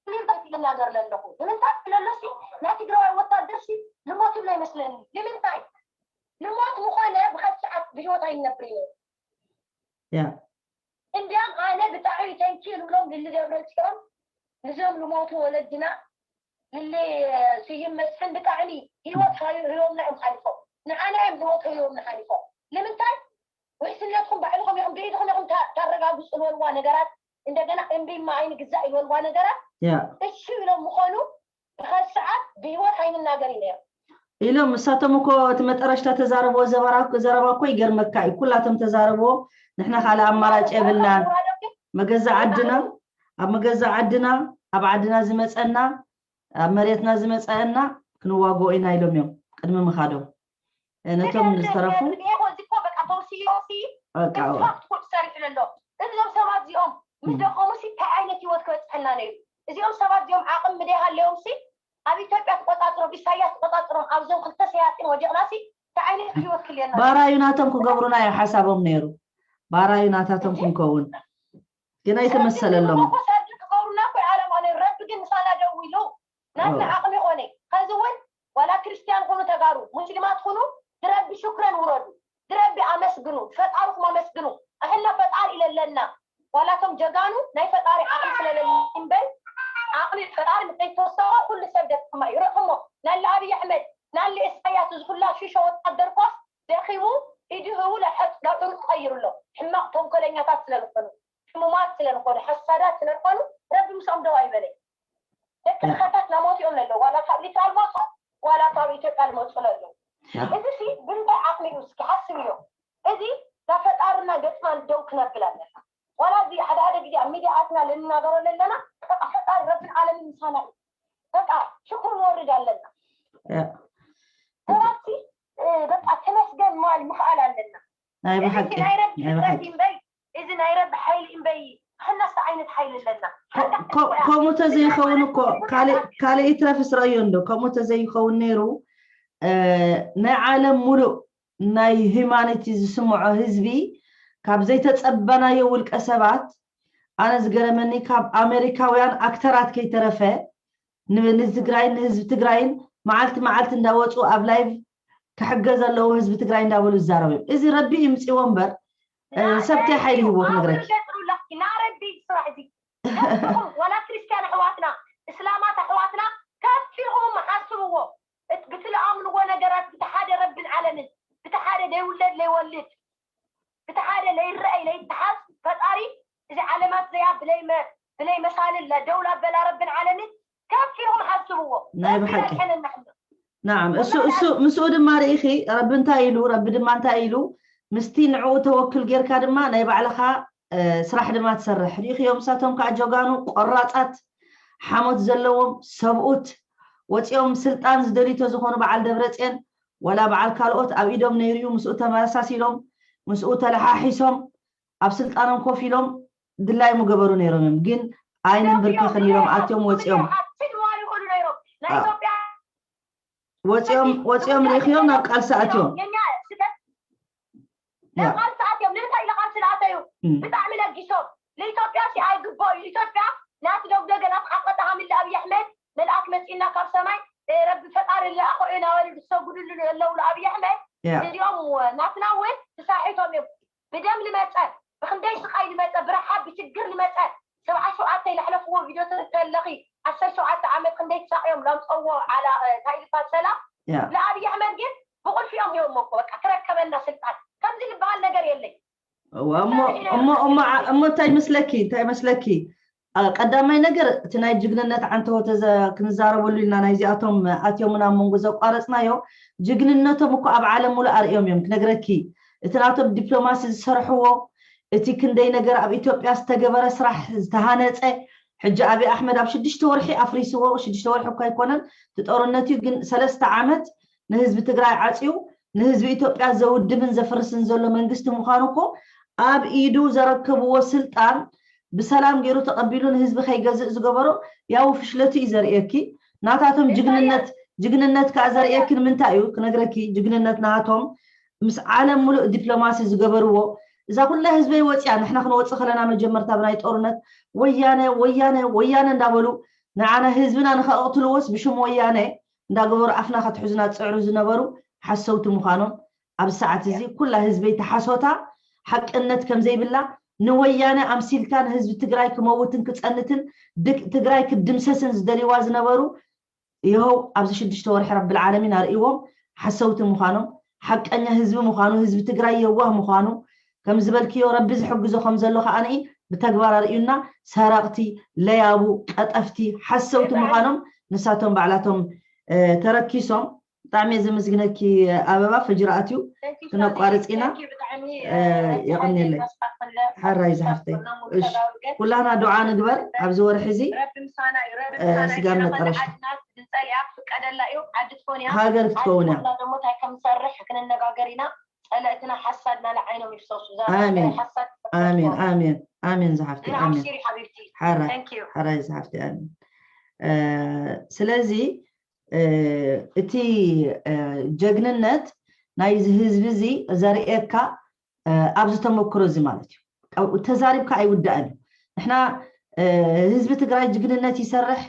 ንምንታይ ትናገር ለለኹ ንምንታይ ለለሲ ናይ ትግራዋይ ወታደርሲ ልሞት ይብሎ ይመስለኒ ንምንታይ ልሞት ምኾነ ብኸዚ ሰዓት ብህይወት ኣይነብር እዩ ያ እንዲያም ኣነ ብጣዕሚ ተንኪ ልብሎም ልሊ ደብረፅዮን ንዞም ልሞቱ ወለድና ልሊ ስይም መስፍን ብጣዕሚ ህይወት ሃዩ ህይወምና እዮም ሓሊፎም ንዓና እዮም ህይወት ህይወምና ሓሊፎም ንምንታይ ውሕስነትኩም ባዕልኹም ኢኹም ብኢድኹም ኢኹም ታረጋግፁ ዝበልዋ ነገራት እንደገና እምቢ እማ ኣይንግዛእ ዝበልዋ ነገራት ያ እሺ ኢሎም ምኾኑ ብኸዚ ሰዓት ብህይወት ኣይንናገር እዩ ነይሩ ኢሎም እሳቶም እኮ እቲ መጠረሽታ ተዛረብዎ ዘረባ እኮ ይገርመካ እዩ ኩላቶም ተዛረብዎ ንሕና ካልእ ኣማራጭ የብልናን መገዛ ዓድና ኣብ መገዛ ዓድና ኣብ ዓድና ዝመፀና ኣብ መሬትና ዝመፀአና ክንዋግኦ ኢና ኢሎም እዮም ቅድሚ ምኻዶም ነቶም ዝተረፉ እኮ በቃ ተውስዮ ሲ በቃ ፋክት ኮድ ሰሪሑ ዘሎ እዞም ሰባት እዚኦም ምስ ደኸሙ ሲ እንታይ ዓይነት ህይወት ክበፅሐና ነይሩ እዚኦም ሰባት እዚኦም ዓቕሚ ምደይ ሃለዮም ሲ ኣብ ኢትዮጵያ ተቆፃፅሮም ኢሳያስ ተቆፃፅሮም ኣብዞም ክልተ ሰያጢን ወዲቕና ሲ እንታይ ዓይነት ህይወት ክልየና ነይሩ? ባራዩ ናቶም ክገብሩና እዩ ሓሳቦም ነይሩ ባራዩ ናታቶም ክንከውን ግን ኣይተመሰለሎም እኮ ሰርዲ ክገብሩና እኮ ዓላማ ነይሩ ረቢ ግን ምሳና ደው ኢሉ ናትና ዓቕሚ ይኾነ ከዚ እውን ዋላ ክርስትያን ኩኑ ተጋሩ ሙስሊማት ኩኑ ድረቢ ሹክረን ውረዱ ድረቢ ኣመስግኑ ፈጣሪኹም ኣመስግኑ ኣሕና ፈጣሪ ኢለለና ዋላቶም ጀጋኑ ናይ ፈጣሪ ዓቕሚ ስለለለ እምበር ዓቕሚ ፈጣሪ ምስ ዘይተወሰኸ ኩሉ ሰብ ደካማ እዩ ርሕሞ ናለ ኣብይ ኣሕመድ ናለ ኢሳያስ እዚ ኩላ ሽሾ ወታደር ኮስ ደኺሙ ኢዱ ህቡ ለሐጥ ለዑሩ ትቐይሩ ኣሎ ሕማቕ ተንኮለኛታት ስለዝኾኑ ሕሙማት ስለዝኾኑ ሓሳዳት ስለዝኾኑ ረቢ ምስኦም ደው ኣይበለ ደቂ ኸታትና ሞት እዮም ለለዉ ዋላ ካብ ኤርትራ ልመፁ ዋላ ካብ ኢትዮጵያ ልመፁ ለለዉ። እዚ ሲ ብምንታይ ዓቕሚ እዩ እስኪ ሓስብዮ። እዚ ናብ ፈጣርና ገፅና ደው ክነብል ኣለና። ዋላ እዚ ሓደ ሓደ ግዜ ኣብ ሚድያትና ልንናገሮ ለለና በቃ ፈጣሪ ረብን ዓለምን ምሳና እዩ። በቃ ሽኩር ንወርድ ኣለና። ሰባትሲ በቃ ተመስገን ምባል ምኽኣል ኣለና። ናይ ብሓቂ ናይ ረቢ ፍጥረት እምበይ እዚ ናይ ረቢ ሓይሊ እምበይ ክነሳ ዓይነት ሓይሊ ኣለና። ከምኡ ተዘይኸውን እኮ ካልእ ይትረፍ ስረዮ እንዶ ከምኡ ተዘይኸውን ነይሩ ናይ ዓለም ሙሉእ ናይ ሂማኒቲ ዝስምዖ ህዝቢ ካብ ዘይተፀበናዮ ውልቀ ሰባት ኣነ ዝገረመኒ ካብ ኣሜሪካውያን ኣክተራት ከይተረፈ ንትግራይ ንህዝቢ ትግራይን መዓልቲ መዓልቲ እንዳወፁ ኣብ ላይቭ ክሕገዝ ኣለዎ ህዝቢ ትግራይ እንዳበሉ ዝዛረቡ እዮም። እዚ ረቢ ይምፅዎ እምበር ሰብቲ ሓይሊ ይህቦ ክነግረኪ። ናረቢ ስራሕ እዚ ወላ ክርስቲያን ኣሕዋትና እስላማት ኣሕዋትና ከፊልኩም ሓስብዎ። ብትልኣምንዎ ነገራት ብቲ ሓደ ረብን ዓለምን ብቲ ሓደ ለይውለድ ለይወልድ ብቲ ሓደ ለይረአይ ለይተሓዝ ፈጣሪ እዚ ዓለማት ዘያ ብለይ መሳልል ደው ላበላ ረብን ዓለምን ከፊልኩም ሓስብዎ። ናይ ብሓቂ ናዓም እሱ እሱ ምስኡ ድማ ርኢኺ ረቢ እንታይ ኢሉ ረቢ ድማ እንታይ ኢሉ ምስቲ ንዕኡ ተወክል ጌርካ ድማ ናይ ባዕልኻ ስራሕ ድማ ትሰርሕ ርኢኽዮም። እሳቶም ከዓ ጀጋኑ ቆራፃት ሓሞት ዘለዎም ሰብኡት ወፂኦም ስልጣን ዝደልዩ ተዝኾኑ በዓል ደብረፅዮን ዋላ በዓል ካልኦት ኣብ ኢዶም ነይሩ እዩ ምስኡ ተመሳሲሎም ምስኡ ተለሓሒሶም ኣብ ስልጣኖም ኮፍ ኢሎም ድላይ ምገበሩ ነይሮም እዮም ግን ኣይንንብርከኽን ኢሎም ኣትዮም ወፂኦም ወፂኦም ወፂኦም ርኢኽዮም ናብ ቃልሲ ኣትዮም ናብ ቃልሲ ኣትዮም ንምንታይ ኢለ ቃልሲ ዝኣተዩ ብጣዕሚ ለጊሶም ንኢትዮጵያ ሲ ኣይግበኦ እዩ ኢትዮጵያ ናት ደጉደገ ናት ሓቀ ተሃምለ ኣብይ ኣሕመድ መልኣክ መፂና ካብ ሰማይ ረቢ ፈጣሪ ዝለኣኾ እዩ ናበሉ ዝሰጉድሉ ዘለዉ ኣብይ ኣሕመድ እዚኦም ናትና እውን ተሳሒቶም እዮም ብደም ልመፀ ብክንደይ ስቃይ ልመፀ ብረሓብ ብችግር ልመፀ ሰብዓ ሸውዓተ ይለሕለፍዎ ቪድዮ ትርከ ኣለኺ ዓሰርተ ሸውዓተ ዓመት ክንደይ ተሳቅዮም ላምፀዎ ዓላ እንታይ ልባል ሰላም ንኣብይ ኣሕመድ ግን ብቁልፊኦም ሂቦሞ እኮ በቃ ትረከበና ስልጣን ከምዚ ዝበሃል ነገር የለይ እሞ እንታይ መስለኪ እንታይ መስለኪ ቀዳማይ ነገር እቲ ናይ ጅግንነት ዓንተወ ክንዛረበሉ ኢልና ናይዚኣቶም ኣትዮም ናብ መንጎ ዘቋረፅናዮ ጅግንነቶም እኮ ኣብ ዓለም ሙሉእ ኣርእዮም እዮም ክነግረኪ እቲ ናቶም ዲፕሎማሲ ዝሰርሕዎ እቲ ክንደይ ነገር ኣብ ኢትዮጵያ ዝተገበረ ስራሕ ዝተሃነፀ ሕጂ ኣብይ ኣሕመድ ኣብ ሽዱሽተ ወርሒ ኣፍሪስዎ ሽዱሽተ ወርሒ እኳ ኣይኮነን እቲ ጦርነት እዩ ግን ሰለስተ ዓመት ንህዝቢ ትግራይ ዓፅዩ ንህዝቢ ኢትዮጵያ ዘውድብን ዘፍርስን ዘሎ መንግስቲ ምዃኑ እኮ ኣብ ኢዱ ዘረከብዎ ስልጣን ብሰላም ገይሩ ተቐቢሉ ንህዝቢ ከይገዝእ ዝገበሮ ያው ፍሽለቱ እዩ ዘርእየኪ ናታቶም ጅግንነት ጅግንነት ከዓ ዘርእየኪ ንምንታይ እዩ ክነግረኪ ጅግንነት ናቶም ምስ ዓለም ሙሉእ ዲፕሎማሲ ዝገበርዎ እዛ ኩላ ህዝበይ ወፅያ ንሕና ክንወፅእ ከለና መጀመርታ ብናይ ጦርነት ወያነ ወያነ ወያነ እንዳበሉ ንዓና ህዝብና ንኸቕትልዎስ ብሽም ወያነ እንዳገበሩ ኣፍና ከትሕዙና ዝፅዕሩ ዝነበሩ ሓሰውቲ ምዃኖም ኣብዚ ሰዓት እዚ ኩላ ህዝበይ ተሓሶታ ሓቅነት ከም ዘይብላ ንወያነ ኣምሲልካ ንህዝቢ ትግራይ ክመውትን ክፀንትን ትግራይ ክድምሰስን ዝደልይዋ ዝነበሩ ይኸው ኣብዚ ሽዱሽተ ወርሒ ረብል ዓለሚን ኣርእዎም ሓሰውቲ ምዃኖም ሓቀኛ ህዝቢ ምዃኑ ህዝቢ ትግራይ የዋህ ምዃኑ ከም ዝበልክዮ ረቢ ዝሕግዞ ከም ዘሎ ከዓኒ ብተግባር ኣርእዩና ሰረቕቲ ለያቡ ቀጠፍቲ ሓሰውቲ ምዃኖም ንሳቶም ባዕላቶም ተረኪሶም ብጣዕሚ ዘመስግነኪ ኣበባ ፈጅሪ ኣትዩ ክነቋርፅ ኢና የቐንየለይ ሓራይ ዝሓፍተይ ኩላህና ዱዓ ንግበር ኣብዚ ወርሒ እዚ ስጋብ መጠረሻ ሃገር ክትከውን እያ ጸለእትና ሓሳድና ንዓይኖም ይፍሰሱ ኣሜን ኣሜን ኣሜን ኣሜን ዝሓፍቲ ኣሜን ሓራይ ሓራይ ዝሓፍቲ ኣሜን ስለዚ እቲ ጀግንነት ናይዚ ህዝቢ እዚ ዘርእየካ ኣብዚ ተመክሮ እዚ ማለት እዩ ተዛሪብካ ኣይውዳእን እዩ ንሕና ህዝቢ ትግራይ ጅግንነት ይሰርሕ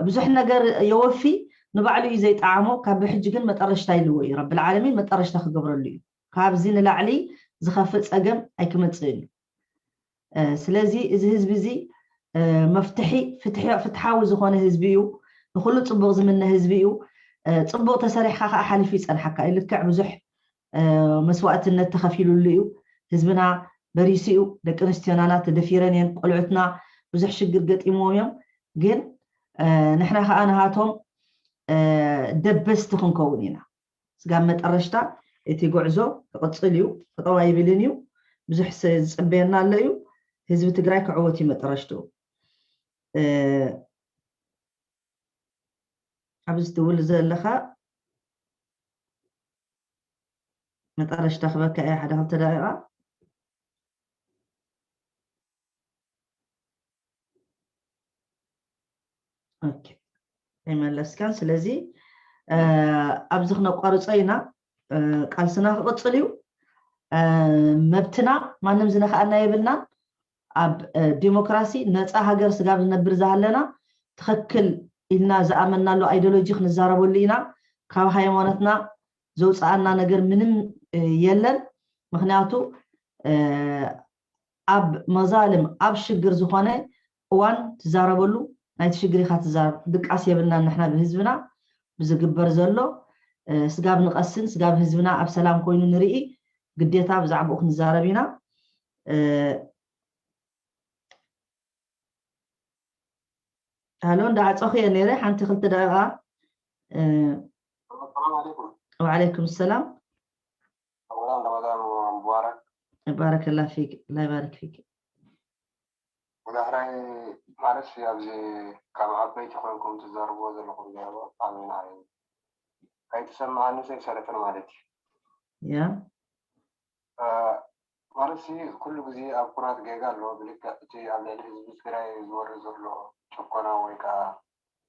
ብዙሕ ነገር የወፊ ንባዕሉ እዩ ዘይጠዓሞ ካብ ብሕጂ ግን መጠረሽታ ይልዎ እዩ ረብል ዓለሚን መጠረሽታ ክገብረሉ እዩ ካብዚ ንላዕሊ ዝኸፍእ ፀገም ኣይክመፅእን እዩ ስለዚ እዚ ህዝቢ እዚ መፍትሒ ፍትሓዊ ዝኾነ ህዝቢ እዩ ንኩሉ ፅቡቅ ዝምነ ህዝቢ እዩ ፅቡቅ ተሰሪሕካ ከዓ ሓሊፉ ይፀንሓካ እዩ ልክዕ ብዙሕ መስዋእትነት ተኸፊሉሉ እዩ ህዝብና በሪሱ እዩ ደቂ ኣንስትዮናና ተደፊረን እየን ቆልዑትና ብዙሕ ሽግር ገጢምዎም እዮም ግን ንሕና ከዓ ንሃቶም ደበስቲ ክንከውን ኢና። ስጋብ መጠረሽታ እቲ ጉዕዞ ክቕፅል እዩ፣ ጠጠው ኣይብልን እዩ። ብዙሕ ዝፅበየና ኣሎ እዩ። ህዝቢ ትግራይ ክዕወት እዩ መጠረሽትኡ። ኣብዚ ትብል ዘለኻ መጠረሽታ ክበካ እያ። ሓደ ክልተ ደቂቃ ኣይመለስካን። ስለዚ ኣብዚ ክነቋርጾ ኢና። ቃልስና ክቕጽል እዩ። መብትና ማንም ዝነኽኣና የብልናን። ኣብ ዲሞክራሲ ነፃ ሃገር ስጋብ ዝነብር ዝሃለና ትኽክል ኢልና ዝኣመናሉ ኣይዲዮሎጂ ክንዛረበሉ ኢና። ካብ ሃይማኖትና ዘውፅኣና ነገር ምንም የለን። ምክንያቱ ኣብ መዛልም ኣብ ሽግር ዝኾነ እዋን ትዛረበሉ፣ ናይቲ ሽግር ኢኻ ትዛረብ። ድቃስ የብልናን ንሕና ብህዝብና ብዝግበር ዘሎ። ስጋብ ንቐስን ስጋብ ህዝብና ኣብ ሰላም ኮይኑ ንርኢ ግዴታ ብዛዕባኡ ክንዛረብ ኢና። ሃሎ፣ እንዳዓፀኹ እየ ነይረ ሓንቲ ክልተ ደቂቃ። ወዓለይኩም ሰላም። ረመዳን ሙባረክ። ባረከላ ፊክ፣ ላ ይባርክ ፊክ። ብዳሕራይ ማለት ኣብዚ ካብ ዓበይቲ ኮይንኩም ትዛርብዎ ዘለኹም ዛዕባ ኣሜን ኣሜን ኣይተሰማዓኒ ሰይሰለጥን ማለት እዩ። ያ ማለት ኩሉ ግዜ ኣብ ኩናት ጌጋ ኣሎ። ብልክዕ እቲ ኣብ ልዕሊ ህዝቢ ትግራይ ዝወርድ ዘሎ ጭቆና ወይ ከዓ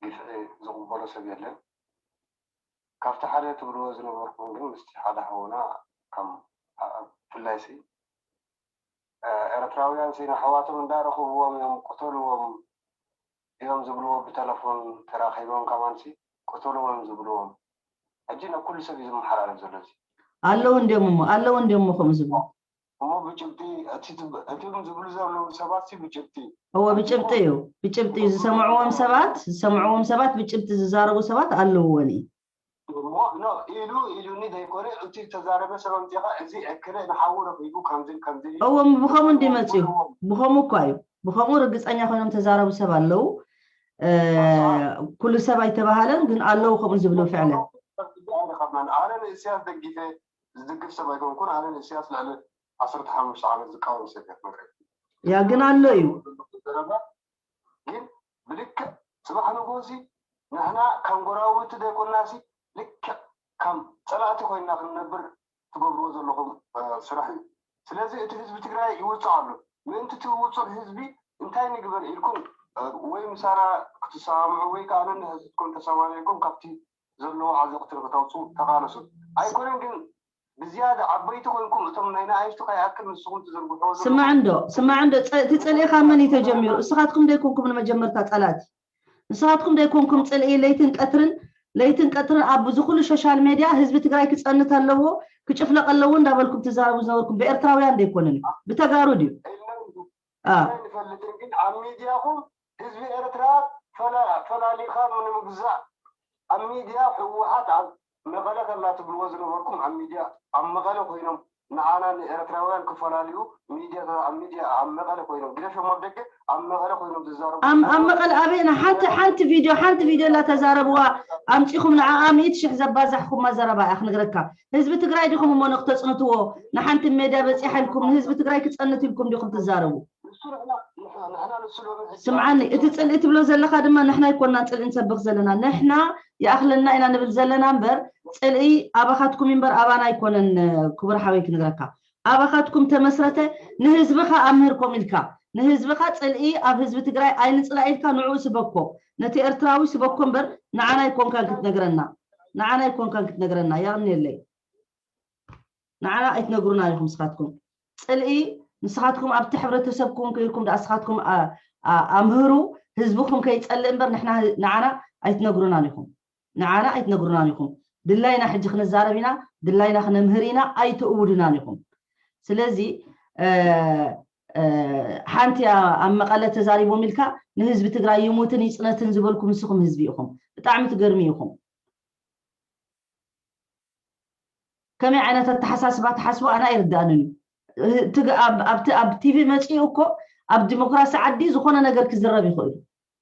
ግፍዒ ዝቕበሎ ሰብ የለን። ካብቲ ሓደ ትብልዎ ዝነበርኩም ግን ምስቲ ሓደ ሓውና ከም ብፍላይ ሲ ኤርትራውያን ሲ ንኣሕዋቶም እንዳረኽብዎም እዮም ቅተልዎም እዮም ዝብልዎ፣ ብተለፎን ተራኺቦም ከማን ሲ ቅተልዎም እዮም ዝብልዎም። ሕጂ ናብ ኩሉ ሰብ እዩ ዝመሓላለፍ ዘሎ እዚ። ኣለዉ እንዲኦም እሞ ኣለዉ እንዲኦም እሞ ከምኡ ዝብሉ። እሞ ብጭብጢ እቲ ትብ- እቶም ዝብሉ ዘለዉ ሰባት ሲ ብጭብጢ እወ ብጭብጢ እዩ። ብጭብጢ እዩ ዝሰምዕዎም ሰባት ዝሰምዕዎም ሰባት ብጭብጢ ዝዛረቡ ሰባት ኣለውዎ። እሞ ኖ ኢሉ ኢሉኒ ዘይኮነ እቲ ዝተዛረበ ሰብ ኣምፂኻ እዚ እክለ ንሓዉ ረኺቡ ከምዝን ከምዝን ኢሉ እዎም ብኸምኡ እንዲመፅኡ ብኸምኡ እኳ እዩ። ብኸምኡ ርግፀኛ ኮይኖም ተዛረቡ ሰብ ኣለዉ። ኩሉ ሰብ ኣይተባሃለን ግን ኣለዉ ከምኡ ዝብሉ ፍዕለ ኣነ ንእስያስ ደጊፈ ዝድግፍ ሰብ ኣይኮንኩን። ኣነ ንእስያስ ልዕሊ ዓሰርተ ሓሙሽተ ዓመት ዝቃወም ሰብ እየ። ያ ግን ኣሎ እዩ። ግን ብልክዕ ፅባሕ ንግሆ ሲ ንሕና ከም ጎረባብቲ ዘይኮንና ሲ ልክዕ ከም ፀላእቲ ኮይንና ክንነብር ትገብርዎ ዘለኹም ስራሕ እዩ። ስለዚ እቲ ህዝቢ ትግራይ ይውፅእ ኣሎ። ምእንቲ እቲ ውፁዕ ህዝቢ እንታይ ንግበር ኢልኩም ወይ ምሳና ክትሰማምዑ ወይ ከዓ ነንሕድሕድኩም ተሰማሚዕኩም ካብቲ ዘለዎ ዓዘቕቲ ንክተውፅኡ ተቓለሱ። ኣይኮነን ግን ብዝያዳ ዓበይቲ ኮይንኩም እቶም ናይ ንኣሽቱ ከይኣክል ንስኹም ትዝርግሕዎ ዘለኹም ስማዕ እንዶ ስማዕ እንዶ እቲ ፅልኢ ካብ መን እዩ ተጀሚሩ? እስኻትኩም ዶ ኣይኮንኩም ንመጀመርታ ፀላእቲ? ንስኻትኩም ዶ ኣይኮንኩም ፅልኢ ለይትን ቀትርን ለይትን ቀትርን ኣብ እዚ ኩሉ ሶሻል ሜድያ ህዝቢ ትግራይ ክፀንት ኣለዎ ክጭፍለቕ ኣለዎ እንዳበልኩም ትዛረቡ ዝነበርኩም ብኤርትራውያን ዶ ኣይኮነን እዩ? ብተጋሩ ድዩ? ንፈልጥን ግን ኣብ ሚድያኹም ህዝቢ ኤርትራ ፈላሊኻ ንምግዛእ ኣብ ሚድያ ህወሓት ኣብ መቐለ ከላ ትብልዎ ዝነበርኩም ኣብ ሚድያ ኣብ መቐለ ኮይኖም ንዓና ንኤርትራውያን ክፈላልዩ ሚድያ ኣብ ሚድያ ኣብ መቐለ ኮይኖም ግደሾም ኣብ ደገ ኣብ መቐለ ኮይኖም ዝዛረቡ ኣብ መቐለ ኣበየና ሓንቲ ሓንቲ ቪድዮ ሓንቲ ቪድዮ ላ ተዛረብዋ ኣምፂኹም ንዓኣ ሚእቲ ሽሕ ዘባዛሕኩማ ዘረባ እያ ክነግረካ ህዝቢ ትግራይ ዲኹም እሞ ንክተፅንትዎ ንሓንቲ ሜድያ በፂሓ ኢልኩም ንህዝቢ ትግራይ ክፀንት ኢልኩም ዲኹም ትዛረቡ ስምዓኒ እቲ ፅልኢ ትብሎ ዘለኻ ድማ ንሕና ኣይኮናን ፅልኢ ንሰብኽ ዘለና ንሕና ይኣኽለና ኢና ንብል ዘለና እምበር ፅልኢ ኣባኻትኩም እምበር ኣባና ኣይኮነን ክቡር ሓወይ ክንግረካ ኣባኻትኩም ተመስረተ ንህዝብኻ ኣምህር ኮም ኢልካ ንህዝብኻ ፅልኢ ኣብ ህዝቢ ትግራይ ኣይንፅላእ ኢልካ ንዕኡ ስበኮ ነቲ ኤርትራዊ ስበኮ እምበር ንዓና ኣይኮንካን ክትነግረና ንዓና ኣይኮንካን ክትነግረና የቕንየለይ ንዓና ኣይትነግሩና ኢኹም ንስኻትኩም ፅልኢ ንስኻትኩም ኣብቲ ሕብረተሰብኩም ከይልኩም ደኣ ንስኻትኩም ኣምህሩ ህዝብኹም ከይፀልእ እምበር ንዓና ኣይትነግሩናን ኢኹም ንዓና ኣይትነግሩናን ኢኹም ድላይና ሕጂ ክንዛረብ ኢና ድላይና ክነምህር ኢና ኣይተእውዱናን ኢኹም ስለዚ ሓንቲ ኣብ መቐለ ተዛሪቦም ኢልካ ንህዝቢ ትግራይ ይሙትን ይፅነትን ዝበልኩም ንስኹም ህዝቢ ኢኹም ብጣዕሚ ትገርሚ ኢኹም ከመይ ዓይነት ኣተሓሳስባ ትሓስቡ ኣነ ኣይርድኣንን እዩ ኣብቲ ኣብ ቲቪ መፂኡ እኮ ኣብ ዲሞክራሲ ዓዲ ዝኾነ ነገር ክዝረብ ይኽእሉ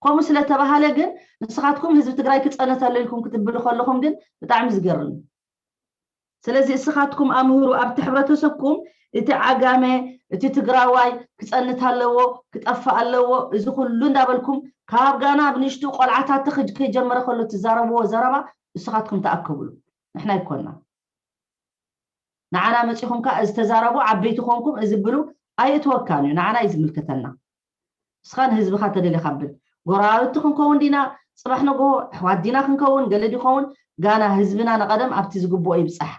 ከምኡ ስለተባሃለ ግን ንስኻትኩም ህዝቢ ትግራይ ክፀንት ኣሎ ኢልኩም ክትብሉ ከለኹም ግን ብጣዕሚ ዝገርም እዩ። ስለዚ እስኻትኩም ኣምህሩ ኣብቲ ሕብረተሰብኩም፣ እቲ ዓጋመ፣ እቲ ትግራዋይ ክፀንት ኣለዎ፣ ክጠፍእ ኣለዎ፣ እዚ ኩሉ እንዳበልኩም ካብ ጋና ብንእሽቱ ቆልዓታት ተኸጅ ከይጀመረ ከሎ ትዛረብዎ ዘረባ እስኻትኩም ተኣከብሉ። ንሕና ኣይኮና ንዓና መፂኹም ከ እዚ ተዛረቡ፣ ዓበይቲ ኮንኩም እዚ ብሉ፣ ኣይእትወካን እዩ። ንዓና እዩ ዝምልከተና። እስኻ ንህዝብኻ ተደሊኻ ብል፣ ጎረባብቲ ክንከውን ዲና፣ ፅባሕ ንግሆ ኣሕዋት ዲና ክንከውን፣ ገለ ዲኸውን። ጋና ህዝብና ንቐደም ኣብቲ ዝግብኦ ይብፃሕ።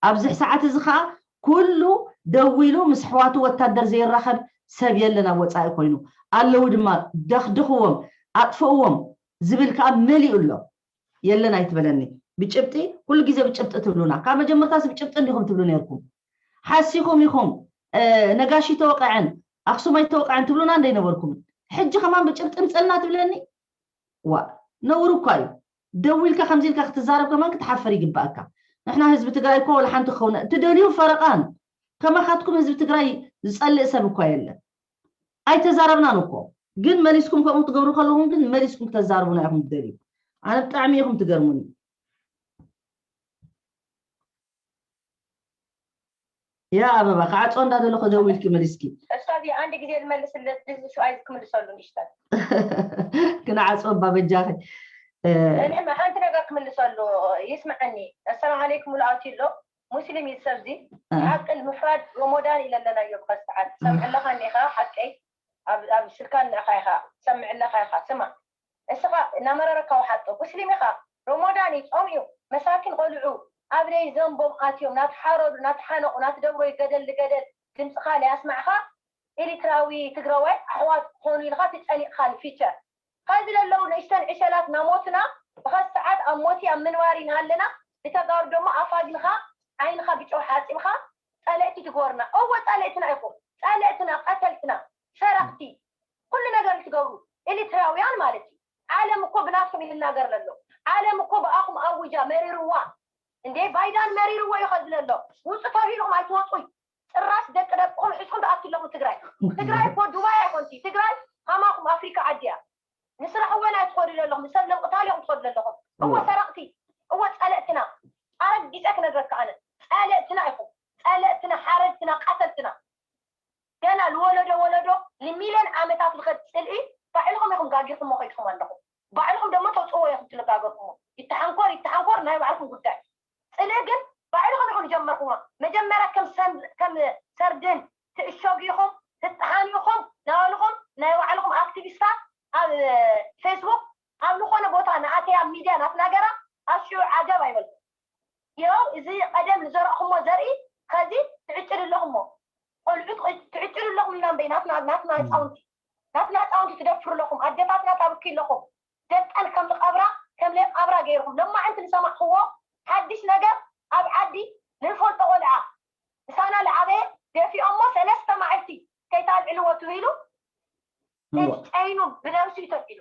ኣብዚሕ ሰዓት እዚ ከዓ ኩሉ ደዊሉ ምስ ኣሕዋቱ ወታደር ዘይራኸብ ሰብ የለን ኣብ ወፃኢ ኮይኑ። ኣለዉ ድማ ደኽድኽዎም፣ ኣጥፍእዎም ዝብል ከዓ መሊኡ ኣሎ። የለን ኣይትበለኒ። ብጭብጢ ኩሉ ግዜ ብጭብጢ ትብሉና። ካብ መጀመርታስ ብጭብጢ እንዲኹም ትብሉ ነርኩም። ሓሲኹም ኢኹም። ነጋሽ ይተወቀዐን ኣክሱም ኣይተወቀዐን ትብሉና እንደይነበርኩም፣ ሕጂ ከማን ብጭብጢ ምፀልና ትብለኒ? ዋ፣ ነውር እኳ እዩ። ደው ኢልካ ከምዚ ኢልካ ክትዛረብ ከማን ክትሓፈር ይግባእካ። ንሕና ህዝቢ ትግራይ እኮ ወላ ሓንቲ ክኸውን ትደልዩ ፈረቓን ከማኻትኩም ህዝቢ ትግራይ ዝፀልእ ሰብ እኳ የለን። ኣይተዛረብናን እኮ፣ ግን መሊስኩም ከምኡ ክትገብሩ ከለኹም ግን መሊስኩም ክተዛርቡና ኢኹም ትደልዩ። ኣነ ብጣዕሚ ኢኹም ትገርሙኒ። ያ ኣበባ፣ ክዓጾ እንዳደለኹ ደው ኢልኪ መሊስኪ። እስካዚ አንድ ጊዜ ልመልስለት፣ ድዚ ሸዋይ ክምልሰሉ ንሽተን። ክንዓጾ እባ በጃኺ። እኔ ሓንቲ ነገር ክምልሰሉ ይስምዐኒ። ኣሰላም ዓለይኩም፣ ውልኣውቲ ኣሎ ሙስሊም እዩ ሰብዚ። ሓቅል ምፍራድ ሮሞዳን ኢለለናዮ ብኸዚ ሰዓት ትሰምዕለኻ እኒኻ ሓቀይ። ኣብ ስልካ ንዕኻ ኢኻ ትሰምዕለኻ ኢኻ። ስማ፣ እስኻ እናመረረካ ውሓጦ። ሙስሊም ኢኻ፣ ሮሞዳን እዩ፣ ጾም እዩ። መሳኪን ቆልዑ ኣብ ደይ ዘንቦም ኣትዮም ናትሓረዱ ናትሓነቑ ናትደብሮይ ገደል ልገደል ድምፅኻ ለያስማዕኻ። ኤሪትራዊ ትግራዋይ ኣሕዋት ክኾኑ ኢልኻ ትጨኒቕካ ንፊቸር። ከዚ ለለዉ ንእሽተን ዕሸላት ናሞትና ብኸዚ ሰዓት ኣብ ሞቲ ኣብ ምንባር ኢና ኣለና። ብተጋሩ ደሞ ኣፋግንኻ ዓይንኻ ብጨው ሓፂብኻ ጸለእቲ ትግበሩና። እወ ጸለእትና ኢኹም፣ ጸለእትና፣ ቀተልትና፣ ሰረቕቲ፣ ኩሉ ነገር ትገብሩ ኤሪትራውያን ማለት እዩ። ዓለም እኮ ብናትኩም ይናገር ለሎ። ዓለም እኮ ብኣኹም ኣውጃ መሪርዋ። እንዴ ባይዳን መሪርዎ እዩ ከዚ ለሎ። ውፁ ተባሂልኩም ኣይትወፁይ። ጭራሽ ደቂ ደቅኹም ሒዝኩም ትኣቱ ኣለኹም ትግራይ። ትግራይ እኮ ዱባይ ኣይኮንቲ። ትግራይ ከማኹም ኣፍሪካ ዓዲ እያ። ንስራሕ እውን ኣይትኸዱ ዘለኹም፣ ንሰብ ንምቕታል ኢኹም ትኸዱ ዘለኹም። እወ ሰረቕቲ፣ እወ ጸለእትና። ኣረጊጸ ክነግረካ ኣነ፣ ጸለእትና ኢኹም። ጸለእትና፣ ሓረድትና፣ ቀተልትና። ገና ንወለዶ ወለዶ ንሚልዮን ዓመታት ዝኸድ ጽልኢ ባዕልኹም ኢኹም ጋጊርኩሞ ከይድኩም ኣለኹም። ባዕልኹም ደሞ ተውጽእዎ ኢኹም ትልጋገርኩሞ። ይተሓንኮር ይተሓንኮር ናይ ባዕልኹም ጉዳይ። ጽልኢ ግን ባዕልኹም ኢኹም ጀመርኩሞ። መጀመርያ ከም ሰን- ከም ሰርድን ትእሸጉ ኢኹም፣ ትጠሓኑ ኢኹም ናበልኹም ናይ ባዕልኹም ኣክቲቪስታት ኣብ ፌስቡክ ኣብ ዝኾነ ቦታ ንኣተይ ኣብ ሚድያ ናትናገራ ኣብ ሽዑ ዓገብ ኣይበልኩም። ይኸው እዚ ቀደም ዝዘረእኹሞ ዘርኢ ኸዚ ትዕጭድ ኣለኹሞ። ቆልዑ ትዕጭድ ኣለኹም ኢና እምበይ ናትና ናትና ህፃውንቲ ናትና ህፃውንቲ ትደፍሩ ኣለኹም። ኣደታትና ታብኪ ኣለኹም። ደቀን ከም ልቐብራ ከም ለይቐብራ ገይርኹም። ለማዕንቲ ዝሰማዕኽዎ ሓድሽ ነገር ኣብ ዓዲ ንፈልጦ ቆልዓ ምሳና ልዓበየ ደፊኦሞ ሰለስተ መዓልቲ ከይታልዕልዎ ትብሉ እዋ። ጨይኑ ብነብሱ እዩ ተልዒሉ።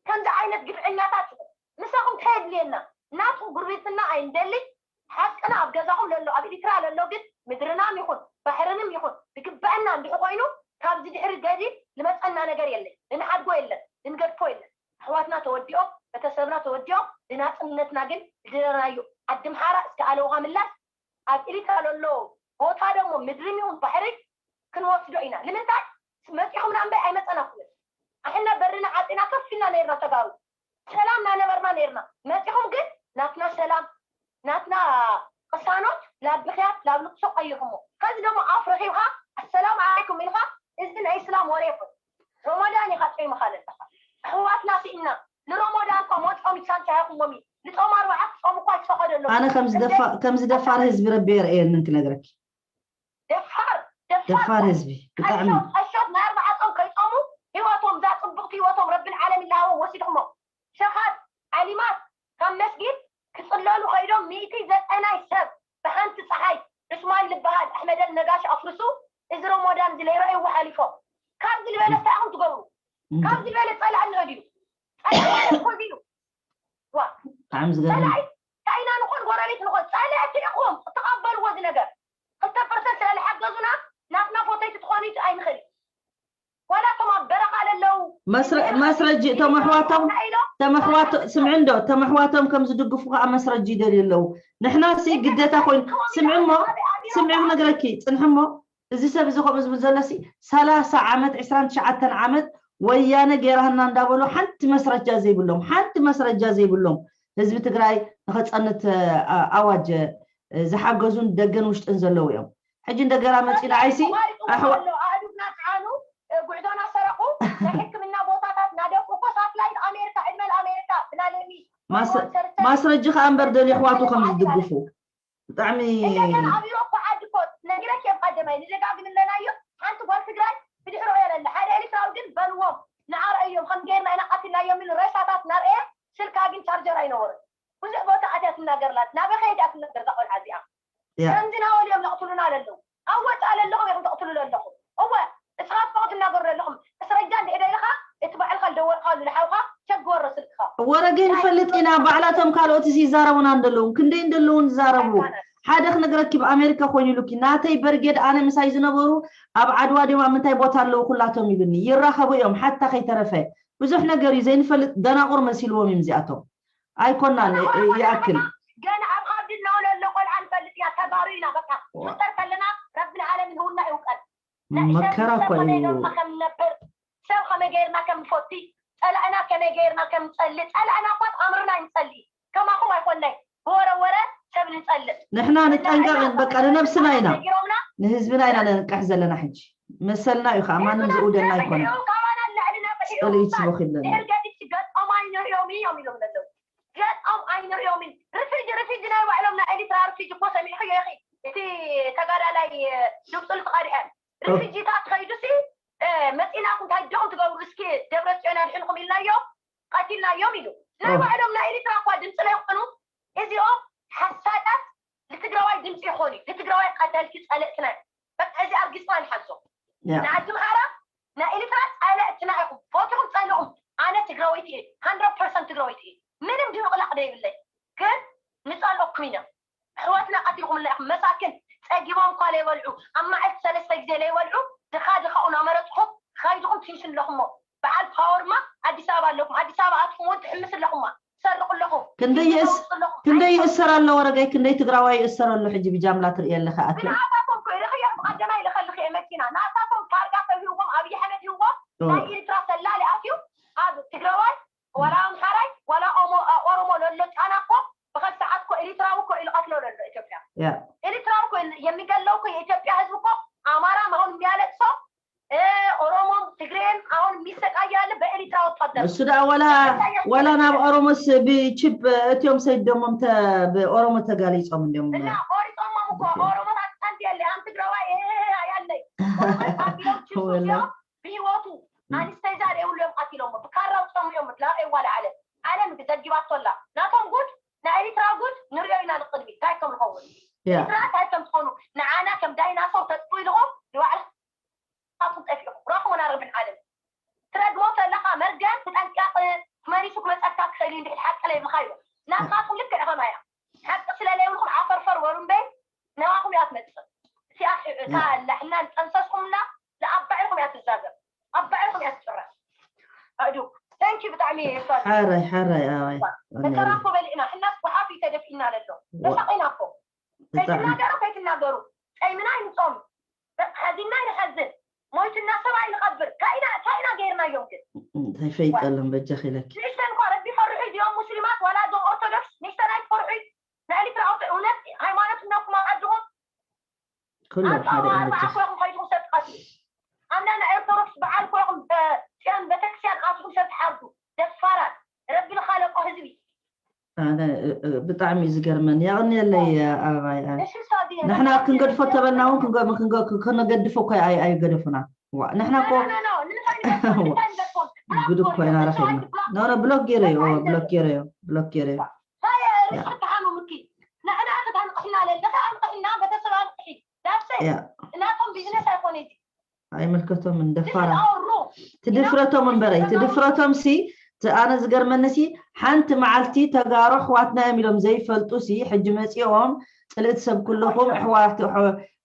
ከምዚ ዓይነት ግፍዐኛታት ኢኹም። ምሳኹም ከየድልየና ናትኩም ጉርብትና ኣይንደሊ። ሓቅና ኣብ ገዛኹም ለሎ ኣብ ኤሪትራ ለሎ ግን ምድርናም ይኹን ባሕርንም ይኹን ዝግበአና እንድሕ ኮይኑ ካብዚ ድሕሪ ገዲል ዝመፀና ነገር የለን። ልንሓድጎ የለን፣ ልንገድፎ የለን። ኣሕዋትና ተወዲኦም፣ ቤተሰብና ተወዲኦም፣ ብናፅነትና ግን ዝደለናዮ ዓዲ ምሓራ እስከ ኣለውኻ ምላስ ኣብ ኤሪትራ ለሎ ቦታ ደሞ ምድርም ይኹን ባሕሪ ክንወስዶ ኢና። ንምንታይ መፂኹምና እምበይ ኣይመፀናኩምን። ኣሕና በርና ዓፂና ከፍ ኢልና ነይርና ተጋሩ ሰላም ናነበርና ነይርና። መፂኹም ግን ናትና ሰላም ናትና ቅሳኖት ላብ ብኽያት ላብ ልቅሶ ቀይርኩሞ። ከዚ ደሞ ኣፍ ረኺብካ ኣሰላም ዓለይኩም ኢልካ እዚ ናይ እስላም ወሬ ይኹን ሮሞዳን ኢኻ ጾይምኻ ዘለኻ። ኣሕዋትና ስኢና ንሮሞዳን እኳ ሞጾም ይሳንቻ ያኹሞሚ ንጾም ኣርባዓ ክጾም እኳ ይፈቐደሎም። ኣነ ከምዚ ደፋ- ከምዚ ደፋር ህዝቢ ረቢ የርእየንን ክነግረኪ። ደፋር ደፋር ደፋር ህዝቢ ብጣዕሚ ቀሾት ቀሾት ናይ ኣርባዓ ጾም ከይጾሙ ህይወቶም እዛ ጽብቕቲ ህይወቶም ረቢ ዓለሚን ለሃቦም ወሲድኩሞ። ሸኻት ዓሊማት ካብ መስጊድ ክጽለሉ ከይዶም ሚእቲ ዘጠናይ ሰብ ብሓንቲ ጸሓይ ዑስማን ልበሃል ኣሕመደል ነጋሽ ኣፍርሱ። እዚ ሮሞዳን እዚ ለይረኣይዎ ሓሊፎም። ካብዚ ዝበለ እንታይ ኢኹም ትገብሩ? እንታይ ካብዚ ዝበለ ጸላእ ኣሎ ድዩ? ጸላእ እኮ እዚ እዩ። ዋ ብጣዕሚ ዝገርም ጸላኢ እንታይ ኢና ንኾን ጎረቤት ንኾን ጸላእቲ ኢኹም ትቐበልዎ እዚ ነገር። ክልተ ፐርሰንት ስለ ዝሓገዙና ናትና ፎተይቲ ትኾኑ ኣይንኽእል። ዋላ እቶም ኣብ በረኻ ለለዉ መስረ- መስረጂ እቶም ኣሕዋቶም ተመሕዋቶ ስምዒ እንዶ ተመሕዋቶም ከም ዝድግፉ ከዓ መስረጂ ይደልዩ ኣለዉ። ንሕና ሲ ግዴታ ኮይኑ ስምዒ እሞ ስምዒ ክነግረኪ ፅንሒ እሞ እዚ ሰብ እዚ ከምኡ ዝብል ዘሎ ሲ ሰላሳ ዓመት ዕስራን ትሽዓተን ዓመት ወያነ ገይራህና እንዳበሉ ሓንቲ መስረጃ ዘይብሎም ሓንቲ መስረጃ ዘይብሎም ህዝቢ ትግራይ ንኸፀንት ኣዋጅ ዝሓገዙን ደገን ውሽጥን ዘለዉ እዮም። ሕጂ እንደገና መፂና ዓይሲ ኣሕዋ ኣእዱግና ፀዓኑ ጉዕዞና ሰረቁ ናይ ሕክምና ቦታታት ናደቁ እኮ ሳትላይት ኣሜሪካ ዕድመ ለኣሜሪካ ብናለሚ ማስረጂ ከዓ እምበር ደልዩ ኣሕዋቱ ከም ዝድግፉ ብጣዕሚ እንደገና ኣብ ኢሮብ ዓዲ እኮ ነጊረኪ እየ ብቀደማይ ንደጋግም ኣለናዮ ሓንቲ ጓል ትግራይ ብድሕሮ የለለ ሓደ ኤርትራዊ ግን በልዎም ንዓረ እዮም ከም ገይርና ኢና ቀትልናዮም ኢሉ ሬሳታት ናርኤ ስልካ ግን ቻርጀር ኣይነበሩን ብዙሕ ቦታ ኣትያ ትናገርላት ናበኸ ሄዳ ትናገር እዛ ቆልዓ እዚኣ ከምዚ ናበሉ እዮም ዘቕትሉና ለለዉ ኣብ ወፃእ ለለኹም ኢኹም ተቕትሉ ለለኹም እወ እስኻትኩም ትናገሩ ለለኹም እስረጃ እንድሕደ ኢልኻ እቲ ባዕልኻ ዝደወልካሉ ንሓውኻ ቸግወሮ ስልክኻ ወረገ ንፈልጥ ኢና ባዕላቶም ካልኦትስ ይዛረቡና እንደለዉ ክንደይ እንደለዉ ዝዛረቡ ሓደ ክነግረኪ ብኣሜሪካ ኮይኑ ኢሉኪ ናተይ በርጌድ ኣነ ምሳይ ዝነበሩ ኣብ ዓድዋ ድዮም ኣብ ምንታይ ቦታ ኣለዉ ኩላቶም ኢሉኒ ይራኸቡ እዮም ሓታ ከይተረፈ ብዙሕ ነገር እዩ ዘይንፈልጥ ደናቑር መሲልዎም እዮም እዚኣቶም ኣይኮናን ይኣክል ገና ኣብ ዓዲ እናወለሎ ቆልዓ ንፈልጥ ኢና ተጋሩ ኢና በቃ ክፍጠር ከለና ረቢ ንዓለም ንህውና ይውቀል መከራ እኮ እዩ ከም ንነብር ሰብ ከመይ ገይርና ከም ንፈቲ ፀላእና ከመይ ገይርና ከም ንፀሊ ፀላእና እኳ ኣምርና ይንፀሊ ከማኹም ኣይኮናይ ብወረ ወረ ሰብ ንፀልእ ንሕና ንጠንቀቕ በቃ ንነብስና ኢና ንህዝብና ኢና ነንቅሕ ዘለና ሕጂ መሰልና እዩ ከዓ ማንም ዝእውደና ኣይኮነ ካባና ንላዕሊ ነቅሕ ፅልኢት ስበኽ ይብለና ድሕር ገዲፍቲ ገጦም ኣይንርእዮም እዮም ኢሎም ዘለዉ ገጦም ኣይንርእዮምን ርፊጂ ርፊጂ ናይ ባዕሎም ናይ ኤሪትራ ርፊጂ እኮ ሰሚዕኽዮ ኢኺ እቲ ተጋዳላይ ድምፁ ልትቐድሐ ርፊጂታት ከይዱሲ መፂናኩም እንታይ ደኹም ትገብሩ እስኪ ደብረ ፅዮን ኣድሕንኩም ኢልናዮም ቀቲልናዮም ኢሉ ናይ ባዕሎም ናይ ኤሪትራ እኳ ድምፂ ለይኮኑ እዚኦም ሓሳዳት ንትግራዋይ ድምፂ ይኾኑ ንትግራዋይ ቀተልቲ ፀለእትና በቃ እዚ ኣርጊፅና ንሓዞ ንዓዲ ምሃራ ናይ ኤሪትራ ፀለእትና ኢኹም ፎትኹም ፀልኹም ኣነ ትግራወይቲ እየ ሃንድረድ ፐርሰንት ትግራወይቲ እየ ምንም ድምቕላቕ ደይብለይ ግን ንፀልኦኩም ኢና ኣሕዋትና ቀቲልኩምልና ኢኹም መሳኪን ፀጊቦም እኳ ለይበልዑ ኣብ መዓልቲ ሰለስተ ግዜ ለይበልዑ ድኻ ድኻኡ ናመረፅኹም ኸይድኹም ትንሽን ኣለኹሞ በዓል ፓወርማ ኣዲስ ኣበባ ኣለኹም ኣዲስ ኣበባ ኣትኹም እውን ትሕምስ ኣለኹማ ትሰርቁ ኣለኹም ክንደይ ይእስ- ክንደይ ይእሰር ኣሎ ወረገይ ክንደይ ትግራዋይ ይእሰር ኣሎ ሕጂ ብጃምላ ትርኢ ኣለኻ ኣኪ ንኣታቶም እኮ ይረኽዮም ብቐደማይ ልኸልኽ እየ መኪና ንኣታቶም ታርጋ ሰብ ሂዎም ኣብይ ኣሕመድ ሂዎም ናይ ኤርትራ ሰላሊ ኣትዩ ኣብ ትግራዋይ ዋላ ኣምሓራይ ዋላ ኦሞ- ኦሮሞ ለሎ ጫና እኮ ብኸል ሰዓት እኮ ኤሪትራዊ እኮ ኢሉ ቀትሎ ለሎ ኢትዮጵያ ያ ኤሪትራዊ እኮ የሚገለው እኮ የኢትዮጵያ ህዝብ እኮ አማራ መሆን የሚያለቅሰው ኦሮሞም ትግሬን አሁን የሚሰቃያለ በኤሪትራ ወታደር እሱ ደኣ ወላ ወላ ናብ ኦሮሞስ ብቺፕ እትዮም ሰይዶሞም ተ- ብኦሮሞ ተጋሊጾም እንዲዮም እና ቆሪጦሞም እኮ ኦሮሞታት ቀንድ የለ ኣም ትግራዋይ ያለይ ወላ ብህይወቱ ኣንስተይዛ ደይብሉ እዮም ቀቲሎሞ ብካራ ውፅኦም እዮም ላቀ ዋላ ዓለም ዓለም ዘጊባቶ ኣላ ናቶም ጉድ ናይ ኤሪትራ ጉድ ንሪኦ ኢና ንቅድሚ እንታይ ከም ንኸውን ያ ኤሪትራ እንታይ ከም ትኾኑ ንዓና ከም ዳይናሶር ተጥፉ ኢልኹም ንባዕልኩም ጠፊእኹም ራኹም ናረብን ዓለም ትረግሞ ከለኻ መርገም ብጠንቃቕ መሪሱ ክመፀካ ክኽእል እዩ እንድሕር ሓቂ ለይብልኻዮ ናትኻትኩም ልክዕ ኸማያ ሓቂ ስለለይብልኩም ዓፈርፈር በሉ እምበይ ነባኹም እያ ትመፅእ እቲኣ እታ ላሕና ዝጠንሰስኩምላ ንኣባዕልኩም እያ ትዛዘብ ኣባዕልኩም እያ ትጭረስ ኣእዱ ተንኪ ብጣዕሚ ሓራይ ሓራይ ኣባይ ተከራፎ በሊዕና ሕናስ ጓሓፍ እዩ ተደፊእና ለሎ ተሳቂና እኮ ብጣዕሚ ከይትናገሩ ከይትናገሩ ፀይምና ይምፆም ሓዚንና ይንሓዝን ሞይትና ሰብ ኣይንቐብር እንታይ ኢና እንታይ ኢና ገይርናዮም ግን እንታይ ፈይጠሎም በጃ ኺለኪ ንእሽተን እኳ ረቢ ፈርሑ እዚኦም ሙስሊማት ዋላ እዞም ኦርቶዶክስ ንእሽተን ኣይትፈርሑ ናይ ኤርትራ ኦርቶ እውነት ሃይማኖት እነኩም ኣብ ዓድኹም ኩሎም ሓደ እዮም ኣርባዓ በጃ ኮይኹም ከይድኩም ሰብ ትቐትሉ ኣምና ናይ ኦርቶዶክስ በዓል ኮይኹም ፅዮን ቤተክርስትያን ኣትኹም ሰብ ትሓርዱ ደፋራት ረቢ ዝኻለቆ ህዝቢ ኣነ እ- እ- ብጣዕሚ እዩ ዝገርመኒ ያቕንየለይ ኣበባይ ኣነ እሺ ሳዲ ንሕና ክንገድፎ ተበልና እውን ክንገ- ክንገ- ክነገድፎ እኮ ኣይ- ኣይገደፉና ዋ ንሕና እኮ ጉድ እኮ ኢና ረኺብና ኖ ኖ ብሎክ ገይረዮ እዎ ብሎክ ገይረዮ ብሎክ ገይረዮ ርሱዕ ተሓምምኪ ንሕና ክትኣንቅሕና ለለኸ ኣንቅሕና ቤተሰብ ኣንቅሒ ዳሰይ ያ እናቶም ቢዝነስ ኣይኮነ እዚ ኣይምልከቶምን This is ደፋራ our rule ትድፍረቶም እምበረይ ትድፍረቶም ሲ ቲ- ኣነ ዝገርመኒ ሲ ሓንቲ መዓልቲ ተጋሩ ኣሕዋትና እዮም ኢሎም ዘይፈልጡ ሲ ሕጂ መፂኦም ፅልእቲ ሰብ ኩለኹም ኣሕዋት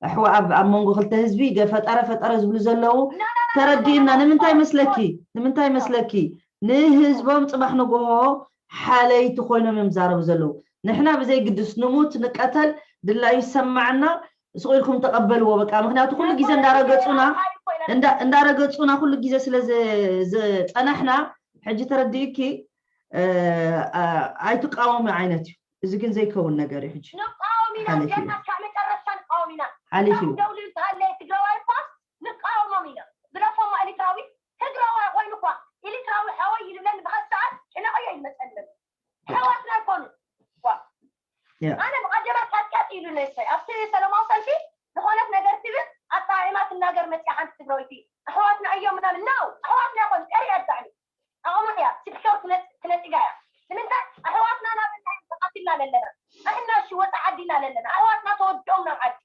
ኣሕዋ ኣብ ኣብ መንጎ ክልተ ህዝቢ ገ- ፈጠረ ፈጠረ ዝብሉ ዘለዉ ተረዲእና ንምንታይ መስለኪ ንምንታይ መስለኪ ንህዝቦም ፅባሕ ንግሆ ሓለይቲ ኮይኖም እዮም ዝዛረቡ ዘለዉ ንሕና ብዘይግድስ ንሙት ንቀተል ድላዩ ይሰማዕና ስቕ ኢልኩም ተቐበልዎ በቃ ምክንያቱ ኩሉ ግዜ እንዳረገፁና እንዳ- እንዳረገፁና ኩሉ ግዜ ስለ ዝ- ዝፀናሕና ሕጂ ተረዲእኪ እ፣ እ፣ ኣይትቃወሚ ዓይነት እዩ እዚ ግን ዘይከውን ነገር እዩ ሕጂ ንቃወም ኢና ሓሊፉ እዩ። ገና እስካብ መጨረሻ ንቃወም ኢና ሓሊፉ እዩ ደውሉ እንተሃለየ ትግራዋይ እኳ ንቃወሞም ኢና ዝለፎማ ኤሊትራዊ ትግራዋይ ኮይኑ እኳ ኤሊትራዊ ሓወይ ይልብለኒ ብሓንቲ ሰዓት ሕነቀዮ ይመፀለን ኣሕዋትና ኣይኮኑ ያ ኣነ ብቀደማ ታጥቃጥ ኢሉ ነሰይ ኣብቲ ሰለማዊ ሰልፊ ዝኾነት ነገር ትብል ኣጣዒማ ትናገር መፅያ ሓንቲ ትግራወይቲ ኣሕዋትና እዮም ምናምን ነው ኣሕዋትና ይኮኑ ቀሪ ኣዳዕሚ ኣቕሙ እያ ስክሾር ትነፂጋ እያ ንምንታይ ኣሕዋትና ናብ እንታይ ተቐቲልና ኣለና ንሕና ሽወፃ ዓዲና ኣለና ኣሕዋትና ተወዲኦም ናብ ዓዲ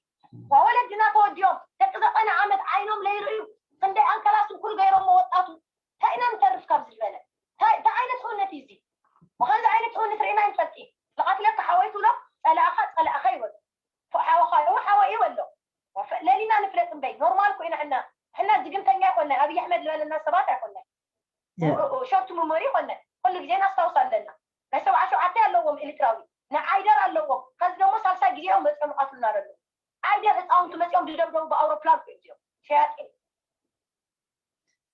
ወለድና ተወዲኦም ደቂ ዘጠና ዓመት ዓይኖም ለይርእዩ ክንደይ ኣንከላስን ኩሉ ገይሮሞ ወጣቱ እንታይ ኢና ንተርፍ ካብ ዝበለ እንታይ እንታይ ዓይነት ሕውነት እዩ እዚ ወኸዚ ዓይነት ሕውነት ርኢና ይንፈልጥ እዩ ዝቐትለካ ሓወይ ትብሎ ፀላእኻ ፀላእኻ ይበሉ ሓወኻ እው ሓወ እዩ በሎ ለሊና ንፍለጥ እምበይ ኖርማል ኮይና ሕና ሕና ድግምተኛ ይኮና ኣብይ ኣሕመድ ዝበለና ሰባት ኣይኮና ሸርቱ መመሪ ይኮነ ኩሉ ግዜ ናስታውስ ኣለና ናይ ሰብዓ ሸውዓተ ኣለዎም ኤርትራዊ ናይ ዓይደር ኣለዎም ከዚ ደግሞ ሳልሳይ ግዜ እዮም መፅኦም ይቐትሉና ዘለዉ ዓይደር ህፃውንቲ መፅኦም ዝደብደቡ ብኣውሮፕላን እዮም እዚኦም ሸያጢን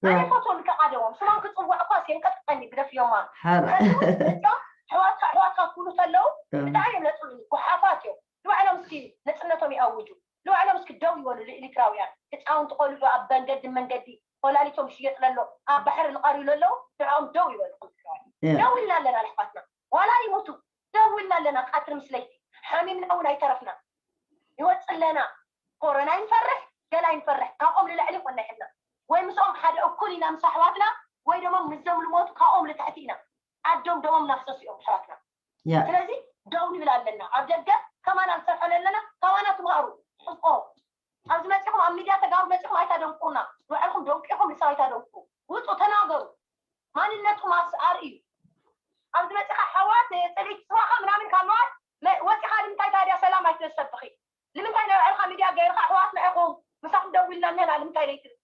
ኣነ ፎቶ ንከቃደዎም ስሞም ክፅውዕ እኳ የንቀጥቀኒ ብደፍዮማ ሓር ከዚ እውን መፅኦም ኣሕዋትካ ኣሕዋትካ ክብሉ ከለዉ ብጣዕሚ እዮም ነፅሉኒ ጎሓፋት እዮም ንባዕሎም እስኪ ነፅነቶም ይኣውጁ ንባዕሎም እስኪ ደው ይበሉ ንኤርትራውያን ህፃውንቲ ቆልዑ ኣብ መንገዲ መንገዲ ኮላሊቶም ይሽየጥ ለሎ ኣብ ባሕሪ ዝቐርዩ ለለዉ ንዕኦም ደው ይበሉ ክልትራውያን ደው ኢልና ኣለና ኣሕዋትና ዋላ ይሙቱ ደው ኢልና ኣለና ቀትሪ ምስ ለይቲ ሓሚምና እውን ኣይተረፍና ይወፅእ ኣለና ኮረና ይንፈርሕ ገላ ይንፈርሕ ካብኦም ንላዕሊ ይኮና ይሕና ወይ ምስኦም ሓደ እኩል ኢና ምስ ኣሕዋትና ወይ ደሞ ምስዞም ልሞቱ ካብኦም ልትሕቲ ኢና ዓዶም ደሞም ናፍሰሱ እዮም ኣሕዋትና ያ ስለዚ ደው ንብል ኣለና ኣብ ደገ ከማና ንሰርሐሉ ኣለና ካባና ትምሃሩ ሕቆ ኣብዚ መፂኹም ኣብ ሚድያ ተጋሩ መፂኹም ኣይታደንቁሩና ንባዕልኩም ደንቂኹም ንሰብ ኣይታደንቁሩ ውፁ ተናገሩ ማንነትኩም ኣብስ ኣርእዩ ኣብዚ መፂኻ ኣሕዋት ፅልኢት ስራኻ ምናምን ካብ ምባል መ- ወፂኻ ንምንታይ ታዲያ ሰላም ኣይትሰብኺ ንምንታይ ናይ ባዕልኻ ሚድያ ገይርካ ኣሕዋትና ኢኹም ምሳኹም ደው ኢልና እኒሀና ንምንታይ ዘይትብል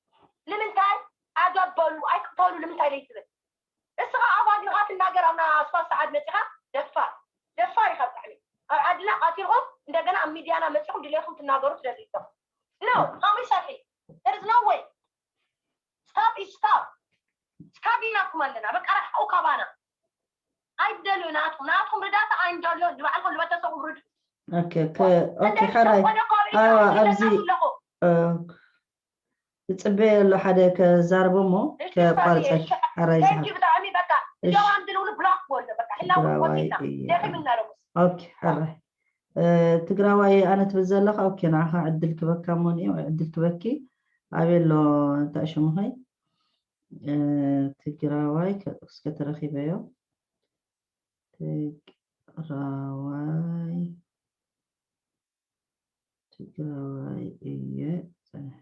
ንምንታይ ኣገበሉ ኣይቅተሉ ንምንታይ ዘይትብል እስኻ ኣባጊኻ ትናገር ኣብና ኣስፋልት ሰዓት መፂኻ ደፋር ደፋር ኢኻ ብጣዕሚ ኣብ ዓድና ቀቲልኩም እንደገና ኣብ ሚድያና መፂኹም ድሌትኩም ትናገሩ ትደልዩ ኣለኹም no ከምኡ ይሰርሒ there is no way stop is stop stop ኢልናኩም ኣለና በቃ ርሓቁ ካባና ኣይትደልዩ ናትኩም ናትኩም ርዳታ ኣይንደልዮን ንባዕልኩም ንበተሰብኩም ርድኡ ኦኬ ከ- ኦኬ ሕራይ ኣዋ ኣብዚ እ፣ ዝፅበየ ኣሎ ሓደ ከዛርቦ እሞ ከቋርፀል ሕራይ ዝሓ ብጣዕሚ በቃ እዚኦም ኣንድልውሉ ብላክ በሎ በቃ ሕላውን ትግራዋይ ወፂና እየ ደኺምና ሎምስ ኦኬ ሕራይ እ፣ ትግራዋይ ኣነ ትብል ዘለካ ኦኬ ንዓኻ ዕድል ክበካ እሞ ንዮ ዕድል ክበኪ ኣበይ ኣሎ እንታይ ሽሙኸይ እ፣ ትግራዋይ ከ- እስከ ተረኺበዮ ትግራዋይ ትግራዋይ እየ ፀንሐ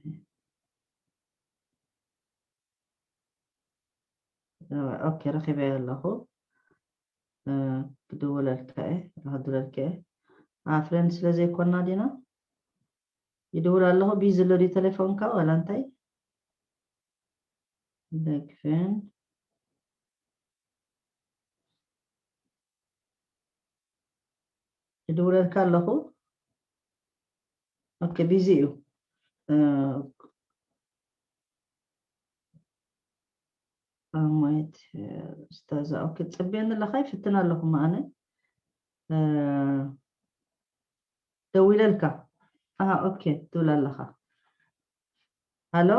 ኦኬ ረኺበዮ ኣለኹ ክድውለልካ እየ ክድውለልካ እየ ፍሬንድ ስለ ዘይኮና ዲና ይድውል ኣለኹ ቢዚ ኣሎ ድዩ ቴሌፎንካ ዋላ እንታይ ደግፍን ይድውለልካ ኣለኹ ኦኬ ቢዚ እዩ ኣማይት ስታዛ ኦኬ ፅብየኒ ኣለካ ይፍትን ኣለኹ ኣነ ደዊለልካ ኣሃ ኦኬ ትብል ኣለካ ሃሎ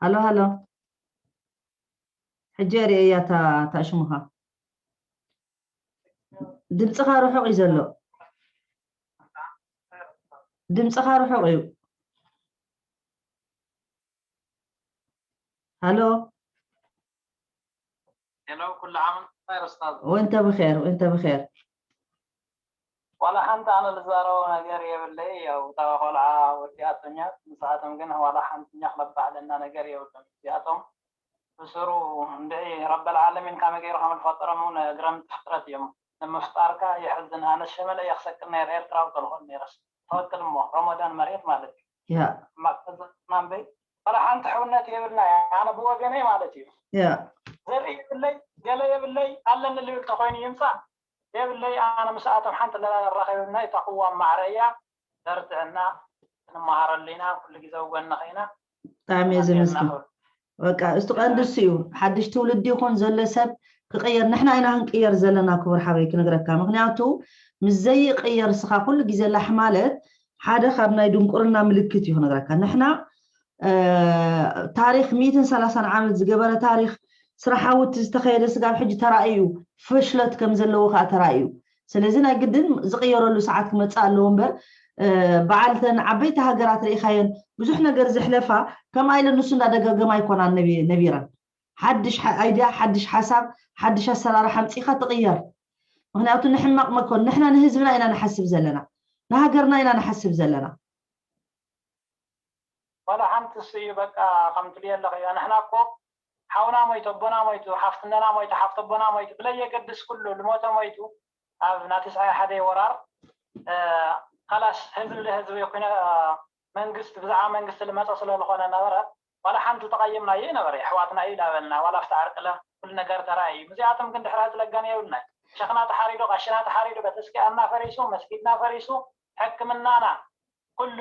ሃሎ ሃሎ ሕጂ ርእያ እታ ሽሙኻ ድምፅኻ ርሑቕ እዩ ዘሎ ድምፅኻ ርሑቕ እዩ ሃሎ ሄሎ ኩሉ ዓመት ብኸይር ኡስታዝ ወንተ ብኸይር ወንተ ብኸይር ዋላ ሓንቲ ኣነ ልዛረቦ ነገር የብለይ ያው እታ ቆልዓ ወዲኣቶኛ ንስኣቶም ግን ዋላ ሓንቲ እኛ ክለባዕለና ነገር የብሎም እዚኣቶም ብስሩ እንድዒ ረበል ዓለሚን ከመይ ገይሩ ከም ዝፈጠሮም እውን ግረምቲ ፍጥረት እዮም። ንምፍጣርካ የሕዝን። ኣነስ ሸመለ እየ ክሰቅል ነይረ ኤርትራዊ ተልኾን ነይረስ ትኽክል እሞ ረመዳን መሬት ማለት እዩ። ያ ማንበይ ዋላ ሓንቲ ሕውነት የብልና። ኣነ ብወገነይ ማለት እዩ ያ ዘርኢ የብለይ ገለ የብለይ ኣለኒ ልብል ተኮይኑ ይምፃእ የብለይ። ኣነ ምስኣቶም ሓንቲ ለራኸብና ይታኽዋ ማዕረ እያ። በርትዕና። ንመሃረሉ ኢና። ኩሉ ግዜ ኣብ ጎንኺ ኢና። ብጣዕሚ እየ ዘመስግን። በቃ እስቲ ቀንዲ እሱ እዩ። ሓድሽ ትውልዲ ይኹን ዘሎ ሰብ ክቕየር፣ ንሕና ኢና ክንቅየር ዘለና ክቡር ሓወይ ክነግረካ። ምክንያቱ ምስ ዘይቕየር ስኻ ኩሉ ግዜ ላሕ ማለት ሓደ ካብ ናይ ድንቁርና ምልክት እዩ ክነግረካ። ንሕና ታሪክ ሚእትን ሰላሳን ዓመት ዝገበረ ታሪክ ስራሓውት ዝተኸየደ ስጋብ ሕጂ ተራእዩ ፍሽለት ከም ዘለዎ ከዓ ተራእዩ። ስለዚ ናይ ግድን ዝቕየረሉ ሰዓት ክመፅእ ኣለዎ እምበር በዓልተን ዓበይቲ ሃገራት ርኢኻየን ብዙሕ ነገር ዘሕለፋ ከምኣ ኢለ ንሱ እንዳደጋገማ ኣይኮናን ነቢረን። ሓድሽ ኣይድያ፣ ሓድሽ ሓሳብ፣ ሓድሽ ኣሰራርሓ ኣምፂእካ ትቕየር። ምክንያቱ ንሕማቕ መኮን ንሕና ንህዝብና ኢና ንሓስብ ዘለና፣ ንሃገርና ኢና ንሓስብ ዘለና። ዋላ ሓንቲ እሱ እዩ በቃ ከም ትብልዮ ኣለኺ። ንሕና እኮ ሓውና ሞይቱ፣ ኣቦና ሞይቱ፣ ሓፍትነና ሞይቱ፣ ሓፍቲ ኣቦና ሞይቱ፣ ብለየገድስ ኩሉ ልሞተ ሞይቱ ኣብ ናይ ትስዓይ ሓደ ወራር ካላስ ህዝቢ ልህዝቢ ኮይነ መንግስቲ ብዛዕባ መንግስቲ ልመፀ ስለዝኾነ ነበረ ዋላ ሓንቲ ተቐይምናዮ ነበረ። ኣሕዋትና እዩ ዳበልና ዋላ ኣብቲ ዓርቅለ ኩሉ ነገር ተራእዩ። ምስዚኣቶም ግን ድሕሪ ሕዚ ለጋን የብልናይ። ሸኽና ተሓሪዱ፣ ቀሽና ተሓሪዱ፣ ቤተክርስትያንና ፈሪሱ፣ መስጊድና ፈሪሱ፣ ሕክምናና ኩሉ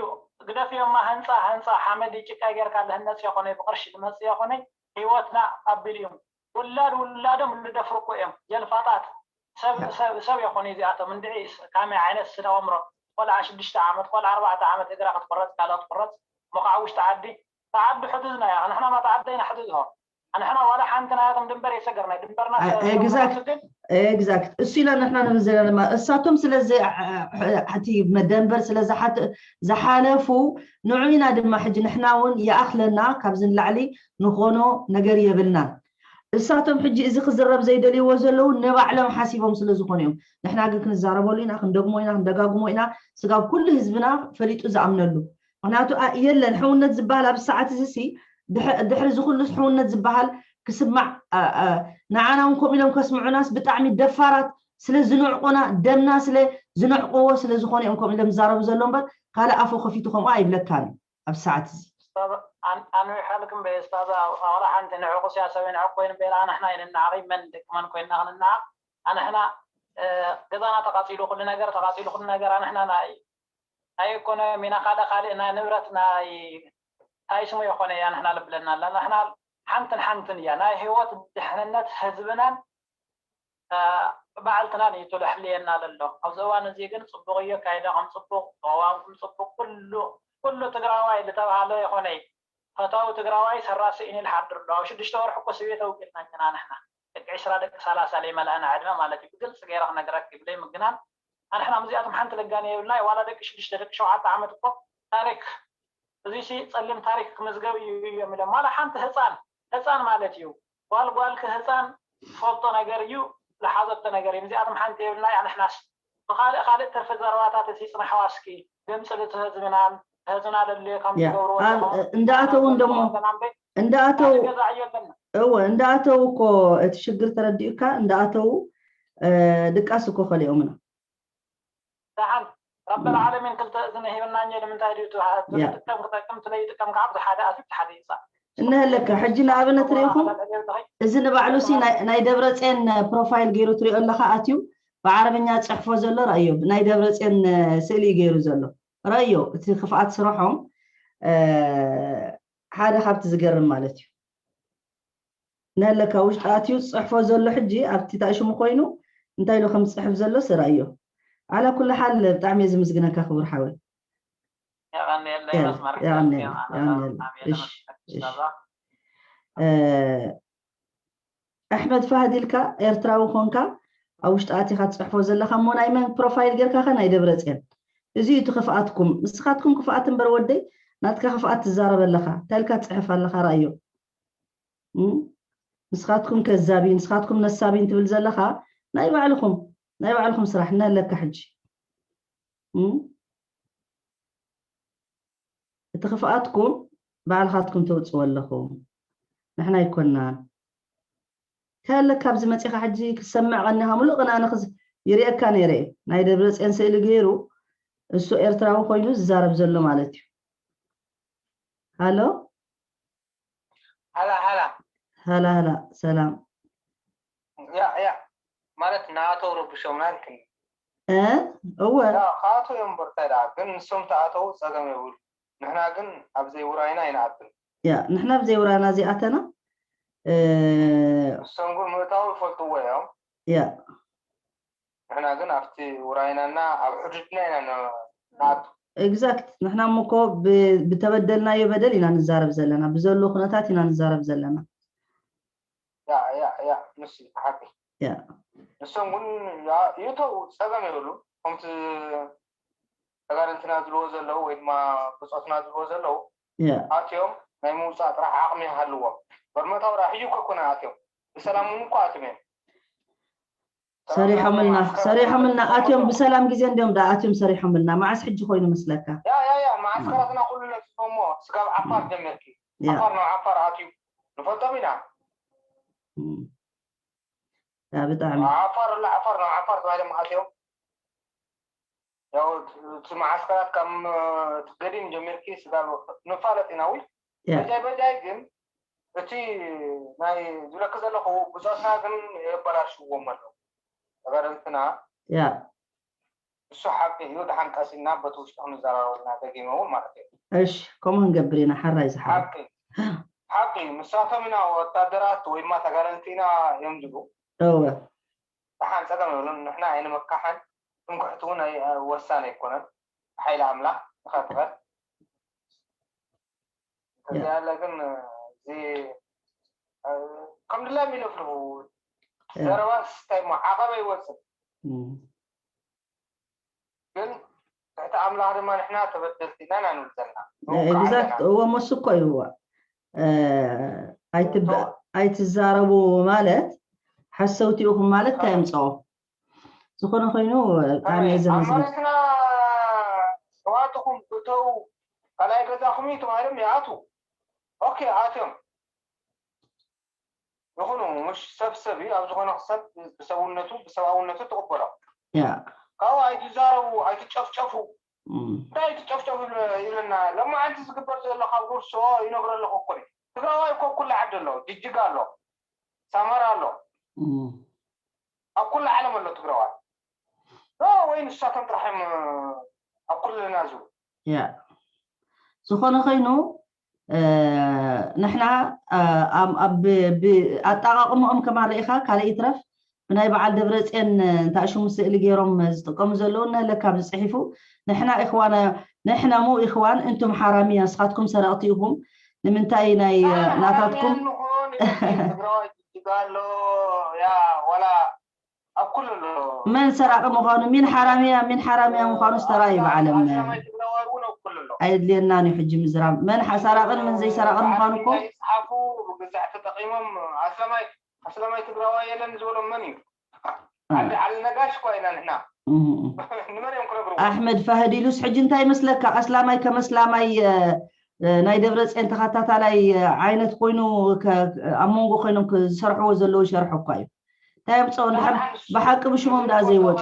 ግደፍዮማ። ህንፃ ህንፃ ሓመድ ጭቃ ጌርካ ልህነፅ የኾነ ብቅርሺ ልመፅ የኾነ ህይወትና ኣቢሉ እዮም። ውላድ ውላዶም ልደፍሩ እኮ እዮም ጀልፋጣት። ሰብ ሰብ ሰብ የኾነ እዚኣቶም እንድዒ ካመይ ዓይነት ስነ ኣእምሮ ቆልዓ ሽዱሽተ ዓመት ቆልዓ ኣርባዕተ ዓመት እግራ ክትቆረፅ ካላ ክትቆረፅ እሞ ከዓ ውሽጢ ዓዲ ተዓዲ ሕዱዝና እያ። ንሕና ማ ተዓደይና ሕዱዝሆ ንሕና ዋላ ሓንቲ ናያቶም ድንበር የሰገርና ድንበርና exact እሱ ኢና ንሕና ንብል ዘለና ድማ እሳቶም ስለዚ እቲ መደንበር ስለ ዝሓለፉ ንዑ ኢና ድማ ሕጂ ንሕና እውን ይኣኽለና ካብዚ ንላዕሊ ንኾኖ ነገር የብልናን። እሳቶም ሕጂ እዚ ክዝረብ ዘይደልይዎ ዘለዉ ንባዕሎም ሓሲቦም ስለ ዝኾኑ እዮም። ንሕና ግን ክንዛረበሉ ኢና፣ ክንደግሞ ኢና፣ ክንደጋግሞ ኢና። ስጋብ ኩሉ ህዝብና ፈሊጡ ዝኣምነሉ ምክንያቱ የለን ሕውነት ዝበሃል ኣብ ሰዓት እዚ ድሕሪ ዝኩሉ ሕውነት ዝበሃል ክስማዕ ንዓና እውን ከምኡ ኢሎም ከስምዑናስ ብጣዕሚ ደፋራት ስለ ዝንዕቁና ደምና ስለ ዝንዕቅዎ ስለ ዝኾነ እዮም ከምኡ ኢሎም ዝዛረቡ ዘሎ እምበር ካልእ ኣፎ ከፊቱ ከምኡ ኣይብለካን እዩ ኣብ ሰዓት እዚ ኣንዊሓልክም በየስታዛ ኣውራ ሓንቲ ንዕቁ ስያ ሰብ ንዕቅ ኮይኑ በላ ኣንሕና ይንናዓቂ መን ደቂ መን ኮይንና ክንናዓቅ ኣንሕና ገዛና ተቃፂሉ ኩሉ ነገር ተቃፂሉ ኩሉ ነገር ኣንሕና ናይ ኣይኮነ ኢና ካልእ ካልእ ናይ ንብረት ናይ እንታይ ስሙ የኾነ እያ ንሕና ልብለና ኣላ ንሕና ሓንትን ሓንትን እያ ናይ ህይወት ድሕንነት ህዝብናን ባዕልትናን እዩ ተለሕልየና ለሎ ኣብዚ እዋን እዚ ግን ፅቡቅ እዩ ኣካይዳ ከም ፅቡቅ ተዋምኩም ፅቡቅ ኩሉ ኩሉ ትግራዋይ ዝተባሃለ የኾነ ፈታዊ ትግራዋይ ሰራሲ ኢኒ ልሓድር ኣሎ ኣብ ሽዱሽተ ወርሒ እኮ ስቤት ኣውቂልና ኢና ንሕና ደቂ ዕስራ ደቂ ሰላሳ ለይመልኣና ዕድመ ማለት እዩ ብግልፂ ገይረ ክነግረኪ ብለይ ምግናን ኣንሕና ምስዚኣቶም ሓንቲ ለጋኒ የብልናይ ዋላ ደቂ ሽዱሽተ ደቂ ሸውዓተ ዓመት እኮ ታሪክ እዚሲ ፀሊም ታሪክ ክምዝገብ እዩ እዮም ኢሎም ዋላ ሓንቲ ህፃን ህፃን ማለት እዩ ጓል ጓልኪ ህፃን ትፈልጦ ነገር እዩ ዝሓዘቶ ነገር እዩ ምስዚኣቶም ሓንቲ የብልናይ ኣንሕናስ ብካልእ ካልእ ትርፊ ዘረባታት እቲ ፅናሕዋ እስኪ ድምፂ ልትህዝብናን ህዝብና ለልዮ ከም ዝገብርዎ እንዳኣተው እንደሞ እንዳኣተው እወ እንዳኣተው እኮ እቲ ሽግር ተረዲኡካ እንዳኣተው ድቃስ እኮ ከሊኦምና ደሓን ረበል ዓለሚን ክልተ እዝኒ ሂብና እኘ ንምንታይ ድዩ ትጥቀም ክጠቅም ትለይጥቀም ከዓ ብሓደ ኣትዩ ሓደ ይፃ እነህለካ ሕጂ ንኣብነት ርኢኹም እዚ ንባዕሉ ሲ ናይ ደብረፅየን ፕሮፋይል ገይሩ ትሪኦ ኣለካ ኣትዩ ብዓረብኛ ፅሕፎ ዘሎ ረእዮ ናይ ደብረፅየን ስእሊ ገይሩ ዘሎ ረእዮ እቲ ክፍኣት ስርሖም ሓደ ካብቲ ዝገርም ማለት እዩ ነለካ ውሽጢ ኣትዩ ዝፅሕፎ ዘሎ ሕጂ ኣብቲ ታሽሙ ኮይኑ እንታይ ኢሉ ከም ዝፅሕፍ ዘሎ ስራእዮ ኣላ ኩሉ ሓል ብጣዕሚ እየ ዝምስግነካ ክቡር ሓወይ ኣሕመድ ፋህድ ኢልካ ኤርትራዊ ኮንካ ኣብ ውሽጢ ኣቲኻ ትፅሕፎ ዘለካ እሞ ናይ መን ፕሮፋይል ጌርካ ከ ናይ ደብረፅየን እዚ እዩ እቲ ክፍኣትኩም ንስኻትኩም ክፍኣት እምበር ወደይ ናትካ ክፍኣት ትዛረብ ኣለኻ እንታይ ኢልካ ትፅሕፍ ኣለኻ ራእዮ ንስኻትኩም ከዛቢ ንስኻትኩም ነሳቢ እንትብል ዘለኻ ናይ ባዕልኹም ናይ ባዕልኹም ስራሕ እናለካ ሕጂ እቲ ክፍኣትኩም ባዕልኻትኩም ተውፅዎ ኣለኹም ንሕና ኣይኮናን ከለካ ኣብዚ መፂኻ ሕጂ ክትሰምዕ ቀኒኻ ሙሉእ ቅንኣነ ክዝ ይርእየካ ነይረ እየ። ናይ ደብረፅዮን ስእሊ ገይሩ እሱ ኤርትራዊ ኮይኑ ዝዛረብ ዘሎ ማለት እዩ። ሃሎ ሃላ ሃላ ሃላ ሃላ፣ ሰላም። ያ ያ ማለት ንኣተው ረብሾምና ልክኒ እ እወ ያ ከኣተው እዮም በርታይ ደኣ ግን ንሶም ተኣተው ጸገም የብሉ። ንሕና ግን ኣብ ዘይውራይና ኣይንኣትን። ያ ንሕና ኣብ ዘይውራና እዚኣተና እ ንሶም ግን ምእታው ይፈልጥዎ እዮም። ያ ንሕና ግን ኣብቲ ውራይናና ኣብ ሕዱድና ኢና ን- ንኣቱ። ኤግዛክት። ንሕና እሞ እኮ ብ- ብተበደልናዮ በደል ኢና ንዛረብ ዘለና፣ ብዘሎ ኩነታት ኢና ንዛረብ ዘለና። ያ ያ ያ ንሱ እዩ ሓቂ። ያ ንሶም ግን ያ- ይእተው ጸገም የብሉ። ከምቲ ተጋደልትና ዝብልዎ ዘለዉ ወይ ድማ ብጾትና ዝብልዎ ዘለዉ ያ ኣትዮም ናይ ምውጻእ ጥራሕ ዓቕሚ ይሃልዎም። በርመታው ዳ ሕጂ እኮ ኮነ ኣትዮም ብሰላም እውን እኮ ኣትዮም እዮም። ሰሪሖምልና ሰሪሖምልና ኣትዮም ብሰላም ግዜ እንዲዮም ዳ ኣትዮም ሰሪሖምልና። መዓስ ሕጂ ኮይኑ መስለካ? ያ ያ ያ መዓስከራትና ኩሉ ነጺፎሞ ስጋብ ዓፋር ጀሚርኪ ያ ዓፋር ናብ ዓፋር ኣትዩ ንፈልጦም ኢና። እም። ያ ብጣዕሚ ዓፋር ላ ዓፋር ናብ ዓፋር ተባሂሎም ኣትዮም ያው እቲ መዓስከራት ካብ ገዲም ጀሚርኪ ስጋብ ንፋለጥ ኢና። ውይ ያ በጃይ በጃይ ግን እቲ ናይ ዝብለኪ ዘለኹ ብጾትና ግን የበላሽዎም ኣለዉ ተጋደልትና። ያ እሱ ሓቂ እዩ። ደሓን ቀሲና በቲ ውሽጢ ክንዘራረበልና ደጊመ እውን ማለት እዩ። እሺ፣ ከምኡ ክንገብር ኢና። ሓራይ ዝሓ ሓቂ ሓቂ ንሳቶም ኢና ወታደራት ወይ ድማ ተጋደልቲ ኢና እዮም ዝብሉ። እወ ደሓን ጸገም የብሉን። ንሕና ኣይንመካሕን ትምክሕቲ እውን ኣይ- ወሳኒ ኣይኮነን። ሓይሊ ኣምላኽ ንኸትኸል ያ። ያለ ግን እዚ ከም ድላም ይለፍልፉ ያ። ዘረባስ እንታይ እሞ ዓቐብ ኣይወፅን። እም። ግን ትሕቲ ኣምላኽ ድማ ንሕና ተበደልቲ ኢና ኢና ንብል ዘለና። ኤግዛክት። እዎ መሱ እኮ እዩ። እዎ እ፣ ኣይትብ- ኣይትዛረቡ ማለት ሓሰውቲ ኢኹም ማለት እንታይ የምፅኦ? ዝኾነ ኮይኑ ብጣዕሚ እየ ኣብ ዘመስግን። መሬትና ተዋጥኹም እተው ካልኣይ ገዛኹም እዩ ተባሂሎም ይኣትዉ። ኦኬ ኣትዮም ይኹኑ ምሽ ሰብ ሰብ እዩ። ኣብ ዝኾነ ሰብ ብሰብነቱ ብሰብኣውነቱ ትቕበሎ። ያ ካብኡ ኣይትዛረቡ ኣይትጨፍጨፉ። እም፣ እንታይ ኣይትጨፍጨፉ ይብለ- ይብለና። ሎማዓንቲ ዝግበር ዘሎ ካብ ርሶ ይነግሮ ኣለኹ እኮ እዩ። ትግራዋይ እኮ ኩሉ ዓዲ ኣሎ። ጅጅጋ ኣሎ፣ ሳመራ ኣሎ፣ እም፣ ኣብ ኩሉ ዓለም ኣሎ ትግራዋይ። ኖ ወይ ንሳቶም ጥራሕ እዮም ኣብ ኩልና ዝብሉ። ያ ዝኾነ ኮይኑ እ፣ ንሕና እ፣ ኣብ- ኣብ- ብ- ብ- ኣጣቃቅምኦም ከማን ርኢኻ ካልእ ይትረፍ ብናይ በዓል ደብረፅዮን እንታይ ሽሙ ስእሊ ገይሮም ዝጥቀሙ ዘለዉ ነለካ ኣብዚ ፅሒፉ ንሕና ኢኽዋን ንሕና ሙ ኢኽዋን እንቱም ሓራምያ ንስኻትኩም ሰረቕቲ ኢኹም ንምንታይ ናይ እ፣ ናታትኩም ትግራዋይ ጅጅጋ ኣሎ ያ ዋላ ኣብ ኩሉ ኣሎ። መን ሰራቂ ምዃኑ ሚን ሓራምያ ሚን ሓራምያ ምዃኑ ዝተራእዩ ብዓለም ኣስላማይ ትግራዋይ እውን ኣብ ኩሉ ኣሎ። ኣየድልየናን እዩ ሕጂ ምዝራብ መን ሓ- ሰራቅን መን ዘይሰራቅን ምዃኑ እኮ ይፅሓፉ ብግዛዕ ተጠቂሞም ኣስላማይ ኣስላማይ ትግራዋይ የለን ዝበሎም መን እዩ? ዓሊ ዓሊ ነጋሽ እኳ ኢና ንሕና እም። ንመን እዮም ክነግርዎ? ኣሕመድ ፋህድ ኢሉስ ሕጂ እንታይ ይመስለካ ኣስላማይ ከም ኣስላማይ እ፣ እ፣ ናይ ደብረፅዮን ተኸታታላይ እ፣ ዓይነት ኮይኑ ከ- ኣብ መንጎ ኮይኖም ክ- ዝሰርሕዎ ዘለዉ ሸርሒ እኳ እዩ እንታይ ኣምፅኦ እንድሓር ብሓቂ ብሽሞም ደኣ ዘይወፁ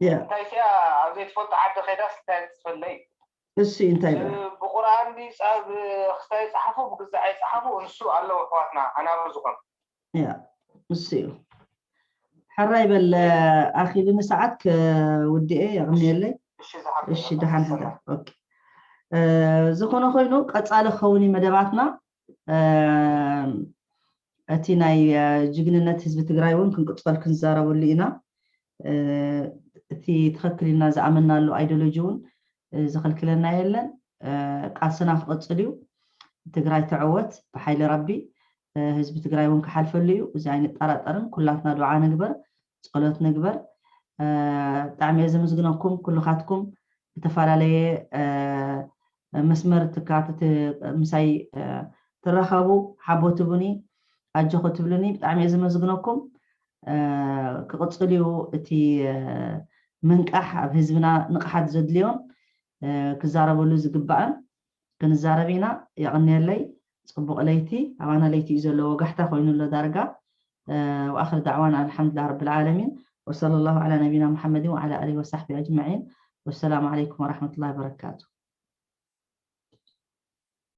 ያ እንታይ ሲያ ኣብ ዘይትፈልጦ ዓዲ ከይዳስ እንታይ ትፈለይ? እሱ እዩ እንታይ ይበል ብቁርኣን ድዩ ጻ- ብ- ክስታይ ይጽሓፉ ብግዛዕ ይጽሓፉ ንሱ ኣለዉ ኣሕዋትና ኣናብር ዝኾኑ ያ እሱ እዩ ሓራይ በል ኣኺሉኒ ሰዓት ከውድኤ የቕንየለይ እሺ ዝሓፍተይ እሺ ደሓን ሕደር ኦኬ እ፣ ዝኾነ ኮይኑ ቀጻሊ ክኸውን እዩ መደባትና እ፣ እቲ ናይ እ፣ ጅግንነት ህዝቢ ትግራይ እውን ክንቅጸል ክንዛረበሉ ኢና እ፣ እቲ ትኽክል ኢልና ዝኣመናሉ ኣይዲዮሎጂ እውን እ፣ ዝኽልክለና የለን እ፣ ቃልስና ክቕጽል እዩ ትግራይ ትዕወት ብሓይሊ ረቢ እ፣ ህዝቢ ትግራይ እውን ክሓልፈሉ እዩ እዚ ኣይንጠራጠርን ኩላትና ዱዓ ንግበር ጸሎት ንግበር እ፣ ብጣዕሚ እየ ዘመስግነኩም ኩልኻትኩም ብተፈላለየ እ፣ መስመር ትካትት ምሳይ እ፣ ትራኸቡ ሓቦ ትቡኒ ኣጆኹ ትብሉኒ ብጣዕሚ እየ ዘመስግነኩም እ፣ ክቕፅል እዩ እቲ እ፣ ምንቃሕ ኣብ ህዝብና ንቕሓት ዘድልዮን እ፣ ክዛረበሉ ዝግባእን ክንዛረብ ኢና የቐንየለይ ፅቡቕ ለይቲ። ኣባና ለይቲ እዩ ዘለዎ፣ ጋሕታ ኮይኑ ኣሎ ዳርጋ። وآخر دعوانا أن الحمد لله رب العالمين، وصلى الله على نبينا محمد وعلى آله وصحبه أجمعين، والسلام عليكم ورحمة الله وبركاته.